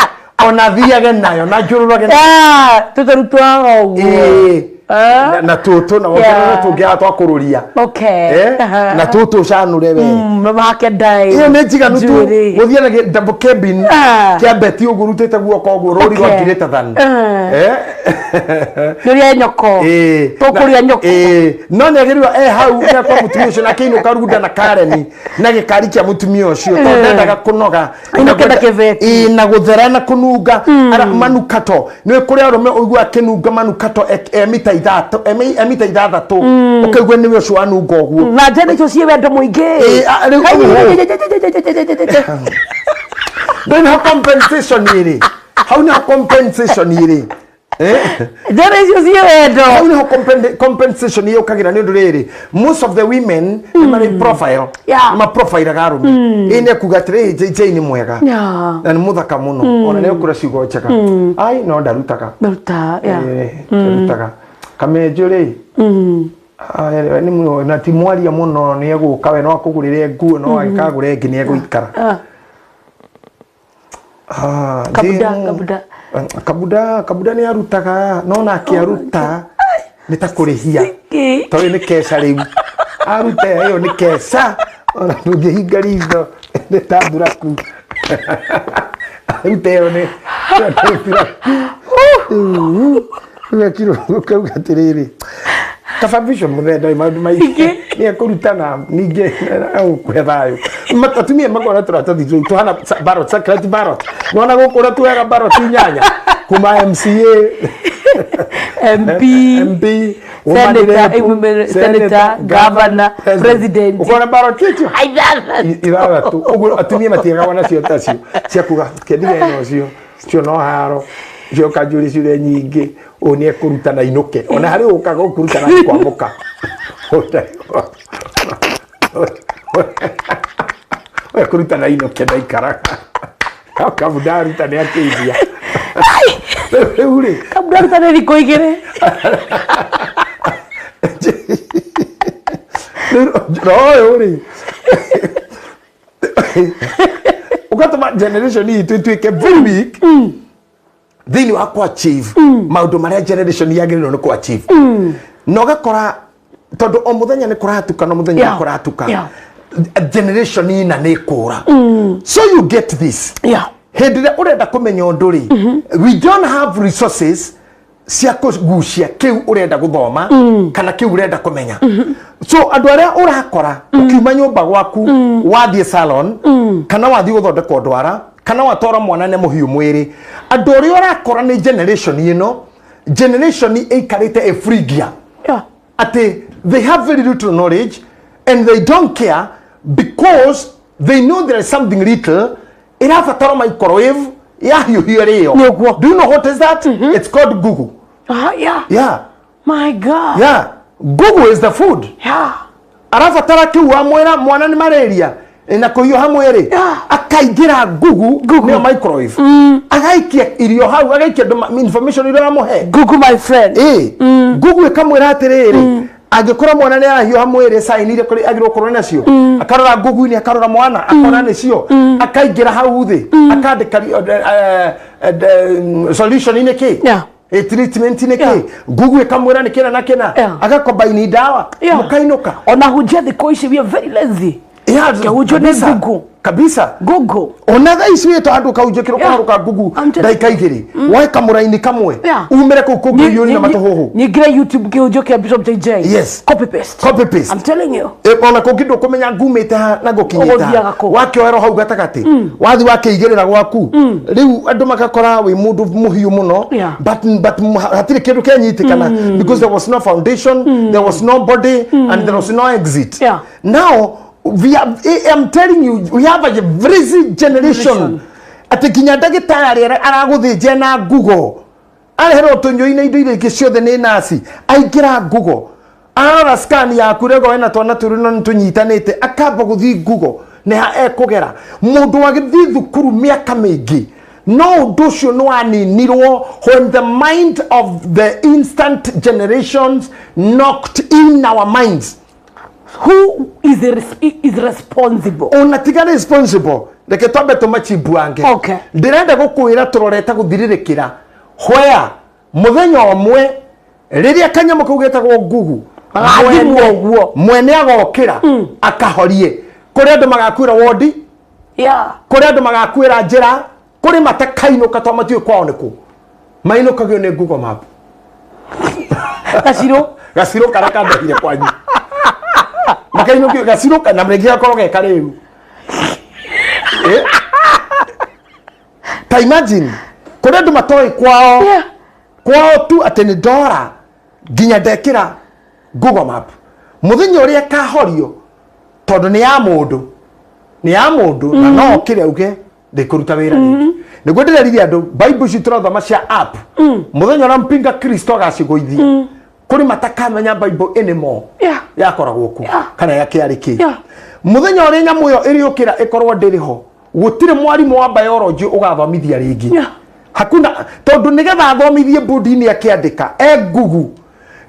ona thiage nayo na njũrũrage. Ah, tũteru twaga ũguo. Ĩĩ. Ah. Na tũtũ na wongerere tũngĩ twa kũrũria. Okay. Eh, na tũtũ ũcanũre we. Mahake ndai. Ĩyo nĩ njiganu tu. Njuĩrĩ. Gũthiĩ na double cabin Ah. kĩa Beti ũguo ũrutĩte guoko ũguo rũri rwa greater than. Ah. Eh. Nĩ ũrĩa nyoko. Ĩĩ. Tũkũrĩa nyoko. Ĩĩ. No nĩ agĩrĩirwo e hau nĩ akwa mũtumia ũcio na akĩinũka runda na Kareni na gĩkari kĩa mũtumia ũcio tondũ ndendaga kũnoga. Ainũke na kĩbeti. Ĩĩ, na gũthera na kũnunga manukato. Nĩ kũrĩ arũme ũigua akĩnunga manukato e mita 3, e mita 6, ũkaigua nĩwe ũcio wanunga ũguo. Na njene icio ciĩ wendo mũingĩ. Ĩĩ, rĩu ũguo. Ndũĩ nĩho compensation ĩrĩ hau, nĩho compensation ĩrĩ. Eh? Njene icio ciĩ wendo. Hau nĩho compensation yũkagĩra nĩ ũndũ rĩrĩ, most of the women nĩ marĩ profile. Nĩ maprofilaga arũme. Ĩ nĩ ekuga atĩrĩ, JJ nĩ mwega na nĩ mũthaka mũno, ona nĩ ekũra ciugo njega, ai no ndarutaga. Ndaruta, yeah. Eh, ndarutaga kamenjũ rĩ. Aya, nĩ na ti mwaria mũno, nĩ egũka we no akũgũrĩre nguo, no agĩkagũre ĩngĩ nĩ egũikara. Ah. Ah, Kabuda, Kabuda. Kabuda, Kabuda nĩ arutaga no na akĩaruta nĩ ta kũrĩhia. Kĩ? Tondũ nĩ keca rĩu aruta ĩyo nĩ keca, ona ndũngĩhinga ritho nĩ ta thuraku aruta ĩyo nĩ thuraku. Rĩu ekirwo ũkauga atĩrĩrĩ, kaba Bishop mũthenya maũndũ maingĩ nĩ ekũrutana ningĩ agũkũhe thayũ. Atumia makona tũratathi tũu tũhana ballot, secret ballot, nona gũkũ ũrĩa tuoyaga ballot inyanya kuma MCA, MP, MP, woman Senator, rep, senator, governor, president. Ũkona ballot icio Ithathatũ. 6 ũguo atumia matiagaga nacio tacio cia kuga kendiga ĩno cio cio no haro cio kanjũri ciũrĩa nyingĩ ũyũ nĩ ekũruta na inũke ona harĩ ũkaga ũkũruta na kwamũka ekũruta na inũke ndaikaraga kabu ndaruta nĩ akĩithia rĩu rĩ. Kabuda aruta nĩ thikũ 2. Rĩu ũyũ rĩ ũgatũma generation itũ ĩtuĩke very weak thĩinĩ wa kũ achieve maũndũ marĩa generation yagĩrĩirwo nĩ kũ achieve, na ũgakora tondũ o mũthenya nĩ kũratuka na mũthenya nĩ kũratuka, generation ina nĩ kũra. So you get this, hĩndĩ ĩrĩa ũrenda kũmenya ũndũ rĩ, we don't have resources cia kũgucia kĩu ũrenda gũthoma kana kĩu ũrenda kũmenya. So andũ arĩa ũrakora ũkiuma nyũmba gwaku wathiĩ salon kana wathiĩ gũthondekwo ndwara kana watwara mwana nĩ mũhiũ mwĩrĩ, andũ arĩa ũrakora nĩ generation ĩno, generation ĩikarĩte ĩ free gear, atĩ they have very little knowledge and they don't care because they know there is something little ĩrabatara microwave yahiũhio rĩo. Nĩ ũguo. Do you know what is that? It's called Google. Ah, yeah. Yeah. My God. Yeah, Google is the food. Arabatara kĩu wamwĩra mwana nĩ malaria na kũhiũha mwĩrĩ, akaingĩra Google, nĩyo microwave, agaikia irio hau, agaikia information iria ũramũhe. Google my friend. Ĩ Google ĩkamwĩra atĩrĩrĩ, angĩkorwo mwana nĩ arahiũha mwĩrĩ, sign iria agĩrĩirwo gũkorwo nacio, akarora Google-inĩ, akarora mwana akona nĩcio, akaingĩra hau thĩ akandĩka solution-inĩ kĩ, treatment nĩ kĩ. Google ĩkamwĩra nĩ kĩna na kĩna, agakombaini ndawa, mũkainũka. Ona hunjia thikũ ici we are very lazy. Kĩhunjio nĩ Google. Kabisa. Google. Ona thaa ici wĩtwa handũ kaunjio kĩroko harũka Google I'm telling- ndagĩka 2 woe kamũraini kamwe umĩre kũu kũngĩ irio na matũhũhũ. Nyingĩre YouTube kĩhunjio kĩa Bishop JJ. Yes. Copy paste. Copy paste. I'm telling you. Ona kũngĩ ndũkũmenya ngumĩte ha na ngũkinyĩte Ũgũthiaga ha. kũ? Wakĩoerwo hau gatagatĩ wathi wakĩigĩrĩra gwaku, rĩu andũ magakora wĩ mũndũ mũhiũ mũno, but hatirĩ kĩndũ kĩanyitĩkana because there was no foundation, there was no body and there was no exit. Now We have, I'm telling you, we have a lazy generation. Atĩ nginya ndagĩtarĩ aragũthĩnjia na Google, areherwo tũnyũi na indo iria ingĩ ciothe nĩ naci, aingĩra Google, arora scan yaku, rego ena twana tũrĩ no nĩtũnyitanĩte, akamba gũthiĩ Google nĩ ha ekũgera. Mũndũ wagĩthiĩ thukuru mĩaka mĩingĩ, no ũndũ ũcio nĩ waninirwo when the mind of the instant generations knocked in our minds. Who is responsible? Ona tiga responsible, reke twambe tũmachimbuange. Ndĩrenda gũkwĩra tũrorete gũthirĩrĩkĩra where mũthenya ũmwe rĩrĩa kanyamũ kau getagwo Google Gathimwo ũguo. Mwene agokĩra akahorie. Kũrĩ andũ magakuĩra wodi, kũrĩ andũ magakuĩra njĩra, kũrĩ matakainũka tondũ matiũĩ kwao nĩkũ, mainũkagio nĩ Google Map. Gacirũ. Gacirũ karĩa kandehire kwanyu, makainũkio gacirũ na rĩngĩ gakorwo ge karĩu. Eh? Ta imagine kũrĩ andũ matoĩ kwao, kwao tu atĩ nĩ ndora nginya ndekĩra Google Map. Mũthenya ũrĩa ĩkahorio, tondũ nĩ ya mũndũ, nĩ ya mũndũ, na no okĩre uge ndĩkũruta wĩra rĩngĩ. Nĩguo ndĩrerire andũ Bible ici tũrathoma cia app, mũthenya ũrĩa mpinga Kristo agacigũithia, kũrĩ matakamenya Bible anymore yakoragwo ku kana ya kĩarĩ kĩ. Mũthenya ũrĩa nyamũ ĩyo ĩrĩũkĩra ĩkorwo ndĩrĩ ho, gũtirĩ mwarimũ wa biology ũgathomithia rĩngĩ. Hakuna, tondũ nĩgetha athomithie bodi-inĩ akĩandĩka e Google,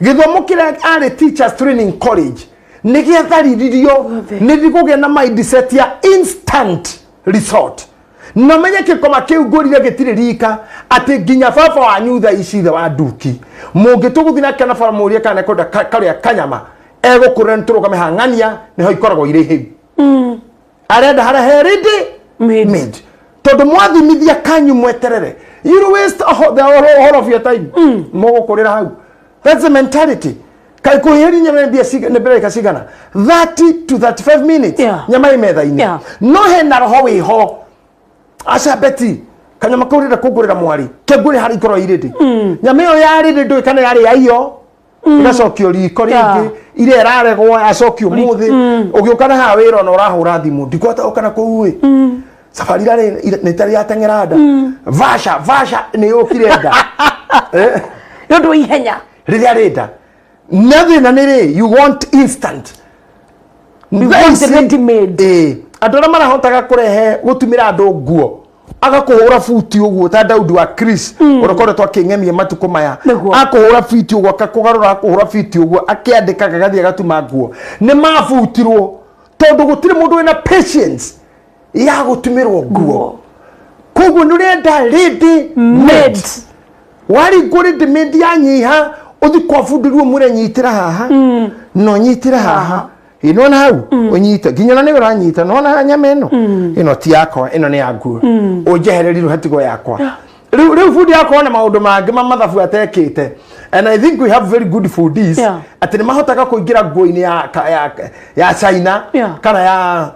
gĩthomo kĩrĩa arĩ Teachers Training College nĩ gĩathariririo nĩ kũgĩa na mindset ya instant resort. Na menye gĩkoma kĩu ngũrire gĩtirĩ rika, atĩ nginya baba wanyu thaa ici, ithe wa nduki, mũngĩtũgũthiĩ nake na bara mũrie kana kwenda karĩa kanyama egũkũrĩra, nĩ tũrũgame hang'ania nĩho ikoragwo irĩ hĩu, arenda harĩa he ready made. Made. Tondũ mwathimithia kanyu mweterere, you waste the whole of your time mũgũkũrĩra hau. That's the mentality. Kaĩ kũhĩhĩria nyama nĩ mbia nĩ ndagĩka cigana? 30 to 35 minutes, nyama ĩ metha-inĩ. No hena roho wĩho, aca beti kanyama kau rĩrĩa kũngũrĩra mwari kengũrĩ harĩa ikorwo irĩndĩ, nyama ĩyo yarĩrĩ ndũĩ kana yarĩ ya iyo, ĩgacokio riko rĩngĩ, ĩrĩa ĩraregwo yacokio ũmũthĩ. Ũgĩũka na haha wĩra ona ũrahũra thimũ, ndikwata ũka na kũu ĩ safari irarĩ nĩ tarĩ yateng'era nda, vasha vasha nĩ yũkire nda. Eh, Nĩ ũndũ wa ihenya. Rĩrĩa rĩnda na thĩna nĩ rĩ, you want instant. We want ready made. Ĩĩ, andũ arĩa marahotaga kũrehe gũtumĩra andũ nguo, agakũhũra buti ũguo ta Daudi wa Chris ũrĩa ũkoretwo akĩng'emia matukũ maya. Akũhũra buti ũguo, akakũgarũra, akũhũra buti ũguo, akĩandĩkaga, agathiĩ agatuma nguo. Nĩ mabutirwo tondũ gũtirĩ mũndũ wĩna patience ya gũtumĩrwo nguo. Koguo nĩ ũrenda ready made. Waringwo ready made yanyiha, ũthi kwa bundi rĩu ũmwĩre nyitĩra haha, no nyitĩra haha, ĩ nona hau ũnyite nginya na nĩ ũranyita, nona nyama ĩno, ĩno ti yakwa, ĩno nĩ ya nguo, ũnjehererie rĩu hatigwo yakwa. Rĩu bundi akorwo na maũndũ mangĩ ma mathabu atekĩte, and I think we have very good foodies, atĩ nĩ mahotaga kũingĩra nguo-inĩ ya China kana ya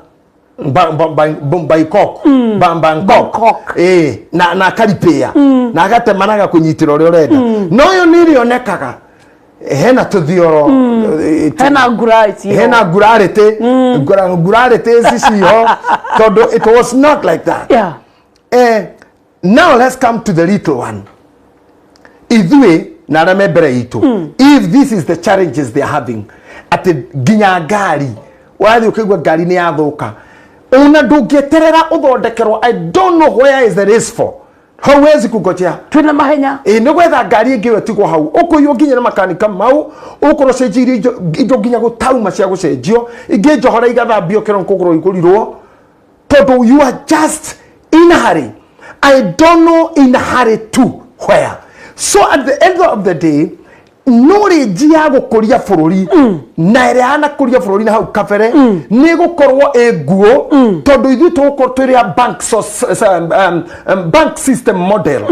Bangkok, Bangkok. Bangkok. Eh, na akaripĩa na agatema na agakũnyitĩra ũrĩa ũrenda, no ĩyo nĩ ĩrĩonekaga hena tũthioro, eh, Hena ngurati. Hena ngurarĩtĩ, ngurarĩtĩ ici ciho, tondũ it was not like that. Eh, now let's come to the little one, ithuĩ na arĩa me mbere itũ. If this is the challenges they are having, atĩ nginya ngari ũrathiĩ ũkaigua ngari nĩ yathũka, ona ndũngĩeterera ũthondekerwo. I don't know where is the race for. Hauwezi kungojea. Twĩna mahenya. Ĩ nĩ gwetha ngari ĩngĩ ĩyo ĩtigwo hau, ũkũiywo nginya na makanika mau, ũkorwo ũcenjeirie indo nginya gũtauma cia gũcenjio, ingĩ njohora igathambio kĩro kũgũrwo igũrirwo, tondũ you are just in a hurry. I don't know in a hurry to where. So at the end of the day, knowledge ya gũkũria bũrũri na ĩrĩa yanakũria bũrũri na hau kabere nĩ gũkorwo ĩ nguo, tondũ ithuĩ tũgũkorwo twĩrĩ a bank, bank system model,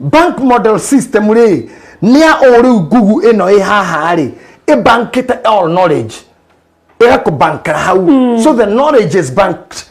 bank model system rĩ, nĩ ya o rĩu Google ĩno ĩ haha rĩ, ĩbankĩte all knowledge, ĩgakũbankĩra hau. So the knowledge is banked,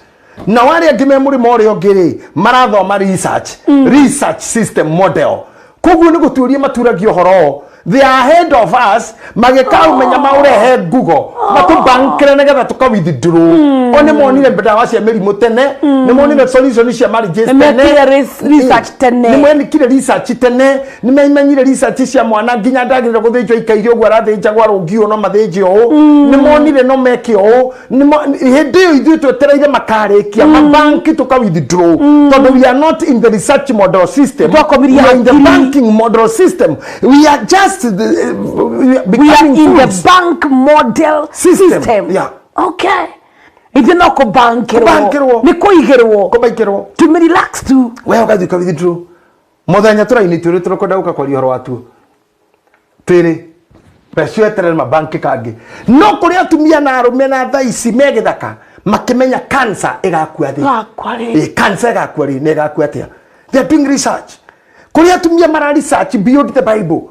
na arĩa angĩ me mũrĩmo ũrĩa ũngĩ rĩ, marathoma research system model. Koguo nĩ gũtuĩria maturagia ũhoro. They are ahead of us. Magĩkaũmenya maũrehe Google, matũbankĩre nĩgetha tũka withdraw. O nĩ monire ndawa cia mĩrimũ tene, nĩ monire solution cia marriages Nĩ tene. mekire research tene. Nĩ mekire research tene, nĩ memenyire research cia mwana nginya ndagĩrĩire gũthĩnjwo ikaire ũguo arathĩnjagwo arũngi ũũ no mathĩnje ũũ. Nĩ monire no meke ũũ. Hĩndĩ ĩyo ithuĩ twetereire makarĩkia mabanki tũka withdraw, tondũ we are not in the research model system. Twakomirie We are in the hakiri. banking model system. We are just we are We are becoming in the fools. bank model System. system. Yeah. Okay, ithuĩ no kũbankĩrwo. Kũbankĩrwo. Nĩ kũigĩrwo. Kũbankĩrwo. Tũme relax tu. We ũgathiĩ ũka withdraw mũthenya tũraini twĩrĩ tũrĩkwenda gũka kwaria ũhoro watuo twĩrĩ mbeca weterere mabanki kangĩ. No kũrĩ atumia na arũme na thaa ici me gĩthaka makĩmenya cancer ĩgakua thĩ. Ĩgakua rĩ. Ĩ, cancer ĩgakua rĩ na ĩgakua atĩa? They are doing research. Kũrĩ atumia mara research beyond the Bible,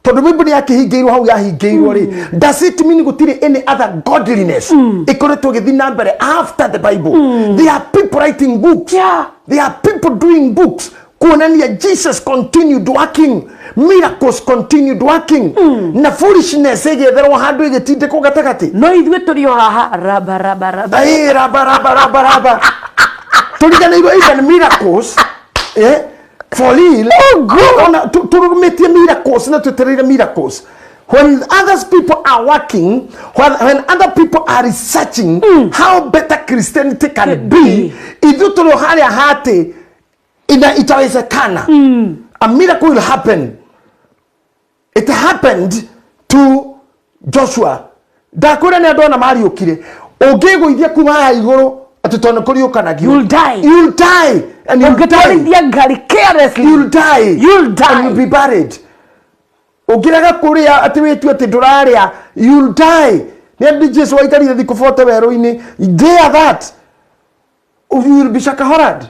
tondũ Bible nĩ yakĩhingĩirwo hau yahingĩirwo rĩ, does it mean gũtirĩ any other godliness ĩkoretwo ĩgĩthiĩ na mbere after the Bible? There are people writing books. There are people doing books kuonania Jesus continued working, miracles continued working, na foolishness ĩgĩetherwo handũ ĩgĩtindĩkwo gatagatĩ. No ithuĩ tũrĩ o haha raba raba raba. Ĩ, raba raba raba raba, tũriganĩirwo even miracles, eh? For real. Oh, God. Ona tũrũmĩtie miracles na twetereire miracles when others people are working, when other people are researching how better Christianity can be, ithuĩ tũrĩ o harĩa hatĩ ina itawezekana. A miracle will happen. It happened to Joshua. Ndakwĩra nĩ andũ ona mariũkire ũngĩgũithia kuma haha igũrũ atĩ tondũ nĩ kũriũkanagio. You'll die. You'll die and you'll die. Ũngĩtwarithia ngari carelessly, You'll die. You'll die. And you'll be buried. Ũngĩrega kũrĩa atĩ wĩtue atĩ ndũrarĩa, you'll die. Nĩ andũ Jesu waikarire thikũ 40 werũ-inĩ. Dare that, you will be shakahorad.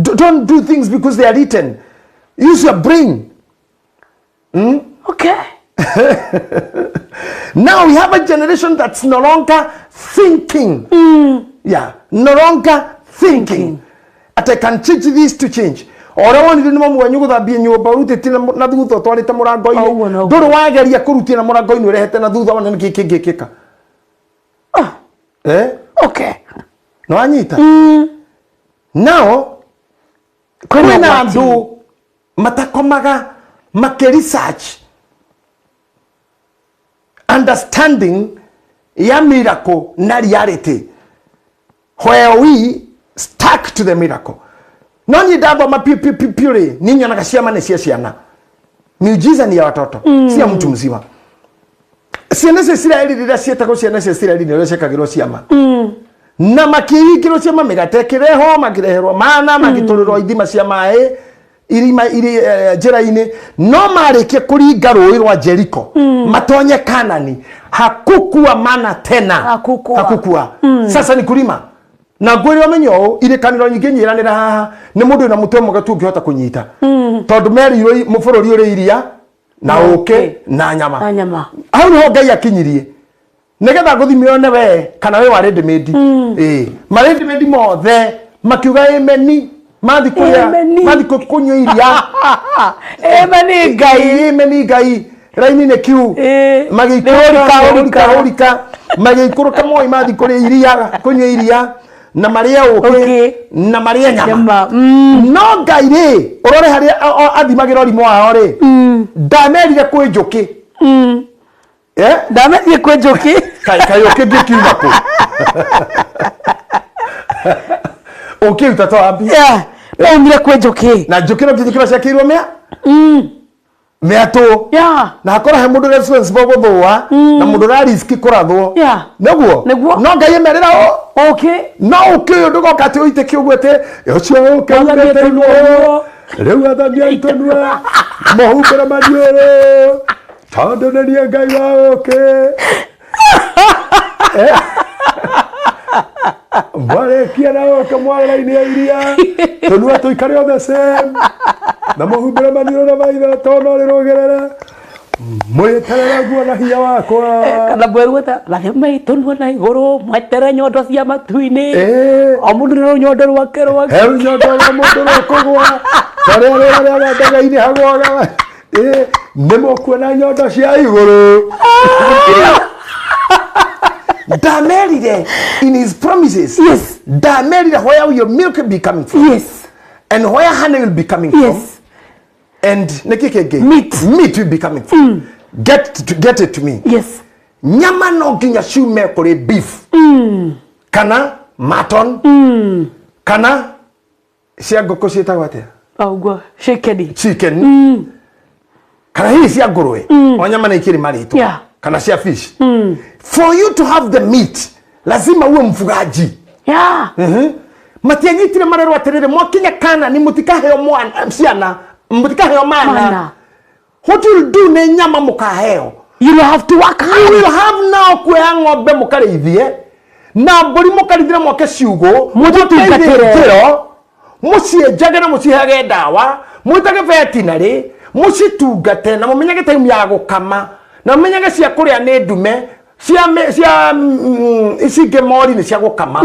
Don't do things because they are written. Use your brain. Okay. Now we have a generation that's no longer thinking. Yeah, no longer thinking. At I can change this to change. Ora wonire nĩ mamu wanyu gũthambia nyũmba ũrutĩtie na thutha ũtwarĩte Ũguo mũrango-inĩ. noguo. Ndũrĩ wageria kũrutia na mũrango-inĩ ũrehete na thutha wona nĩkĩ kĩngĩkĩka. Eh? Okay. Nĩ wanyita? Now Kwĩna kwĩna ũgwati. andũ matakomaga makĩ research understanding ya miracle na reality, where we stuck to the miracle. No niĩ ndathoma piũ piũ piũ piũ rĩ, niĩ nyonaga ciama nĩ cia ciana, miujiza ni ya watoto, si ya mtu mzima. Ciana cia Isiraeli rĩrĩa cietagwo ciana cia Isiraeli nĩ ũrĩa ciekagĩrwo ciama na makĩhingĩrwo ciama, mĩgate ĩkĩrehwo, makĩreherwo mana, magĩtũrĩrwo ithima cia maĩ irima iri njĩra-inĩ. No marĩkia kũringa rũĩ rwa Jeriko matonye Kanani, hakukua mana tena. Hakukua. Hakukua. Sasa ni kulima na ngwĩre ũmenye ũũ irĩkanĩro nyingĩ nyiranĩra haha nĩ mũndũ wĩna mũtwe mwega tu ũngĩhota kũnyita, tondũ merirwo bũrũri ũrĩ iria na Na ũkĩ ũkĩ. na nyama. Na nyama. Hau niho Ngai akinyirie nigetha ngũthime one we kana we wa ready-made. Ĩĩ, ma ready-made mothe makiuga ameni mathi kũrĩa. Ameni. Mathi kũnyua iria. Ĩma nĩ Ngai. Ameni Ngai raini nĩ kiu. Ĩĩ. Magĩikũrũka. Nĩ Hũrika hũrika. Hũrika magĩikũrũka moi mathi kũrĩa iria kũnyua iria na marĩe ũkĩ Ũkĩ. na marĩe nyama. Nyama. No Ngai rĩ, ũrore harĩa athimagĩra ũrimũ wao rĩ, ndamerire kwĩ njũkĩ. Eh? Ndamethiĩ kwĩ njũkĩ. Kai kai ũkĩ ngĩkiuma kũ ũkĩruta to ambi. Yeah. Ndaumire kwĩ njũkĩ. Na njũkĩ no nginya ciakĩirwo mĩa mĩatũ. Na hakorwo he mũndũ responsible gũthũa na mũndũ ũra risk kũrathwo. Nĩguo. Nĩguo. No Ngai emerĩra ũ Ũkĩ. No ũkĩ ũyũ ndũgoka atĩ ũitĩke ũguo atĩ ũcio ũkĩ Athamie umĩte tũnua. igũrũ rĩu athamia itũnua mũhumbĩre maniũrũ tondũ nĩ niĩ Ngai wa ũkĩ. Mwarĩkia na ũkĩ mwarĩra-inĩ ya iria tũnua tũikare o the same na mũhumbĩre maniũrũ na maitho tondũ no rĩrũgĩrĩre mwĩterere nguo na hinya wakwa. Kana mweruo ta rathimai tũnua na igũrũ mwetere nyondo cia matu-inĩ. Ĩĩ. O mũndũ na rũnyondo rwake rwake. He runyondo rwa mũndũ rũkũgwa tarĩa rĩera rĩa ndege-inĩ hagwaga. Ĩĩ, Nĩ mũkuona nyondo cia igũrũ. Ndamerire in his promises. Ndamerire where your milk will be coming from and where honey will be coming from and nĩkĩ kĩngĩ? Meat. Meat will be coming from. Get it to me. Nyama no nginya ciume kũrĩ beef kana mutton kana cia ngũkũ ciĩtagwo atĩa? Ũguo shikeni. Chicken kana hihi cia ngũrwe, o nyama nĩ ikĩrĩ marĩtwa, kana cia fish. For you to have the meat, lazima uwe mfugaji. Matianyitire marerwo atĩrĩrĩ, mwakinya kana ni mũtikaheo mwana ciana, mũtikaheo mana. Mana. What you'll do, nĩ nyama mũkaheo. You will have to work You hard. will have now kuoya ng'ombe mũkarĩithie na mbũri, mũkarĩithie mwake ciugũ. Mũcitungatĩre. Mũkaithĩnjĩro, mũcienjage na mũcihage ndawa, mwĩtage veterinary, mũcitungate na mũmenyage time ya gũkama na mũmenyage cia kũrĩa nĩ ndume, cia ici ingĩ mori nĩ cia gũkama.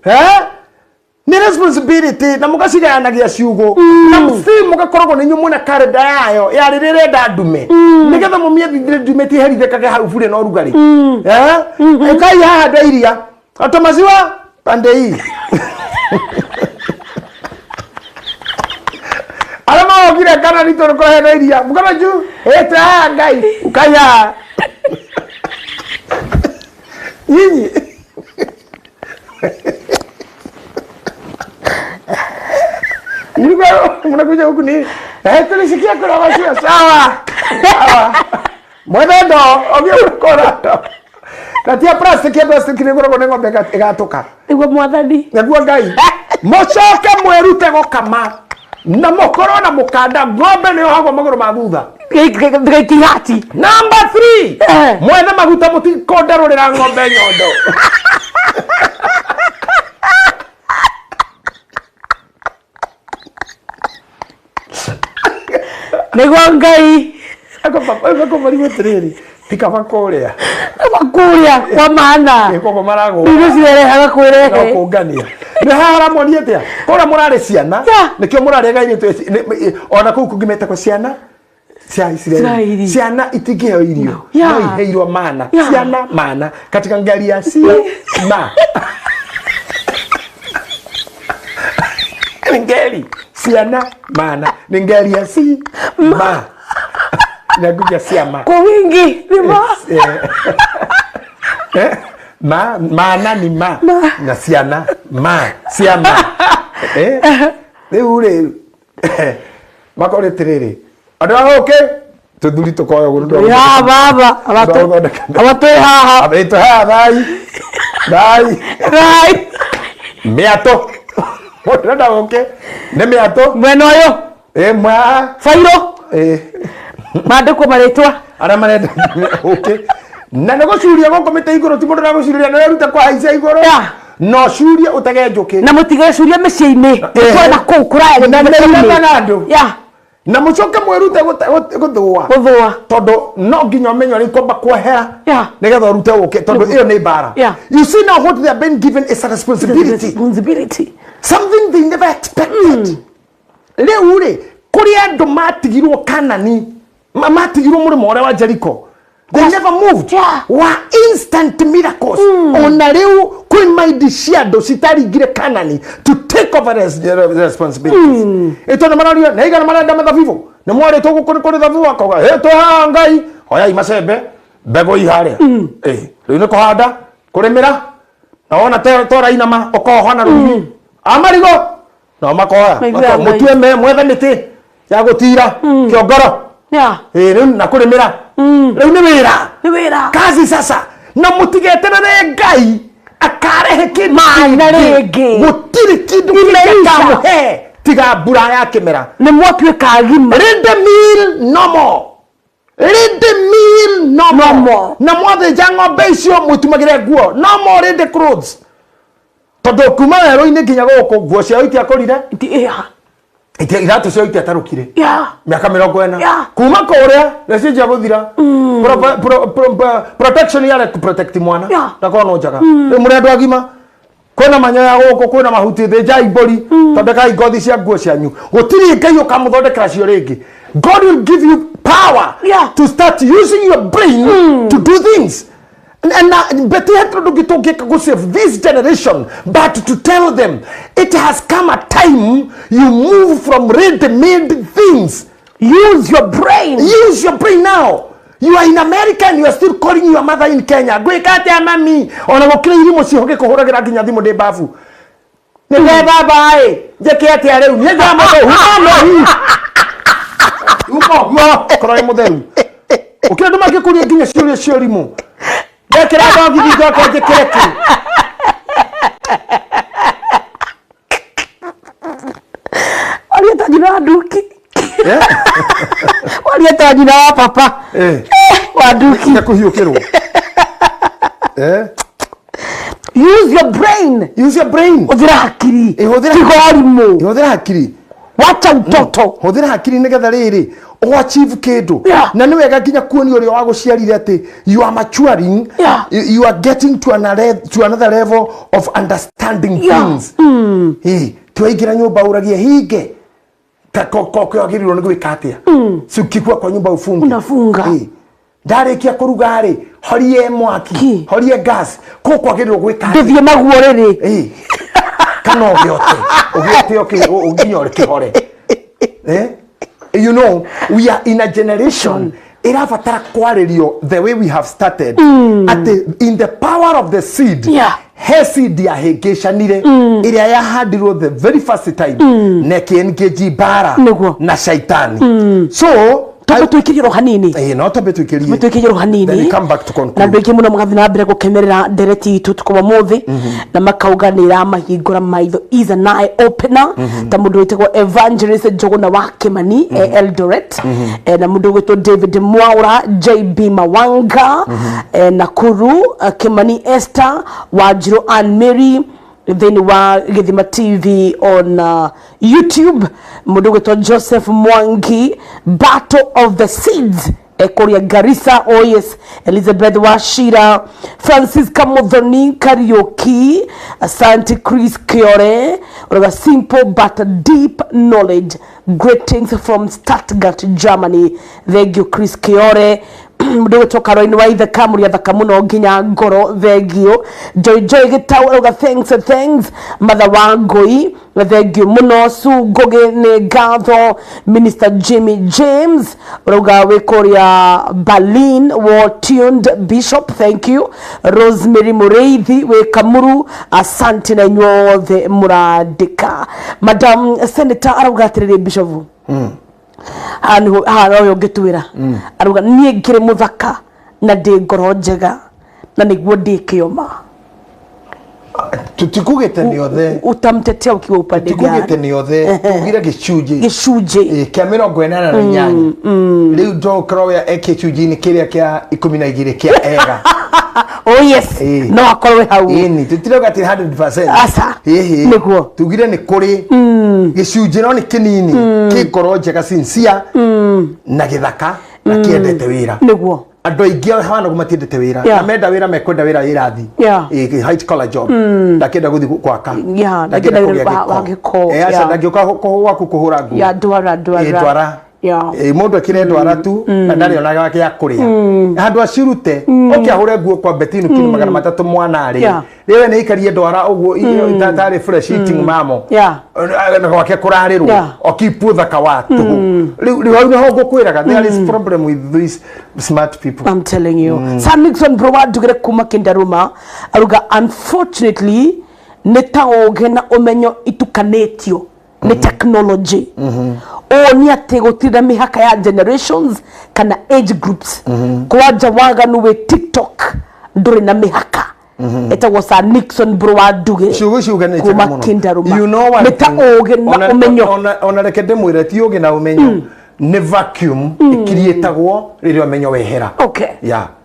Eh? Nĩ responsibility na mũgacigayanagia ciugũ na si mũgakoragwo nĩ inyuĩ mwĩna karenda yayo ya rĩrĩa ĩrenda ndume, nĩgetha mũmĩethithire ndume tiherithĩkage hau burĩ na ũrugarĩ. Eh? Ĩkai haha andũ a iria ata maziwa pande hii, arĩa marokire kana ritũ nĩ kũrehena iria mũkono juu ĩte haha Ngai ukai haha nyinyi. Nilikuwa mnakuja huku ni tulisikia kuna maziwa, sawa sawa, mwene ndo ogie ukora ndo na tia plastic ya plastic nĩ ngoragwo nĩ ng'ombe ĩgatũka. Nĩguo Mwathani. Nĩguo Ngai. Mũcoke mwĩrute gũkama na mũkorwo na mũkanda. Ng'ombe nĩ yohagwo magũrũ ma thutha. Gĩtigati. Number 3. Mwethe maguta, mũtikondarũrĩra ng'ombe nyondo. Nĩguo Ngai. Akũmarigwo atĩrĩrĩ, ti kaba kũrĩa Kũrĩa kwa maana. Koguo maragũ Irio cirerehaga no kwĩrehe. Kũngania nĩ haha haramwonia atĩa kũrĩa mũrarĩ ciana. Nĩkĩo mũrarega irio ona kũu kũngĩ metagwo ciana cia Isiraeli. Isiraeli. Ciana itingĩheo irio, no iheirwo mana. Ciana mana katika ngari ya cia ma nĩ ngeri ciana mana nĩ ngeri ya si ma inakuja ciama. Kwa wingi nĩ ma. Eh, ma mana ni ma na ciana ma ciama. Rĩu rĩ makorwo atĩrĩrĩ, andũ a gũkĩ tũthuri tũkoya ũguo. Ya baba. Abatũ haha. Abĩtũ haha thai thai. Rai. Mĩatũ, mũndũ ũrenda gũkĩ nĩ mĩatũ. Mwena ũyũ. Ĩ mwa. Bairũ. Ĩ. Mandĩkwo marĩtwa. Arĩa marenda ũkĩ na nĩ gũcuria gũkũ mĩtĩ igũrũ, ti mũndũ ũragũcuria, nĩ werute kũhaica igũrũ. No curie ũtege njũkĩ. Na mũtigecurie mĩciĩ-inĩ. Twena kũu kũraya. Na nĩ na andũ. Na mũcoke mwĩrute gũthũa. Gũthũa. Tondũ no nginya ũmenye ũrĩa ikwamba kuohera nĩgetha ũrute ũkĩ, tondũ ĩyo nĩ mbara. You see now what they have been given is a responsibility. Responsibility. Something they never expected. Rĩu rĩ, kũrĩ andũ matigirwo Kanani, matigirwo mũrĩmo ũrĩa wa Jericho, they never moved. Wa instant miracles. Ona rĩu kwĩ maindi cia andũ citaringire Kanani to take over responsibilities. Ĩtondũ marorio nĩ igana marenda mathabibũ, nĩ mwarĩtwo gũkũ nĩ kũrĩ thabibũ, akauga hĩ twĩ haha Ngai, oyai macembe, mbegũ i harĩa. Ĩ, rĩu nĩ kũhanda, kũrĩmĩra, na wona torainama ũkoha na rũrigi a marigo nao makoya. Maiguaga Ngai. Mũtue mwethe mĩtĩ ya gũtira kĩongoro. Ĩ, rĩu na kũrĩmĩra rĩu nĩ wĩra. Nĩ wĩra. Kazi sasa, na mũtigeterere Ngai akarehe kĩndũ Mana kĩngĩ. Rĩngĩ. Gũtirĩ kĩndũ kĩngĩ Imeisha. akamũhe tiga mbura ya kĩmera. Nĩ mwatuĩka agima. Ready meal no more, ready meal no No more. more. Na mwathĩnja ng'ombe icio mwĩtumagĩre nguo, no more ready clothes, tondũ kuma werũ-inĩ nginya gũkũ nguo ciao itiakũrire. Iratũ ciao itiatarũkire. Mĩaka 40. Kuma kũrĩa nĩcinjia gũthira. Protection yarĩ protect mwana. Ndakorwo no njaga rĩu mũrĩ andũ agima, kwĩna manyoya gũkũ, kwĩna mahuti, thĩnjai mbũri, thondekai ngothi cia nguo cianyu. Gũtirĩ Ngai ũkamũthondekera cio rĩngĩ. God will give you power to start using your brain to do things. And but to save this generation, but to tell them it has come a time you move from ready-made things. Use your brain. Use your brain now. You are in America and you are still calling your mother in Kenya. Gwĩka atĩa mami? Ona gũkĩra irimũ cihoge kũhũragĩra nginya thimũ ndĩ babu. Nĩ baba ĩ, njĩke atĩa rĩu? Nĩ ndamũthũ, huma Uma ũguo, korwo wĩ mũtheru. Ũkĩra andũ mangĩkũria nginya ciũria cia ũrimũ. Ndekĩra thogithi njoke njĩkĩre kĩ? Waria ta nyina wa Nduki. Waria ta nyina wa papa. Wa Nduki. Nĩ kũhiũkĩrwo. Use your brain. Use your brain. Hũthĩra hakiri. Hũthĩra Tiga ũrimũ. Hũthĩra hakiri. Wacha utoto. Hũthĩra hakiri nĩgetha rĩrĩ achieve kĩndũ. Na nĩ wega nginya kuonia ũrĩa wagũciarire atĩ you are maturing. You are getting to another level of understanding things. Twaingĩra nyũmba ũragie hinge. Kwagĩrĩirwo nĩ gwĩka atĩa? Si ukikua kwa nyumba ufunge. Unafunga. Ndarĩkia kũruga rĩ, horie mwaki, horie gas. Kũ kwagĩrĩirwo gwĩka atĩa? Ndũthiĩ maguo rĩrĩ. Kana ũgĩote. Ũgĩote nginya ũkĩhore. You know, we are in a generation irabatara kwarĩrio the way we have started. At in the power of the seed, he seed yahĩngĩcanire ĩrĩa yahandirwo the very first time na ĩkĩ-engage mbara na shaitani. So twambe twĩkĩrie ro hanini. No twambe twĩkĩrie. Twĩkĩrie ro hanini. Then we come back to conclude. Na andũ aingĩ mũno magathiĩ na mbere gũkenerera ndereti itũ ũtukũ wa ũmũthĩ na makauga nĩ ĩramahingũra maitho, is an eye opener. Ta mũndũ wĩtagwo Evangelist Njũgũna wa Kĩmani, Eldoret, na mũndũ wĩtwo David Mwaura, JB Mawanga, Nakuru, Kĩmani Esther, Wanjirũ Ann Mary, thĩinĩ wa Gĩthima TV on YouTube, mũndũ ũgwĩtwo Joseph Mwangi, Battle of the Seeds, kũrĩa Garissa, oh yes, Elizabeth Wachira, Francisca Muthoni Kariuki, Asante Chris Kiore, ũrauga simple but deep knowledge, greetings from Stuttgart, Germany. Thank you Chris Kiore. Mũndũ ũgwĩtwo Caroline wa Ithaka, mũrĩ athaka mũno nginya ngoro, thengio. Joy Joy Gĩtau arauga thanks thanks. Mother wa Ngũi, thengio mũno. Su Ngũgĩ nĩ ngatho. Minister Jimmy James ũrauga wĩ kũrĩa Berlin, well tuned Bishop, thank you. Rosemary Mũrĩithi wĩ Kamuru, asante na inyuothe mũrandĩka. Madam Senator arauga atĩrĩrĩ Bishop, haha nowe ũngĩtwĩra, arauga niĩ ngĩrĩ mũthaka na ndĩ ngoro njega na nĩguo ndĩ kĩoma. Tutikugĩte nĩ othe. Utamtetea ukiwa upande gani? Tutikugĩte nĩ othe. Tugire gĩcunjĩ. Gĩcunjĩ. Kĩa 88. Rĩu ndokorwo e gĩcunjĩ-inĩ kĩrĩa kĩa 12 kĩa ega. Oh yes. No akorwe hau. Ĩni, tutirauga atĩ 100%. Aca. Nĩguo. Tugire nĩ kũrĩ gĩcunjĩ no nĩ kĩnini kĩ ngoro njega sincere na gĩthaka na kĩendete wĩra. Nĩguo. Andũ aingĩ hana matiendete wĩra. Na menda wĩra mekwenda wĩra irathi. White collar job. Ndakĩenda gũthiĩ gwaka. Ndakĩenda kũgĩa gĩko. Aca ndangĩũka gwaku kũhũra nguo. Ndwara ndwara. Ndwara. Mũndũ akĩre ndwara tu na ndarĩ onaga gĩa kũrĩa. Handũ acirute oke ahũre nguo kwa Betinu kilo 300 mwana rĩ. Rĩwe nĩ ikarie ndwara ũguo itarĩ fresh eating mamo. Na gwake kũrarĩrwo okipu thaka wa tũhũ. Rĩu hau nĩho ngũkwĩraga there is problem with these smart people. I'm telling you. Sam Nixon bro wa kuma Kindaruma aruga unfortunately nĩ ta ũũgĩ na ũmenyo itukanĩtio nĩ technology. Ũũ nĩ atĩ gũtirĩ na mĩhaka ya generations kana age groups. Kwanja waganu wĩ TikTok ndũrĩ na mĩhaka. Etagwo Sir Nixon bro wa Nduge ciugo ciuga nĩ kuma Kindaruma. Nĩ ta ũũgĩ na ũmenyo. Ona reke ndĩmwĩre ti ũũgĩ na ũmenyo nĩ vacuum ĩkiriĩtagwo rĩrĩa ũmenyo wehera.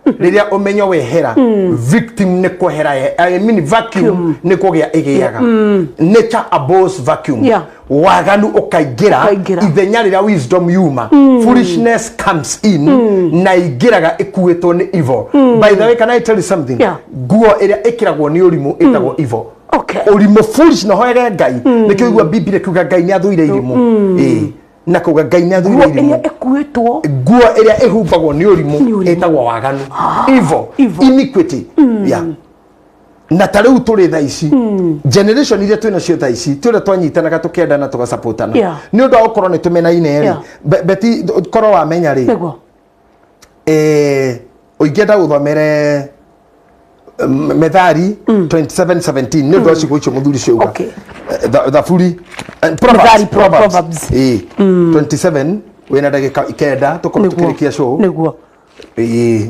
Rĩrĩa ũmenyo wehera victim nĩ kwehera, I mean vacuum nĩ kũgĩa ĩgĩaga. Nature abhors vacuum. Waganu ũkaingĩra ithenya rĩrĩa wisdom yuma. Foolishness comes in na ingĩraga ĩkuĩtwo nĩ evil. By the way, can I tell you something? Nguo ĩrĩa ĩkĩragwo nĩ ũrimũ ĩtagwo evil. Ũrimũ foolish na hoere Ngai. Nĩkĩo igua Biblia kiuga Ngai nĩ athũire irimũ. Na kuga Ngai nĩ Nguo athũire irimũ. ĩrĩa ĩkuĩtwo. Nguo ĩrĩa ĩhumbagwo nĩ Nĩ ũrimũ ũrimũ. ĩtagwo waganu, evil, Evil. iniquity. Yeah. Na ta rĩu tũrĩ thaa ici, generation iria twĩ nacio thaa ici, tũrĩa twanyitanaga tũkendana tũgacapotana nĩ ũndũ wa gũkorwo nĩ tũmenaine rĩ. Beti, korwo wamenya rĩ, Nĩguo. Ũingĩenda gũthomere Methali 27:17 nĩ ũndũ wa ciugo icio mũthuri ũcio auga. Thaburi, Proverbs, Methali, Proverbs. 27, wĩna ndagĩka 9 tũkorwo tũkĩrĩkia show. Nĩguo.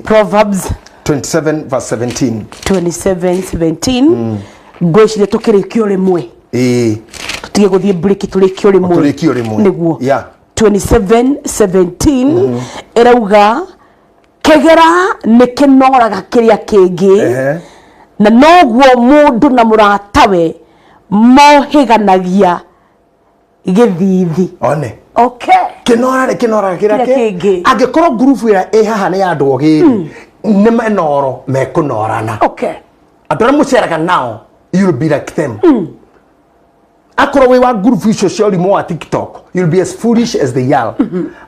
Proverbs 27 verse 17. 27:17. Ngwĩciria tũkĩrĩkio rĩmwe. Tũtige gũthiĩ break, tũrĩkio rĩmwe. Tũrĩkio rĩmwe. Nĩguo. 27:17 ĩrauga kĩgera nĩ kĩnoraga kĩrĩa kĩngĩ, na noguo mũndũ na mũratawe mohĩganagia gĩthithi. One. Okay. Kĩnora rĩ, kĩnoraga kĩrĩa Kĩrĩa kĩngĩ. Angĩkorwo ngurubu ĩrĩa ĩ haha nĩ ya andũ ogĩ rĩ, nĩ menoro mekũnorana. Andũ arĩa mũceraga nao, you'll be like them. Akorwo wĩ wa ngurubu icio cia ũrimũ wa TikTok, you'll be as foolish as they are.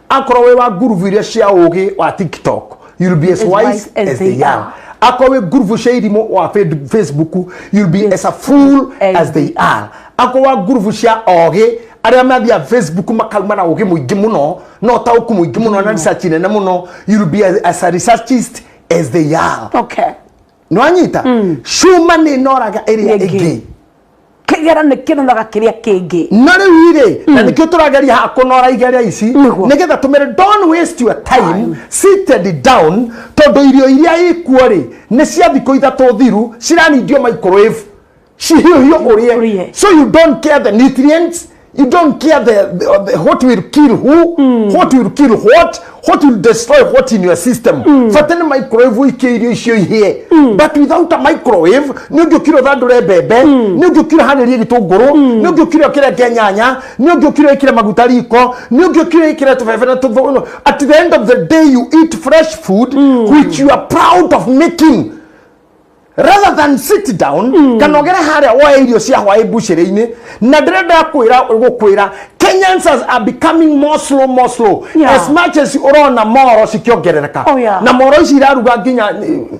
Akorwo wĩ wa ngurubu iria cia ũgĩ wa TikTok, you'll be as wise as they are. Akorwo wĩ ngurubu cia irimũ wa Facebook, you'll be as a fool as they are. Akorwo wa ngurubu cia ogĩ arĩa mathiaga Facebook makauma na ũgĩ mũingĩ mũno na ũtaũku mũingĩ mũno na research nene mũno, you'll be as a researchist as they are. Nĩwanyita? Cuma nĩ noraga ĩrĩa Ĩngĩ. ĩngĩ. Kĩgera nĩ kĩnoraga kĩrĩa kĩngĩ. Na rĩu rĩ, na nĩkĩo tũrageria haha kũnora igeria ici nĩgetha tũmere, don't waste your time seated down, tondũ irio iria ikuo rĩ, nĩ cia thikũ 3 thiru, ciranindio microwave, cihiũhio ũrĩe. Ũrĩe. So you don't care the nutrients, you don't care the what will kill who, what will kill what, what will destroy what in your system. Bata nĩ microwave ũikie irio icio ihĩe. But without a microwave, nĩ ũngĩũkire ũthandũre mbembe, nĩ ũngĩũkire ũharĩrie gĩtũngũrũ, nĩ ũngĩũkire ũkĩrenge nyanya, nĩ ũngĩũkire wĩkĩre maguta riko, nĩ ũngĩũkire wĩkĩre tũbebe na tũthũ. At the end of the day, you eat fresh food which you are proud of making, rather than sit down kana ogere harĩa woe irio cia hwaĩ mbucĩrĩ-inĩ. Na ndĩrenda kwĩra gũkwĩra, Kenyans are becoming more slow, more slow. As much as ũrona moro cikĩongerereka, na moro ici iraruga nginya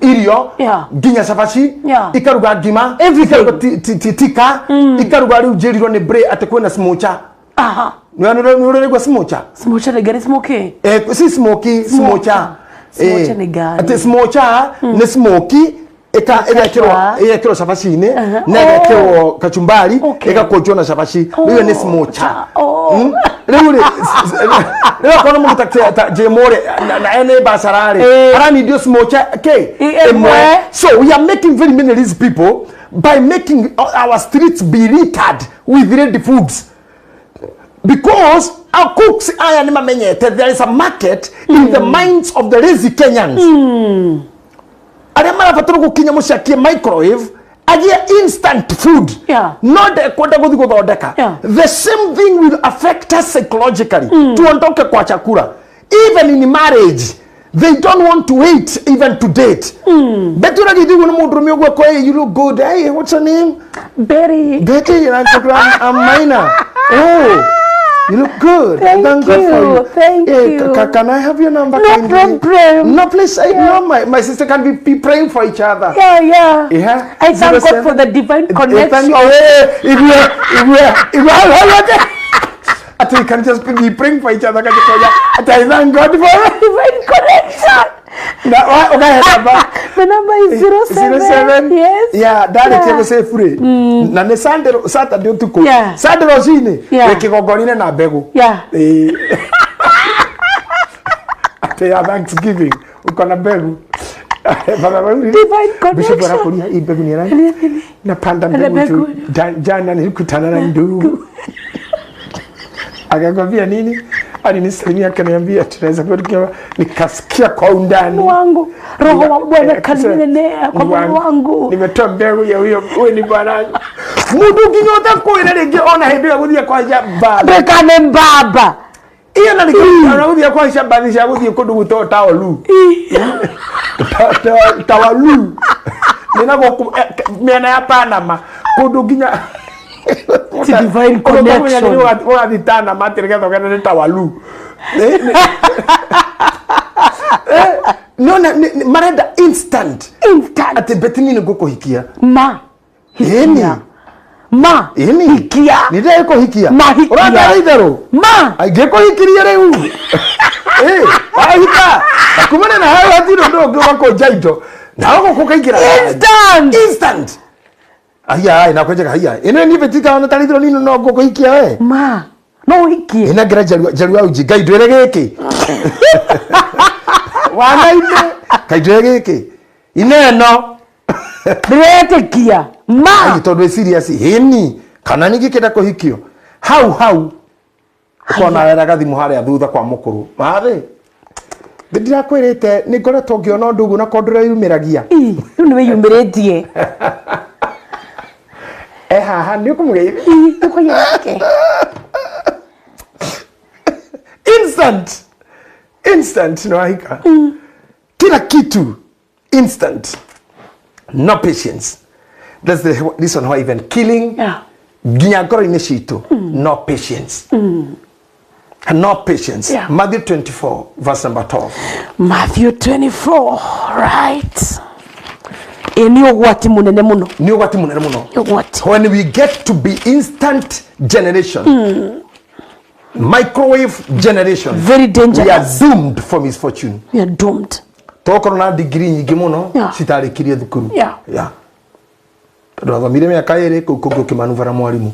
irio, nginya cabaci, ikaruga ngima, ikaruga tika, ikaruga. Rĩu njĩrirwo nĩ Bray atĩ kwĩna smocha. Nĩ ũrĩrĩgua smocha? Smocha nĩ gani? Smoky? Si smoky, smocha. Smocha nĩ gani? Atĩ smocha nĩ smoky ĩgekĩrwo ĩgekĩrwo cabaci-inĩ na ĩgekĩrwo kachumbari, ĩgakũnjwo na cabaci. Rĩu ĩyo nĩ smocha. Rĩu rĩ, rĩu akorwo nĩ mũndũ ta Jay More na ene bacara rĩ, aranindio smocha ke Ĩmwe. ĩmwe. So we are making very many these people by making our streets be littered with ready foods, because our cooks aya nĩ mamenyete there is a market in the minds of the lazy Kenyans arĩa marabatara gũkinya mũcakie microwave agĩe instant food, no ndekwenda gũthiĩ gũthondeka. The same thing will affect us psychologically. Tuondoke kwa chakula. Even in marriage, they don't want to wait even to date. Betty, ũragĩthiĩ ũguo nĩ mũndũrũme ũguo akwa, "Hey, you look good. Hey, what's your name?" Betty. Betty, and I'm Maina. "Oh, you look good. Thank Thank God for you. you. Thank Hey, you. can I have your number No kindly?" problem. No, please. No, my sister, can we be praying for each other? Yeah. I thank Zero God seven- for the divine connection. Thank you. Hey, if we are, ati we can just be praying for each other. Ati I thank God for it. Divine connection. Na, okay, number. The number is 07. 07. Yes. Yeah, ndarĩkia gũcĩbu rĩ, na nĩ Sunday, Saturday ũtukũ, Sunday rũcinĩ, wĩ kĩgongona-inĩ na mbegũ. Ĩĩ. Atĩ ya Thanksgiving uko na mbegu. Divine Bishop connection. anakulia hii mbegu ni nani? Napanda Na mbegu tu. mbegu. Jana nilikutana na ndugu. Akakwambia nini? Alinisalimia akaniambia tunaweza kuwa tukiwa, nikasikia kwa undani. Wangu. Roho wa Bwana kalinenea kwa Ni moyo wangu. Nimetoa mbegu ya huyo, huyo ni bwana. Mundu nginyota kwira rĩngĩ ona hĩndĩ ĩyo gũthiĩ kwanja mbathi. Ndũkane mbaba. Iyo na nĩkĩo gũthiĩ kwanja mbathi cia gũthiĩ kũndũ gwĩtagwo Taolu. Tawalu. Nĩ na gũkũ mĩena ya Panama kũndũ nginya It's divine connection. Ũgathitana matĩ nĩgetha ũgene ta walu. Nona marenda instant. Instant. Atĩ Betini nĩ ngũkũhikia. Ma. Ĩni. Ma. Ĩni. Hikia. Nĩ ndĩkũhikia. Ma hikia. Ũrandara itherũ. Ma. Angĩkũhikirie rĩu. Ĩ, wahika. Na kumana na hau hatirĩ ũndũ ũngĩ ũgakũnja indo. Nawe gũkũ ũkaingĩra. Instant. Instant. Haiya, ai, nakwenjeka haiya. Ĩno ni betika ona tarithiro nino no ngũkũhikia we. Ma. No ũhikie. Ĩna ngera njaru ya uji ngai ndwĩre gĩkĩ. Wanaine ngai ndwĩre gĩkĩ. Ineno. Ndĩretĩkia. Ma. Ai tondũ wĩ serious hĩni kana ningĩ kĩenda kũhikio. Hau hau ũkona wera gathimũ harĩa thutha kwa mũkũrũ. Mathĩ. Ndirakwĩrĩte nĩ ngoretwo ngĩona ũndũ ũguo na ko ndũreyumĩragia. Ĩ, rĩu nĩ wĩyumĩrĩtie. E haha nĩ ũkũmũgeithia. Ĩ, nĩkũgĩa nake. Instant. Instant no wahika. Kila kitu instant. No patience. That's the reason why even killing Yeah. nginya ngoro-inĩ citũ no patience. No patience. Yeah. Matthew 24 verse number 12. Matthew 24, right. Ĩ nĩ ũgwati mũnene mũno. Nĩ ũgwati mũnene mũno. Nĩ ũgwati. When we get to be instant generation, microwave generation, Very we are dangerous. doomed for misfortune. We are doomed. Tokorwo na degree nyingĩ mũno Yeah. citarĩkirie thukuru. Yeah. Yeah. Tondũ athomire mĩaka ĩrĩ kũu kũngĩ ũkĩmanubara mwarimũ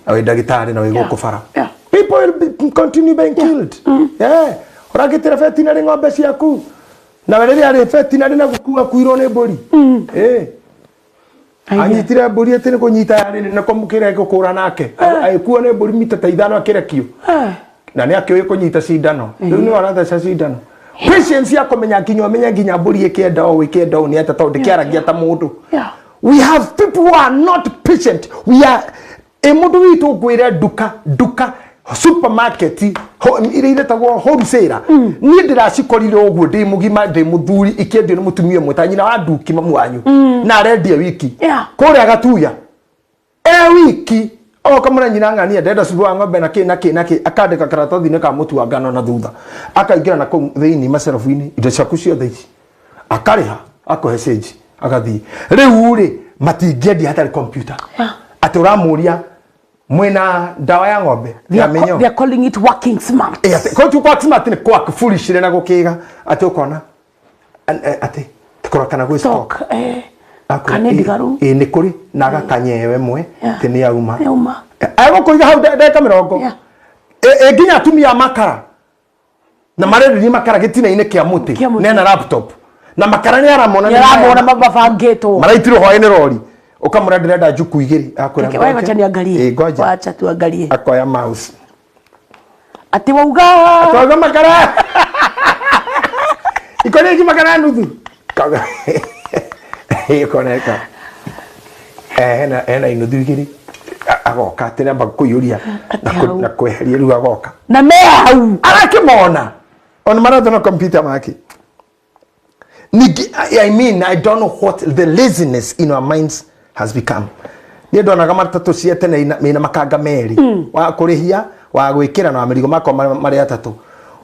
na wĩ ndagĩtarĩ na wĩ gũkũ bara. Yeah. People will be, continue being killed. Yeah. Ũragĩtĩra vetinarĩ ng'ombe ciaku na we rĩrĩa arĩ vetinarĩ na gũkua akuirwo nĩ mbũri. Eh. Anyitire mbũri atĩ nĩ kũnyita yarĩ na kũmũkĩra gũkũra nake agĩkuo nĩ mbũri mita ta ithano akĩrekio na nĩ akĩũĩ kũnyita cindano rĩu nĩ aratheca cindano. Patience ya kũmenya nginya ũmenye nginya mbũri ĩkĩenda ũũ ĩkĩenda ũũ nĩ atĩa tondũ ndĩkĩaragia ta mũndũ. Yeah. We have people who are not patient. We are ĩ mũndũ witũ ngwĩre nduka supermarket iria iretagwo wholesaler. Niĩ ndĩracikorire ũguo ndĩ mũgima ndĩ mũthuri ikĩendio nĩ mũtumia ũmwe ta nyina wa nduki mamu wanyu na arendia wiki Yeah. kũrĩa Gatuya e wiki oka mũra nyina ng'ania ndenda cuba wa ng'ombe na kĩ na kĩ na kĩ akandĩka karatathi-inĩ ka mũtu wa ngano na thutha akaingĩra na kũu thĩinĩ macerabu-inĩ indo ciaku ciothe ici akarĩha akũhe cĩnji agathiĩ. Rĩu rĩ matingĩendia hatarĩ computer. Atĩ ũramũria mwĩna ndawa ya ng'ombe They ya are, mĩnyoo. they are calling it working smart. Ĩ, atĩ kũu kwa smart nĩ kwa foolish na gũkĩga atĩ ũkona atĩ kũrora kana gwĩ stock. Stock. Eh. Akwĩra, Kana ndigaru. ĩ nĩ kũrĩ na agakanyewe mwe Yeah. atĩ nĩ yauma. Nĩ yauma. Egũkũiga hau ndagĩka mĩrongo. Yeah. Ĩ nginya atumia a makara na marenderia makara gĩtina-inĩ kĩa mũtĩ Kĩa mũtĩ. nena laptop na makara nĩ aramona Nĩ aramona mabangĩtwo. maraitirwo hwaĩ-inĩ rori ũkamũra ndĩrenda njuku igĩrĩ akwĩra Reke, wacha niangalie. Ĩ, ngoja. Wacha tuangalie. Akoya mouse. Atĩ wauga. Twaga makara ikoni iki makara nuthu. Kaga ikoneka hena inuthu igĩrĩ agoka atĩ namba kũiyũria Atĩ hau. na kweheria rĩu agoka Na me hau. arakĩmona ona marathona computer make. Ningĩ I mean I don't know what the laziness in our minds has become. Niĩ ndonaga matatũ cia tene ina makanga merĩ wa kũrĩhia wa gwĩkĩra na wa mĩrigo makwa marĩ atatũ.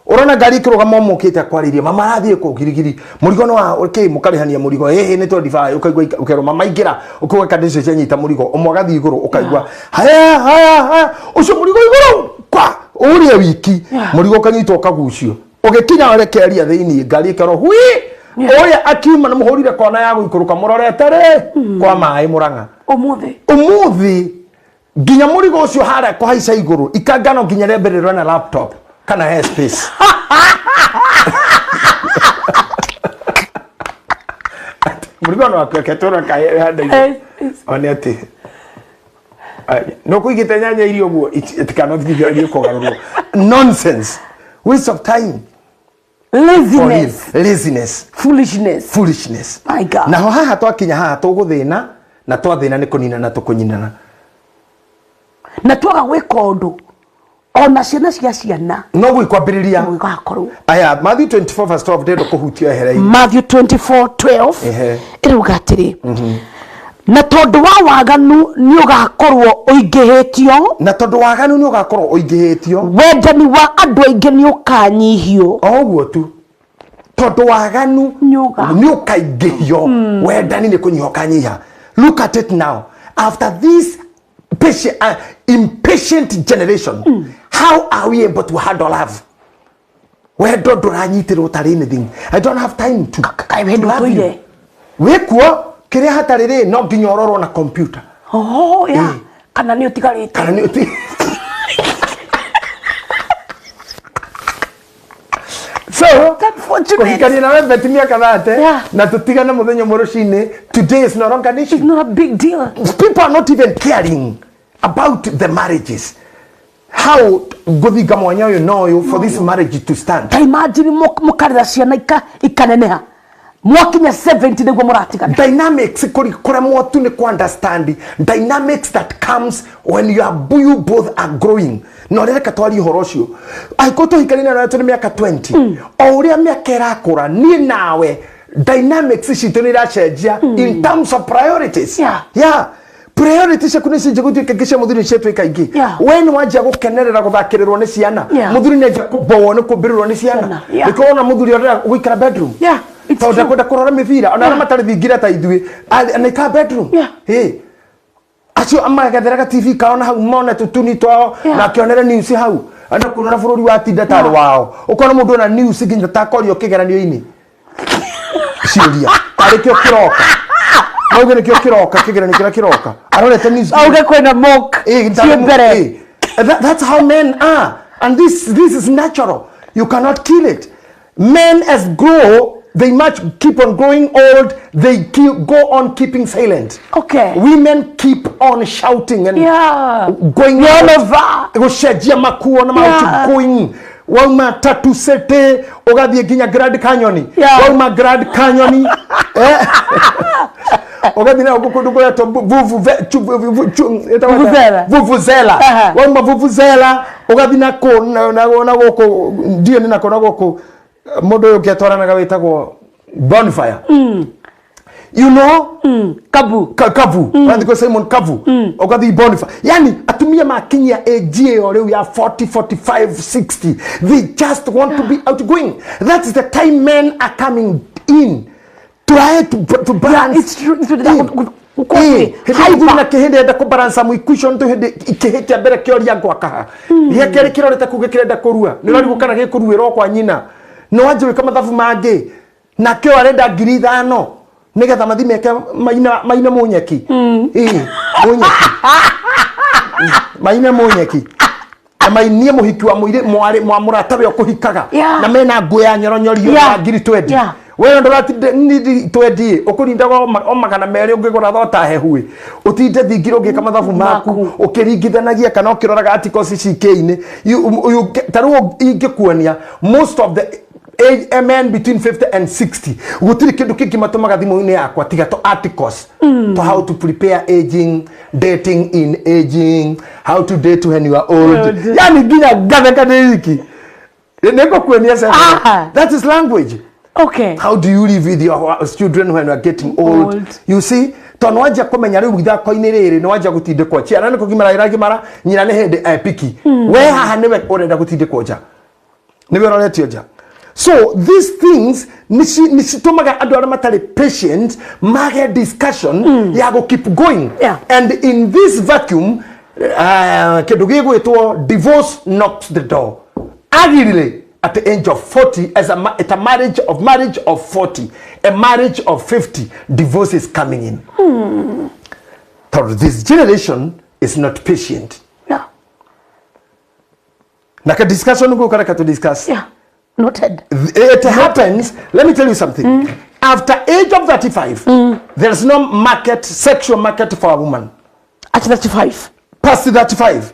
Ũrona ngari ĩkĩrũgama ũmũkĩte akwarĩrie mama arathiĩ kũ girigiri mũrigo nĩ wa kĩ mũkarĩhania mũrigo ĩhĩ nĩ 25 ũkaigua ũkerwo mama ingĩra ũkaigua kandi icio cianyita mũrigo ũmwe agathiĩ igũrũ ũkaigua haya haya haya ũcio mũrigo igũrũ kwa ũrĩa wiki Yeah. mũrigo ũkanyitwo ũkagucio ũgĩkinya ũrekereria thĩinĩ ngari ĩkerwo hui ũrĩa akiuma nĩ mũhũrire kona ya gũikũrũka mũrorete rĩ kwa maĩ Mũrang'a. Ũmũthĩ. Ũmũthĩ nginya mũrigo ũcio harĩa kũhaica igũrũ ikangano nginya rĩa mbere rĩrona laptop kana he space. Mũrigo no akweke tũra kae handa igũrũ. One atĩ no kũigĩte nyanya irio ũguo itikanothiĩ kũgarũrwo. Nonsense. Waste of time. Laziness. For him. Laziness. Foolishness. Foolishness. My God. Naho haha twakinya haha tũgũthĩna na twathĩna nĩ kũninana tũkũnyinana. Na twaga gwĩka ũndũ ona ciana cia ciana no gwĩkwambĩrĩria gũgakorwo. Aya, Matthew 24 verse 12 ndĩrenda kũhutia ehereire. Matthew 24:12 Ehe. ĩrauga atĩrĩ, Na tondũ wa waganu nĩ ũgakorwo ũingĩhĩtio, Na tondũ waganu nĩ ũgakorwo ũingĩhĩtio, wendani wa andũ aingĩ nĩ ũkanyihio. O ũguo tu, tondũ waganu nĩ ũkaingĩhio, wendani nĩ kũnyiha ũkanyiha. Look at it now, after this patient, impatient generation, how are we able to handle love? Wendo ndũranyitĩrwo tarĩ anything. I don't have time to Kaĩ wendo to love you. ũtũire? Wĩkuo kĩrĩa hatarĩ rĩ, no nginya ũrorwo na computer. Oh, yeah. Kana nĩ ũtigarĩte. Kana nĩ ũti so Unfortunate. Kũhikania nawe Beti mĩaka 30 na tũtigane mũthenya ũmwe rũcinĩ today is no longer an issue. Not a big deal. People are not even caring about the marriages, how ngũthinga mwanya ũyũ na ũyũ for this marriage to stand. Ta imagine mũkarera ciana ikaneneha, mwakinya 70 nĩguo mũratigana. Dynamics kũremwo tu nĩ ku understand dynamics that comes when you both are growing. Na ũrĩa reka twarie ũhoro ũcio, angĩkorwo tũhikania na tũrĩ mĩaka 20, o ũrĩa mĩaka ĩrakũra, niĩ nawe dynamics citũ nĩ iracenjia in terms of priorities. Yeah, priority ciaku nĩ cinjia gũtuĩka ingĩ, cia mũthuri ciatuĩka ingĩ. We nĩ wanjia gũkenerera gũthakĩrĩrwo nĩ ciana. Mũthuri nĩ anjia kũbowwo nĩ kũmbĩrĩrwo nĩ ciana. Ciana, yeah. Nĩkĩo wona mũthuri arenda gũikara bedroom Yeah, it's tondũ true. ndakwenda kũrora mĩbira, ona arĩa matarĩ thingira ta ithuĩ anaikara bedroom. Ĩ, acio magetheraga TV kao na hau mone tũtuni twao na akĩonere news hau, enda kuonera bũrũri watinda tarĩ wao. Ũkona mũndũ ona news nginya takorio kĩgeranio-inĩ ciũria tarĩ kĩo kĩroka, mauge nĩkĩo kĩroka, kĩgeranio kĩrĩa kĩroka arorete news. Auge kwĩna mock ciĩ mbere. That's how men are, and this is natural. You cannot kill it. Men as grow, they much keep on growing old. They keep, go on keeping silent. Women keep on shouting and going All out. over. Gũcenjia makuo na going wauma Tatu City ũgathiĩ nginya Grand Canyon. Wauma Grand Canyon, ũgathiĩ na gũkũ kũndũ kũretwo ĩtagwo atĩa? Vuvuzela. Vuvuzela. Wauma Vuvuzela ũgathiĩ na kũ na gũkũ ndiũ nĩ nako na gũkũ mũndũ ũyũ ũngĩ atwaranaga wĩtagwo Bonfire, you know. Kabu. Kavu. Ũgathiĩ kwĩ Simon Kavu, ũgathiĩ Bonfire. Yani atumia makinyia age ĩyo rĩu ya 40, 45, 60, they just want to be outgoing. That's the time men are coming in, try to balance. It's true. It's true. Hĩndĩ mũthuri na kĩhĩndĩ enda kũbalansa mũikuico nĩ hĩndĩ kĩhĩ kĩa mbere kĩoria ngwakaha gĩa kerĩ kĩrorete kuga kĩrenda kũrua nĩ ũrarigwo kana gĩkũruĩrwo kwa nyina nĩ wanjia gwĩka mathabu mangĩ nakĩo arenda 5,000 nĩgetha mathi meke maina maina mũnyeki. Ĩ, mũnyeki. Maine mũnyeki na mainie mũhiki wa mũirĩ mwarĩ mwa mũrata we ũkũhikaga na mena nguo ya nyoronyorio ya 20,000. We ndũratinde nindi 20 ũkũrindaga o 200 ũngĩgũra thota hehu ĩ, ũtinde thingira ũgĩka mathabu maku ũkĩringithanagia kana ũkĩroraga articles CK-inĩ. Ta rĩu ingĩkuonia most of the age men between 50 and 60, gũtirĩ kĩndũ kĩngĩ matũmaga thimũ-inĩ yakwa tiga to articles to how to prepare aging, dating in aging, how to date when you are old. Old. Yani nginya ngatheka ndĩ wiki nĩngũkuonia several. That is language. How do you live with your children when you are getting old? Old. You see, tondũ nĩwanjia kũmenya rĩu ithako-inĩ rĩrĩ nĩwanjia gũtindĩkwo, ciana nĩ kũgimara iragimara, nyina nĩ hĩndĩ epiki, we haha nĩwe ũrenda gũtindĩkwo nja, nĩwe ũroretio nja. So these things nĩ citũmaga andũ arĩa matarĩ patient mage discussion ya gũ keep going. And in this vacuum, kĩndũ gĩgwĩtwo divorce knocks the door agirire at the age of 40 as at a marriage of 40, a marriage of 50, divorce is coming in. Tondũ this generation is not patient. Na ka discussion go kareka to discuss. Yeah. Noted. It happens. Let me tell you something. After age of 35, there's no market, sexual market for a woman. At 35. Past 35,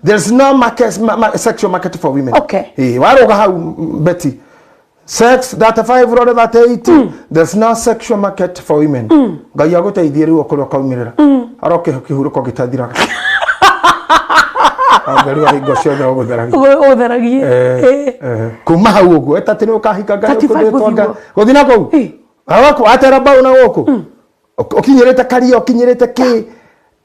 there's no market, sexual market for women. Waroga hau, Betty. Sex 35 rore 38, there's no sexual market for women. Ngai agũteithie rĩu okorwo ũkaumĩrĩra aroke kĩhurũko gĩtathiraga. Ũtheru wa hingo ciothe ũgũtheragia. Ũtheragie. Kuma hau ũguo ĩtatĩ nĩ ũkahika. 35 gũthiĩ ũguo. Gũthiĩ na kũu. Awaku atera mbau na gũkũ. Ũkinyĩrĩte karia, ũkinyĩrĩte kĩ,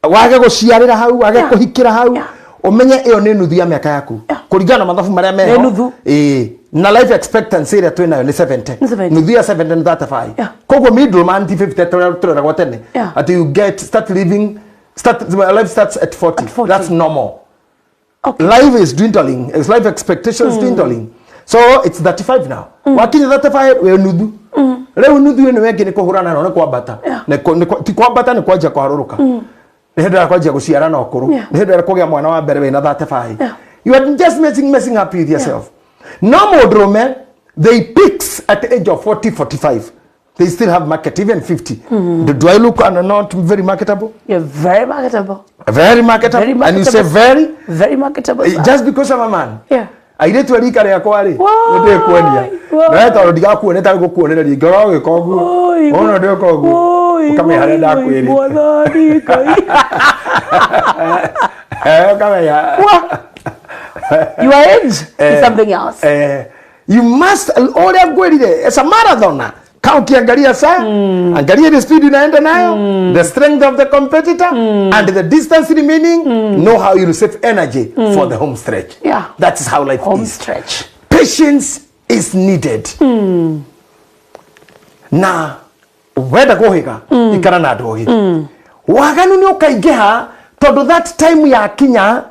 wage gũciarĩra hau, wage kũhikĩra hau, ũmenye ĩyo nĩ nuthu ya mĩaka yaku kũringana na mathabu marĩa meho. Nĩ nuthu. Ĩĩ, na life expectancy ĩrĩa twĩ nayo nĩ 70. Nĩ 70. Nuthu ya 70 nĩ 35. Koguo middle man ti 50 tũrĩa tũreragwo tene, atĩ you get start living, start life starts at 40. At 40. That's normal. Life is dwindling, is life expectations dwindling, so it's 35 now. Wakinya 35, we nuthu rĩu, nuthu ĩno ĩngĩ nĩ kũhũrana no nĩ kwambata. Ti kwambata, nĩ kwanjia kũharũrũka, nĩ hĩndĩ ĩrĩa kwanjia gũciara na ũkũrũ, nĩ hĩndĩ ĩrĩa kũgĩa mwana wa mbere wĩna 35. You are just messing up with yourself. No mũndũrũme, they peaks at the age of 40, 45. They still have market, even 50. Do I look and not very marketable? You're very marketable. Very marketable. Very And you say marketable. very Very marketable, sir. Just because I'm a man. Airĩtu a rika rĩakwa rĩ, Woi, nĩ ndĩkuonia woi. no tondũ ndigakuone tarĩ gũkuonereria ngoro ũgĩka ũguo. Oi, Wona ndĩka ũguo, oi, ũkamenya harĩa oi, ndakwĩrĩte. Mwathani Ngai. Ũkamenya. Your age is something else. You must, ũrĩa ngwĩrire, it's a marathoner. Ka ukiangalia saa, angalia the speed unaenda nayo, the strength of the competitor and the distance remaining. Know how you save energy for the home stretch. That is how life Home is. stretch. Patience is needed. Na wenda kũhĩga, ikara na andũ ogĩ. Waganu nĩ ũkaingĩha tondũ that time yakinya,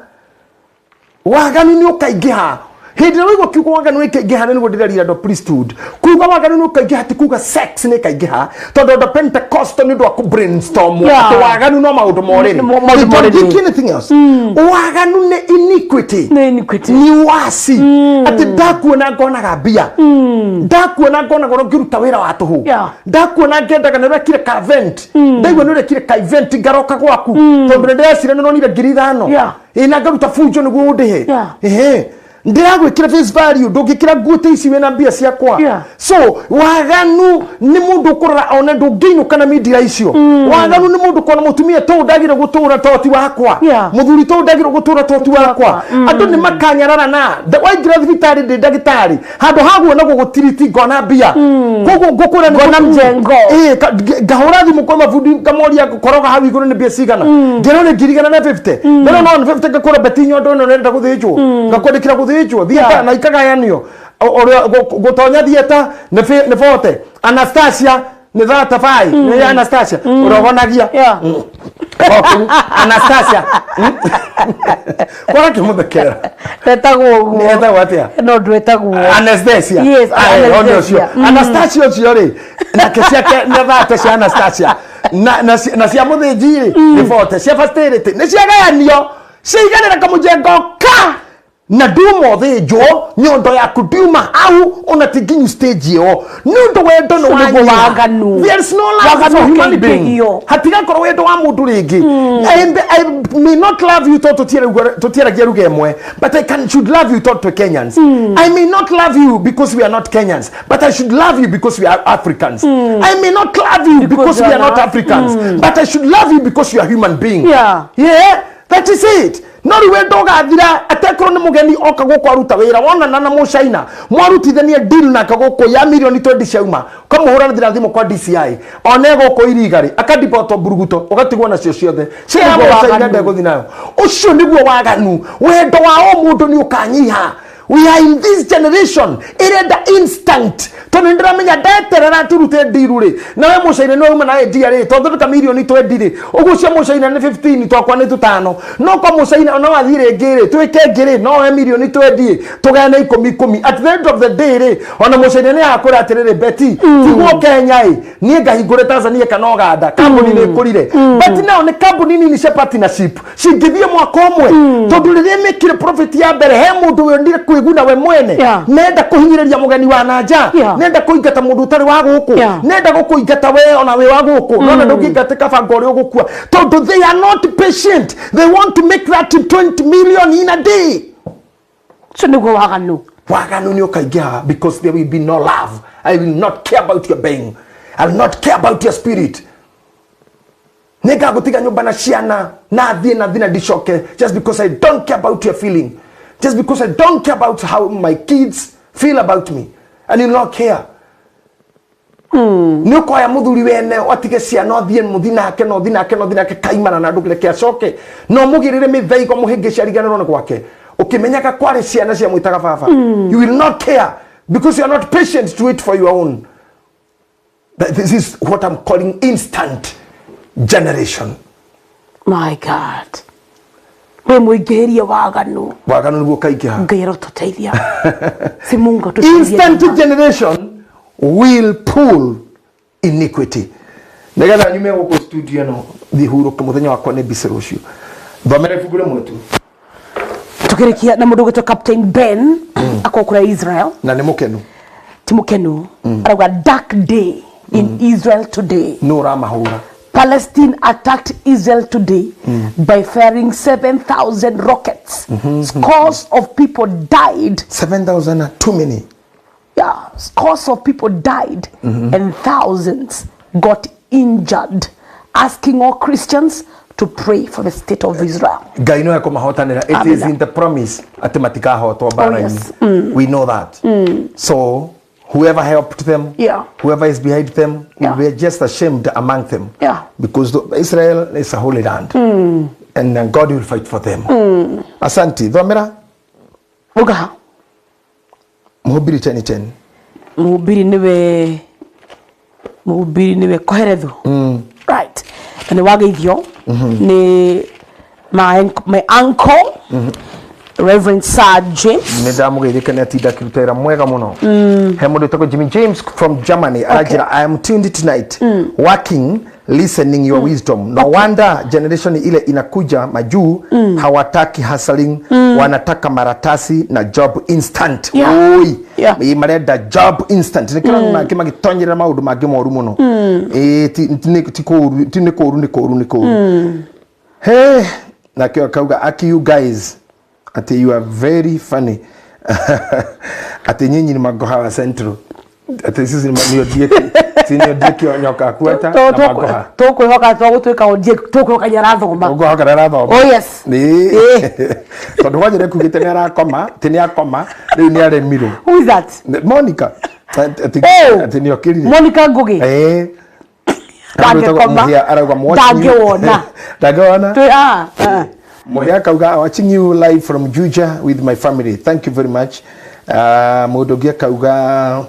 waganu nĩ ũkaingĩha. Hĩndĩ ĩrĩa waigua kiugo waganu nĩ kaingĩha, nĩ nĩguo ndĩrerire andũ a priesthood, kuga waganu nĩ ũkaingĩha ti kuga sex nĩ kaingĩha, tondũ andũ a Pentecostal nĩ ũndũ wa kũ brainstorm atĩ waganu no maũndũ morĩrĩ. Maũndũ They don't morĩrĩ. think anything else. Waganu nĩ iniquity. Nĩ iniquity. Ni wasi atĩ ndakuona ngonaga mbia, ndakuona ngonaga ũrĩa ũngĩruta wĩra wa tũhũ, ndakuona ngendaga nĩ ũrekire ka event, ndaigua nĩ ũrekire ka event, ngaroka gwaku tondũ nĩ ndĩrecira nĩ ũronire 5,000. Ĩ, na ngaruta bunjo nĩguo ũndĩhe. Ehe, ndĩragwĩkĩra face value, ndũngĩkĩra nguo ta ici wĩna mbia ciakwa. So waganu nĩ mũndũ ũkũrora one ndũngĩinũka na mindira icio. Waganu nĩ mũndũ kona mũtumia tũũ ndagĩrĩire gũtũra toti wakwa, mũthuri tũũ ndagĩrĩire gũtũra toti wakwa. Andũ nĩ makanyararana. Waingĩra thibitarĩ ndĩ ndagĩtarĩ, handũ ha guona gũgũtiriti ngona mbia, koguo ngũkwĩra nĩ Ngona mjengo. Ĩ, ngahũra thimũ kwa mabundi, ngamoria koroga hau igũrũ nĩ mbia cigana, ngĩrwo nĩ 150,000. Ndĩrona no 50, ngakũra beti nyondo ĩno nĩrenda gũthĩnjwo, ngakwandĩkĩra gũthĩnjwo thieta na ikagayanio. Ũrĩa gũtonya thieta nĩ 40, Anastasia nĩ 35, nĩ Anastasia ũrogonagia. Anastasia kwaga kĩmũthekerera. Ndetagwo ũguo. Nĩ etagwo atĩa? No ndwetagwo. Anastasia. Yes, Aye, Anastasia. ũndũ ũcio. Anastasia ũcio rĩ, nake ciake nĩ thate cia Anastasia na cia mũthĩnji rĩ nĩ 40, cia fertility nĩ ciagayanio ciaiganĩra kamũjengo ka na nduma ũthĩnjwo nyondo yaku ndiuma hau ona ti nginyu stage ĩyo nĩ ũndũ wendo nĩ Ũcio nĩguo wanyiha. waganu. There is no love Waganu for human being. ũkĩingĩhio. Hatigakorwo wendo wa mũndũ rĩngĩ. I may not love you tondũ tũtiaragia ruga ĩmwe, but I can, should love you tondũ twĩ Kenyans. I may not love you because we are not Kenyans, but I should love you because we are Africans. I may not love you because we are not Africans, but I should love you because you are human being. Yeah, that is it. No rĩu wendo ũgathira atekorwo nĩ mũgeni oka gũkũ aruta wĩra, wonana na mũcaina mwarutithania deal nake gũkũ ya mirioni 20 ciauma, ũkamũhũranĩra thimũ kwa DCI one gũkũ iriga rĩ akadipotwo mburuguto, ũgatigwo nacio ciothe cia Nĩguo mũcaina, waganu. ndegũthi nayo. Ũcio nĩguo waganu. Wendo wa o mũndũ nĩ ũkanyiha. We are in this generation ĩrenda instant, tondũ nĩ ndĩramenya ndeterera turute ndiru rĩ, nawe mũcaina nĩ wauma nawe ndia rĩ, tondũ mirioni 20 rĩ, ũguo cia mũcaina nĩ 15, twakwa nĩ tũtano, no kwa mũcaina no athiĩ rĩngĩ rĩ, twĩke ĩngĩ rĩ, no we mirioni 20 tũgayane ikũmi ikũmi. At the end of the day rĩ, ona mũcaina nĩ akwĩra atĩrĩrĩ, "Beti, tiguo Kenya ĩ, niĩ ngahingũre Tanzania kana Uganda, kambuni nĩ ĩkũrire." But now nĩ kambuni nini cia partnership cingĩthiĩ mwaka ũmwe, tondũ rĩrĩa mĩkire profit ya mbere, he mũndũ wendire kwĩguna we mwene, nenda kũhinyĩrĩria mũgeni wa nanja, nenda kũingata mũndũ ũtarĩ wa gũkũ, nenda gũkũingata we ona wĩ wa gũkũ, nona ndũngĩingatĩka, banga ũrĩa ũgũkua, tondũ they are not patient. They want to make that 20 million in a day. Ũcio nĩguo waganu. Waganu nĩ ũkaingĩha because there will be no love. I will not care about your being, I will not care about your spirit. Nĩngagũtiga nyũmba na ciana na thiĩ na thiĩ na ndicoke, just because I don't care about your feeling, just because I don't care about how my kids feel about me, and you will not care. Nĩ ũkoya mũthuri wene atige ciana ũthiĩ mũthi nake na ũthi nake na ũthi nake kaimana na ndũkĩreke acoke na ũmũgĩrĩre mĩthaigo mũhĩngĩci ariganĩrwo nĩ gwake ũkĩmenyaga kwarĩ ciana ciamwĩtaga baba. You will not care because you are not patient to wait for your own. This is what I'm calling instant generation. My God, wĩ mũingĩhĩrie waganu. Waganu nĩguo kaingĩha. Ngai arotũteithia, si Mungu atusaidie. Instant Jamaa. Generation will pull iniquity. Nigetha nyume gũkũ studio ĩno thiĩ hurũke, mũthenya wakwa nĩ busy rũciũ. Thomera ibuku rĩmwe tu. Tukĩrĩkia na mũndũ ũgwĩtwo Captain Ben akorwo kũrĩa Israel. Na nĩ mũkenu. Ti mũkenu, arauga dark day in Israel today. Nũ ũramahũra? Palestine attacked Israel today by firing 7,000 rockets. Scores of people died. 7000 are too many. Yeah, scores of people died and thousands got injured. Asking all Christians to pray for the state of Israel. Ngai no ekũmahotanĩra. It is Amina. in the promise atĩ matikahotwo mbara-inĩ. We know that. So whoever helped them, whoever is behind them will be just ashamed among them, because Israel is a holy land and then God will fight for them. Asante. Thomera. Ugaha. Mhubiri 10:10. Mũhubiri nĩwe Koherethu. Right. Na nĩ wageithio nĩ my uncle, Reverend Sir James. Nä ndamå nä atinda akä wĩra mwega må no. He må ndå wĩtagwo Jimmy James from Germany aranjĩra, "I am tuned tonight, working, listening your wisdom. No wonder generation ile inakuja majuu hawataki hustling, wanataka maratasi na job instant." Oi. Ĩ, marenda job instant nä kä mangä magätonyerera maå ndå mangä moru må no. Ĩ, ti kũru, ti nĩ kũru, nĩ kũru, nĩ kũru. Hey, nakĩo akauga aki, "You guys," ati "you are very funny," ati nyinyi ni magoha wa Central, ati sisi ni Odieki, si ni Odieki nyoka kuata na magoha. Tũkwĩhoka tũgũtuĩka Ondieki, tũkwĩhoka nĩ arathoma. Ũguo arathoma. Oh, yes. Nĩ tondũ wajire kugĩte nĩ arakoma, ti nĩ akoma rĩu, nĩ aremirwo. Who is that? Monica ati Oh. ati nĩ okĩrire. Monica Ngugi. Eh. Ndangĩkoma. Mũhĩa arauga "Watching you." Ndangĩwona. Ndangĩwona. Twĩ ah, ah. Mũhĩa akauga, "Watching you live from Juja with my family. Thank you very much." Mũndũ ũngĩ akauga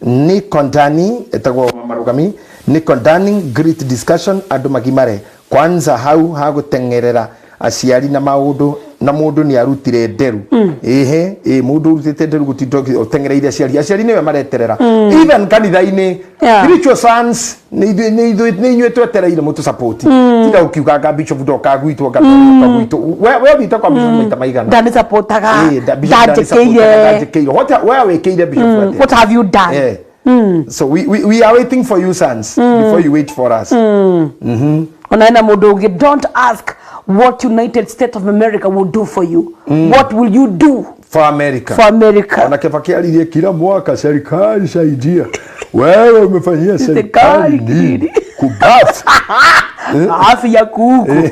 nĩ Kondani, etagwo Marugami nĩ Kondani, "Great discussion. Andũ magimare kwanza hau hagũteng'erera aciari na maũndũ na mũndũ nĩ arutire nderu." Ĩhĩ, ĩ mũndũ ũrutĩte nderu gũtinda ũteng'ereire aciari, aciari nĩwe mareterera even kanitha-inĩ. Spiritual sons nĩ inyuĩ twetereire mũtũ support. Tiga ũkiugaga bishop ndoka gwitũ, anga ndoka gwitũ. We ũthiĩte kwa bishop maita maigana? Ndanisapotaga. Ĩ, bishop Ndanjĩkĩire. ndanjĩkĩire. What we wĩkĩire bishop atĩa? What have you done? Yeah. So we are waiting for you sons before you wait for us. Ona ena mũndũ ũngĩ, "Don't ask what United States of America will do for you. What will you do for America?" For America. Ona Kibaki alirie kila mwaka, "Serikali saidia." Wewe umefanyia serikali Serikali nini? nini? Kubafu. Afya kuku.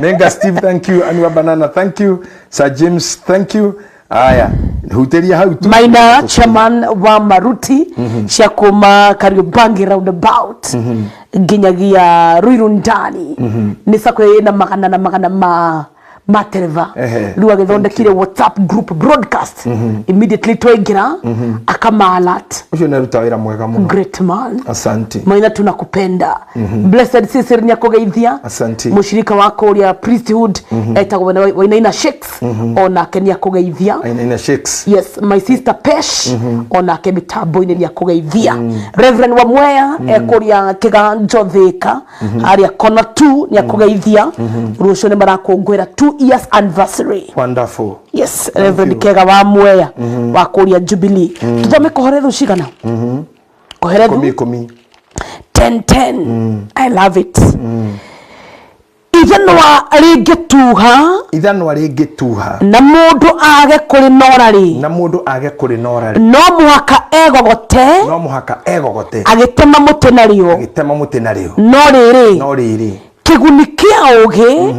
Nenga Steve, thank you. Anwa Banana, thank you. Sir James, thank you. Aya, huteria hau tu. Maina chairman wa Maruti cia kuma Kariobangi roundabout nginyagia Ruiru ndani nĩ sacco ĩna magana na magana ma matereva. Rĩu agĩthondekire WhatsApp group broadcast, immediately twaingĩra akama alert. Ucio nĩ aruta wĩra mwega mũno. Great man. Asante. Maina, tunakupenda. Blessed Cecil nĩakũgeithia. Asante. Mũshirika wako ũrĩa priesthood etagwo Wainaina Shakes, onake nĩakũgeithia. Aina shakes. Yes, my sister Pesh onake mitambo-inĩ nĩakũgeithia. Reverend Wamweya ekũrĩa Kĩganjo Thĩka harĩa kona 2 nĩakũgeithia. Rũciũ nĩ marakũngũĩra 2 years anniversary. Wonderful. Yes, Reverend you. Kega wa Mweya wa kũrĩa Jubilee. Tuthome Koherethu cigana? Koherethu. Ikũmi ikũmi. 10 10. I love it. Ithanwa rĩngĩtuha, Ithanwa rĩngĩtuha, na mũndũ age kũrĩnora rĩ, na mũndũ age kũrĩnora rĩ, no mũhaka egogote no mũhaka egogote agĩtema mũtĩ narĩo. Agĩtema mũtĩ narĩo. No rĩrĩ, no rĩrĩ, kĩguni kĩa ũgĩ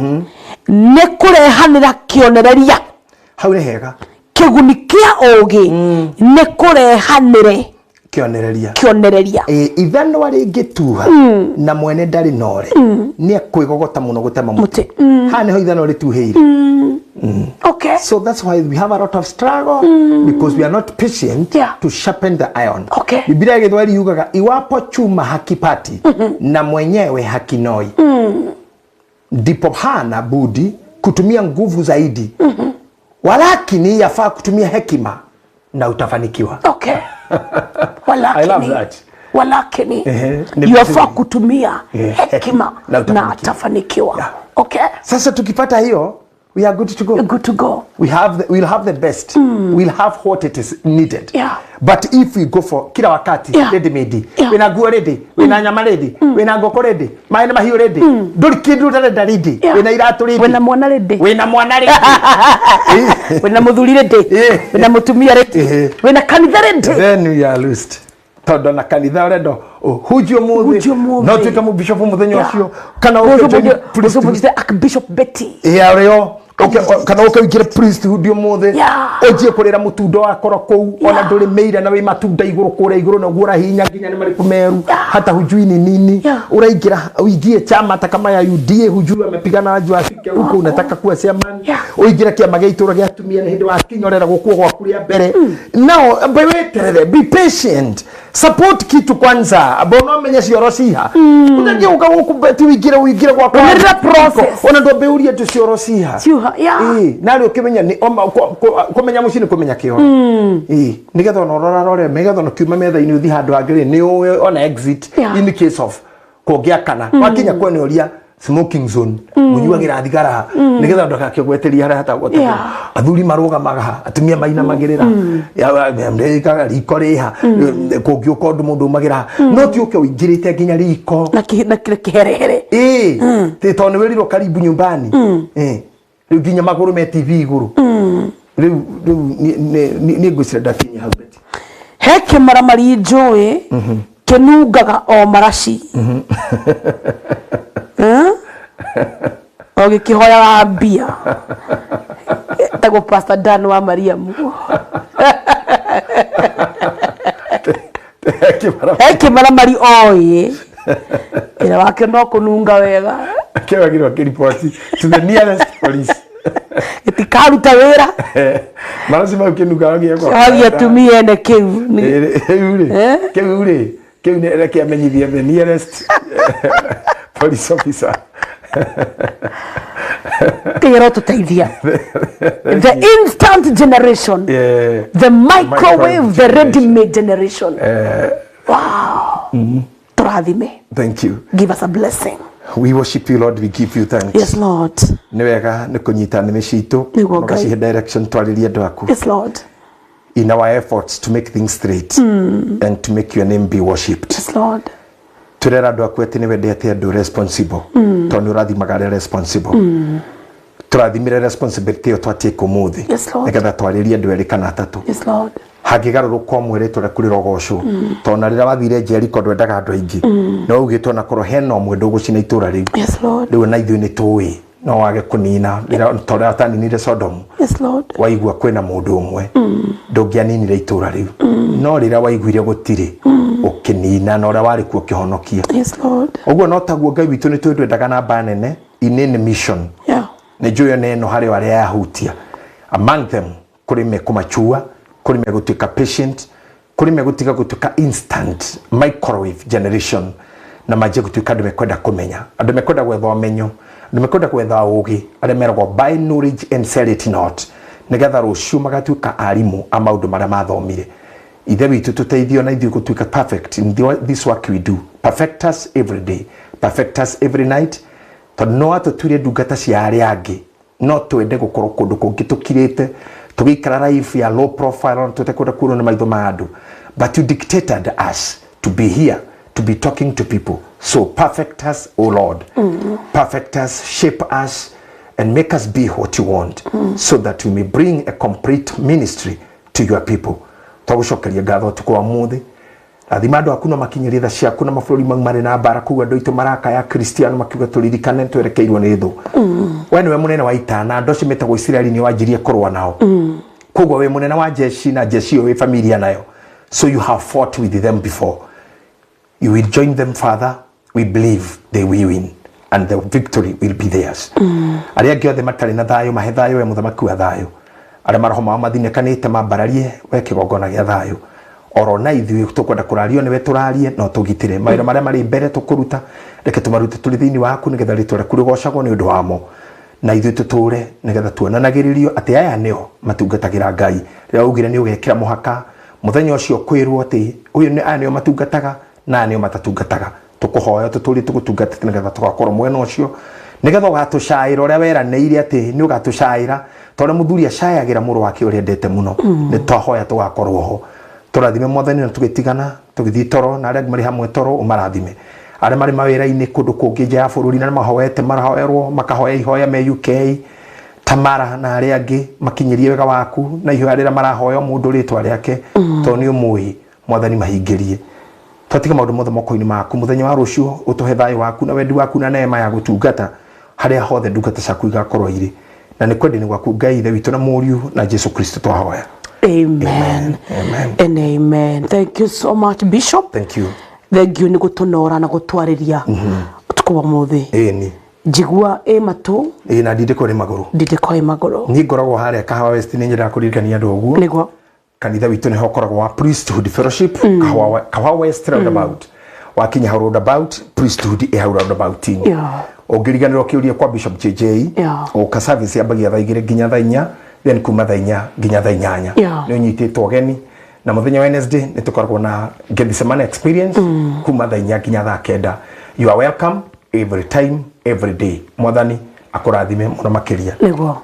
nĩ kũrehanĩra kĩonereria. Hau nĩ hega. Kĩguni kĩa ũgĩ nĩ kũrehanĩre Kĩonereria. Kĩonereria. Ithanwa rĩngĩtuha na mwene ndarĩ nore nĩ ekwĩgogota mũno gũtema mũtĩ. Haha nĩho ithanwa rĩtuhĩire. Okay. So that's why we have a lot of struggle, because we are not patient to sharpen the iron. Okay. Biblia ya Gĩthweri yugaga iwapo chuma hakipati na mwenyewe hakinoi, ndipo hana budi kutumia nguvu zaidi, walakini yafaa kutumia hekima na utafanikiwa. Okay. Walakini, I love that. Walakini yafaa kutumia hekima na utafanikiwa. Yeah. Okay. Sasa tukipata hiyo, we are good to go. Good to go. We'll have the best. We'll have what it is needed. Yeah. But if we go for kila wakati ready made, wina nguo ready, wina nyama ready, wina ngoko ready, maĩ mahiũ ready, ndũrĩ kĩndũ ũtarenda ready, wina iratũ ready, wina mwana ready, wina mwana ready, wina mũthuri ready, wina mũtumia ready, wina kanitha ready. Then we are lost. Tondũ na kanitha ũrenda ũhunjie ũmũthĩ, no tuĩke mũbishopu mũthenya ũcio, kana ũke Archbishop Betty. Rĩo kana ũke ũingĩre priesthood ũmũthĩ, ũnjie kũrĩra mũtunda wakoro kũu, ona ndũrĩmĩire na wĩ matunda igũrũ kũrĩa igũrũ na ũguo ũrahihinya nginya nĩ marĩkũ meru, hata hujui ni nini, ũraingĩra ũingie chama ta kama ya UDA, hujui wamepigana wajua afike huko unataka kuwa chairman, ũingĩre kĩama gĩa itũra gĩa atumia nĩ hĩndĩ wakinya ũrera gũkuo gwaku rĩa mbere. Now weterere, be patient, support kitu kwanza, amba no menye cioro ciha, ũtangĩũka gũkũ Betty ũingĩre ũingĩre gwakwa ona ndwambe ũrie tu cioro ciha. Na rĩu ũkĩmenya nĩ kũmenya mũciĩ nĩ kũmenya kĩoro. Nĩgetha ona ũrora rore, nĩgetha ona kiuma metha-inĩ ũthiĩ handũ hangĩ rĩ, nĩ ũĩ ona exit in case of kũngĩakana. Wakinya kwene ũria smoking zone, mũnyuagĩra thigara, nĩgetha ndũgakĩgwetĩria harĩa hatagwetagĩrwo. Athuri marũgamaga ha, atumia mainamagĩrĩra, riko rĩha, kũngĩũka ũndũ mũndũ umagĩra ha. No ti ũke ũingĩrĩte nginya riko na kĩherehere. Tondũ nĩ wĩrirwo karibu nyumbani. Rĩu nginya magũrũ me TV igũrũ. Rĩu niĩ ngwĩciria ndakinyia hau Betty. He kĩmaramari njũĩ kĩnungaga o maraci. O gĩkĩhoyaga mbia. Etagwo Pastor Dan wa Mariamu. He kĩmaramari oĩ ĩra wake no kũnunga wega. Kĩragirwo kĩriboti to the nearest police. Gĩtikaruta wĩra. Maraci mau kĩnungaga gĩekwa. Wagia atumia ene kĩu. Kĩu rĩ, kĩu nĩ reke amenyithie the nearest police officer. Kĩgero tũteithia. The instant generation. The microwave, the ready-made generation. Wow. Tũrathime. Thank you. Give us a blessing. We worship you, Lord. We give you thanks. Yes, Lord. Nĩ wega nĩ kũnyita nĩmĩ citũ, ũgacihe direction twarĩrie andũ aku. Yes, Lord. In our efforts to make things straight and to make your name be worshipped. Yes, Lord. Tũrera andũ aku atĩ nĩ wendete andũ responsible, tondũ nĩ ũrathimaga arĩa responsible. Tũrathimire responsibility ĩyo twatake ũmũthĩ, nĩgetha twarĩrie andũ erĩ kana atatũ. Yes, Lord. Hangĩgarũrũka ũmwe rĩtwa rĩaku rĩrogocwo, tondũ na rĩrĩa wathire Jericho ndwendaga andũ aingĩ, no ugĩtwo na korwo hena ũmwe ndũgũcina itũra rĩu. Yes, Lord. Rĩu na ithuĩ nĩ tũĩ no wage kũnina ta ũrĩa ũtaninire Sodomu. Yes, Lord. Waigua kwĩna mũndũ ũmwe ndũngĩaninire itũra rĩu, no rĩrĩa waiguire gũtirĩ ũkĩnina na ũrĩa warĩ kuo ũkĩhonokia. Yes, Lord. Ũguo no taguo Ngai witũ nĩ tũĩ ndwendaga namba nene inene mission. Nĩ njũĩ ona ĩno harĩ arĩa yahutia. Among them kũrĩ mekũmachua, kũrĩ megũtuĩka patient, kũrĩ megũtiga gũtuĩka instant microwave generation, na manjie gũtuĩka andũ mekwenda kũmenya, andũ mekwenda gwetha ũmenyo, andũ mekwenda gwetha ũgĩ, arĩa meragwo buy knowledge and sell it not, nĩgetha rũciũ magatuĩka arimũ a maũndũ marĩa mathomire. Ithe witũ tũteithio na ithuĩ gũtuĩka perfect in this work we do. Perfect us every day, perfect us every night, tondũ no atũtuire ndungata cia arĩa angĩ, no twende gũkorwo kũndũ kũngĩ tũkirĩte, tũgĩikara life ya low profile, na tũtekwenda kuonwo nĩ maitho ma andũ. But you dictated us to be here, to be talking to people. So perfect us, O Lord. Perfect us, shape us, and make us be what you want, so that we may bring a complete ministry to your people. Twagũcokeria ngatho ũtukũ wa ũmũthĩ. Rathima andũ aku na makinyĩrie tha ciaku na mabũrũri mau marĩ na mbara kũu andũ aitũ marakaya Kristiano makiuga tũririkane twerekeirwo nĩ thũ. We nĩwe mũnene wa ita na andũ acio metagwo Isiraeli nĩ wanjirie kũrũa nao. Koguo wĩ mũnene wa jeshi na jeshi ĩyo wĩ familia nayo. So you have fought with them before. You will join them, Father. We believe they will win and the victory will be theirs. Arĩa angĩ othe matarĩ na thayũ, mahe thayũ, we mũthamaki wa thayũ. Arĩa maroho mao mathinĩkanĩte, mambararie, we kĩgongona gĩa thayũ. Oro na ithuĩ tũkwenda kũrario nĩwe, tũrarie no tũgitĩre mawĩra marĩa marĩ mbere tũkũruta. Reke tũmarute tũrĩ thĩinĩ waku, nĩgetha rĩtwa rĩaku rĩgocagwo nĩ ũndũ wamo, na ithuĩ tũtũre nĩgetha tuonanagĩrĩrio atĩ aya nĩo matungatagĩra Ngai. Rĩrĩa waugire nĩ ũgekĩra mũhaka mũthenya ũcio kwĩrwo atĩ ũyũ nĩ aya nĩo matungataga na aya nĩo matatungataga, tũkũhoya tũtũrie tũgũtungatĩte, nĩgetha tũgakorwo mwena ũcio, nĩgetha ũgatũcaĩra ũrĩa weranĩire atĩ nĩ ũgatũcaĩra, ta ũrĩa mũthuri acayagĩra mũrũ wake ũrĩa endete mũno. Nĩ twahoya tũgakorwo ho. Tũrathime, Mwathani, na tũgĩtigana tũgĩthiĩ toro na arĩa angĩ marĩ hamwe toro, ũmarathime. Arĩa marĩ mawĩra-inĩ kũndũ kũngĩ nja ya bũrũri na nĩ mahoete, marahoerwo, makahoya ihoya me UK, Tamara na arĩa angĩ, makinyĩrie wega waku na ihoya rĩrĩa marahoya mũndũ rĩtwa rĩake, tondũ nĩ ũmũĩ. Mwathani, mahingĩrie. Twatiga maũndũ mothe moko-inĩ maku. Mũthenya wa rũciũ ũtũhe thayũ waku na wendi waku na neema ya gũtungata harĩa hothe ndungata ciaku igakorwo irĩ, na nĩ kwenda-inĩ gwaku, Ngai Ithe witũ na Mũriũ na Jesu Kristo, twahoya. Amen. Amen. And amen. Thank you so much, Bishop. Thank you. Thank you nĩ gũtũnora na gũtwarĩria ũtukũ wa mũthĩ. Ĩni. Njigua ĩ matũ. Ĩ na ndindĩko nĩ magũrũ. Ndindĩko ĩ magũrũ. Niĩ ngoragwo harĩa Kahawa West. Nĩ nyendaga kũririkania andũ ũguo. Kanitha witũ nĩho ũkoragwo wa Priesthood Fellowship, Kahawa West roundabout. Wakinya hau roundabout, Priesthood ĩ hau roundabout-inĩ. Ũngĩriganĩrwo, ũkĩũria kwa Bishop JJ. Ũka service yambagia thaa 2 nginya thaa 4, then kuma thaa 4 nginya thaa 8. Nĩ ũnyitĩtwo ũgeni. Na mũthenya wa Wednesday nĩ tũkoragwo na Gethsemane experience kuma thaa 4 nginya thaa 9. You are welcome every time, every day. Mwathani akũrathime mũno makĩria. Nĩguo.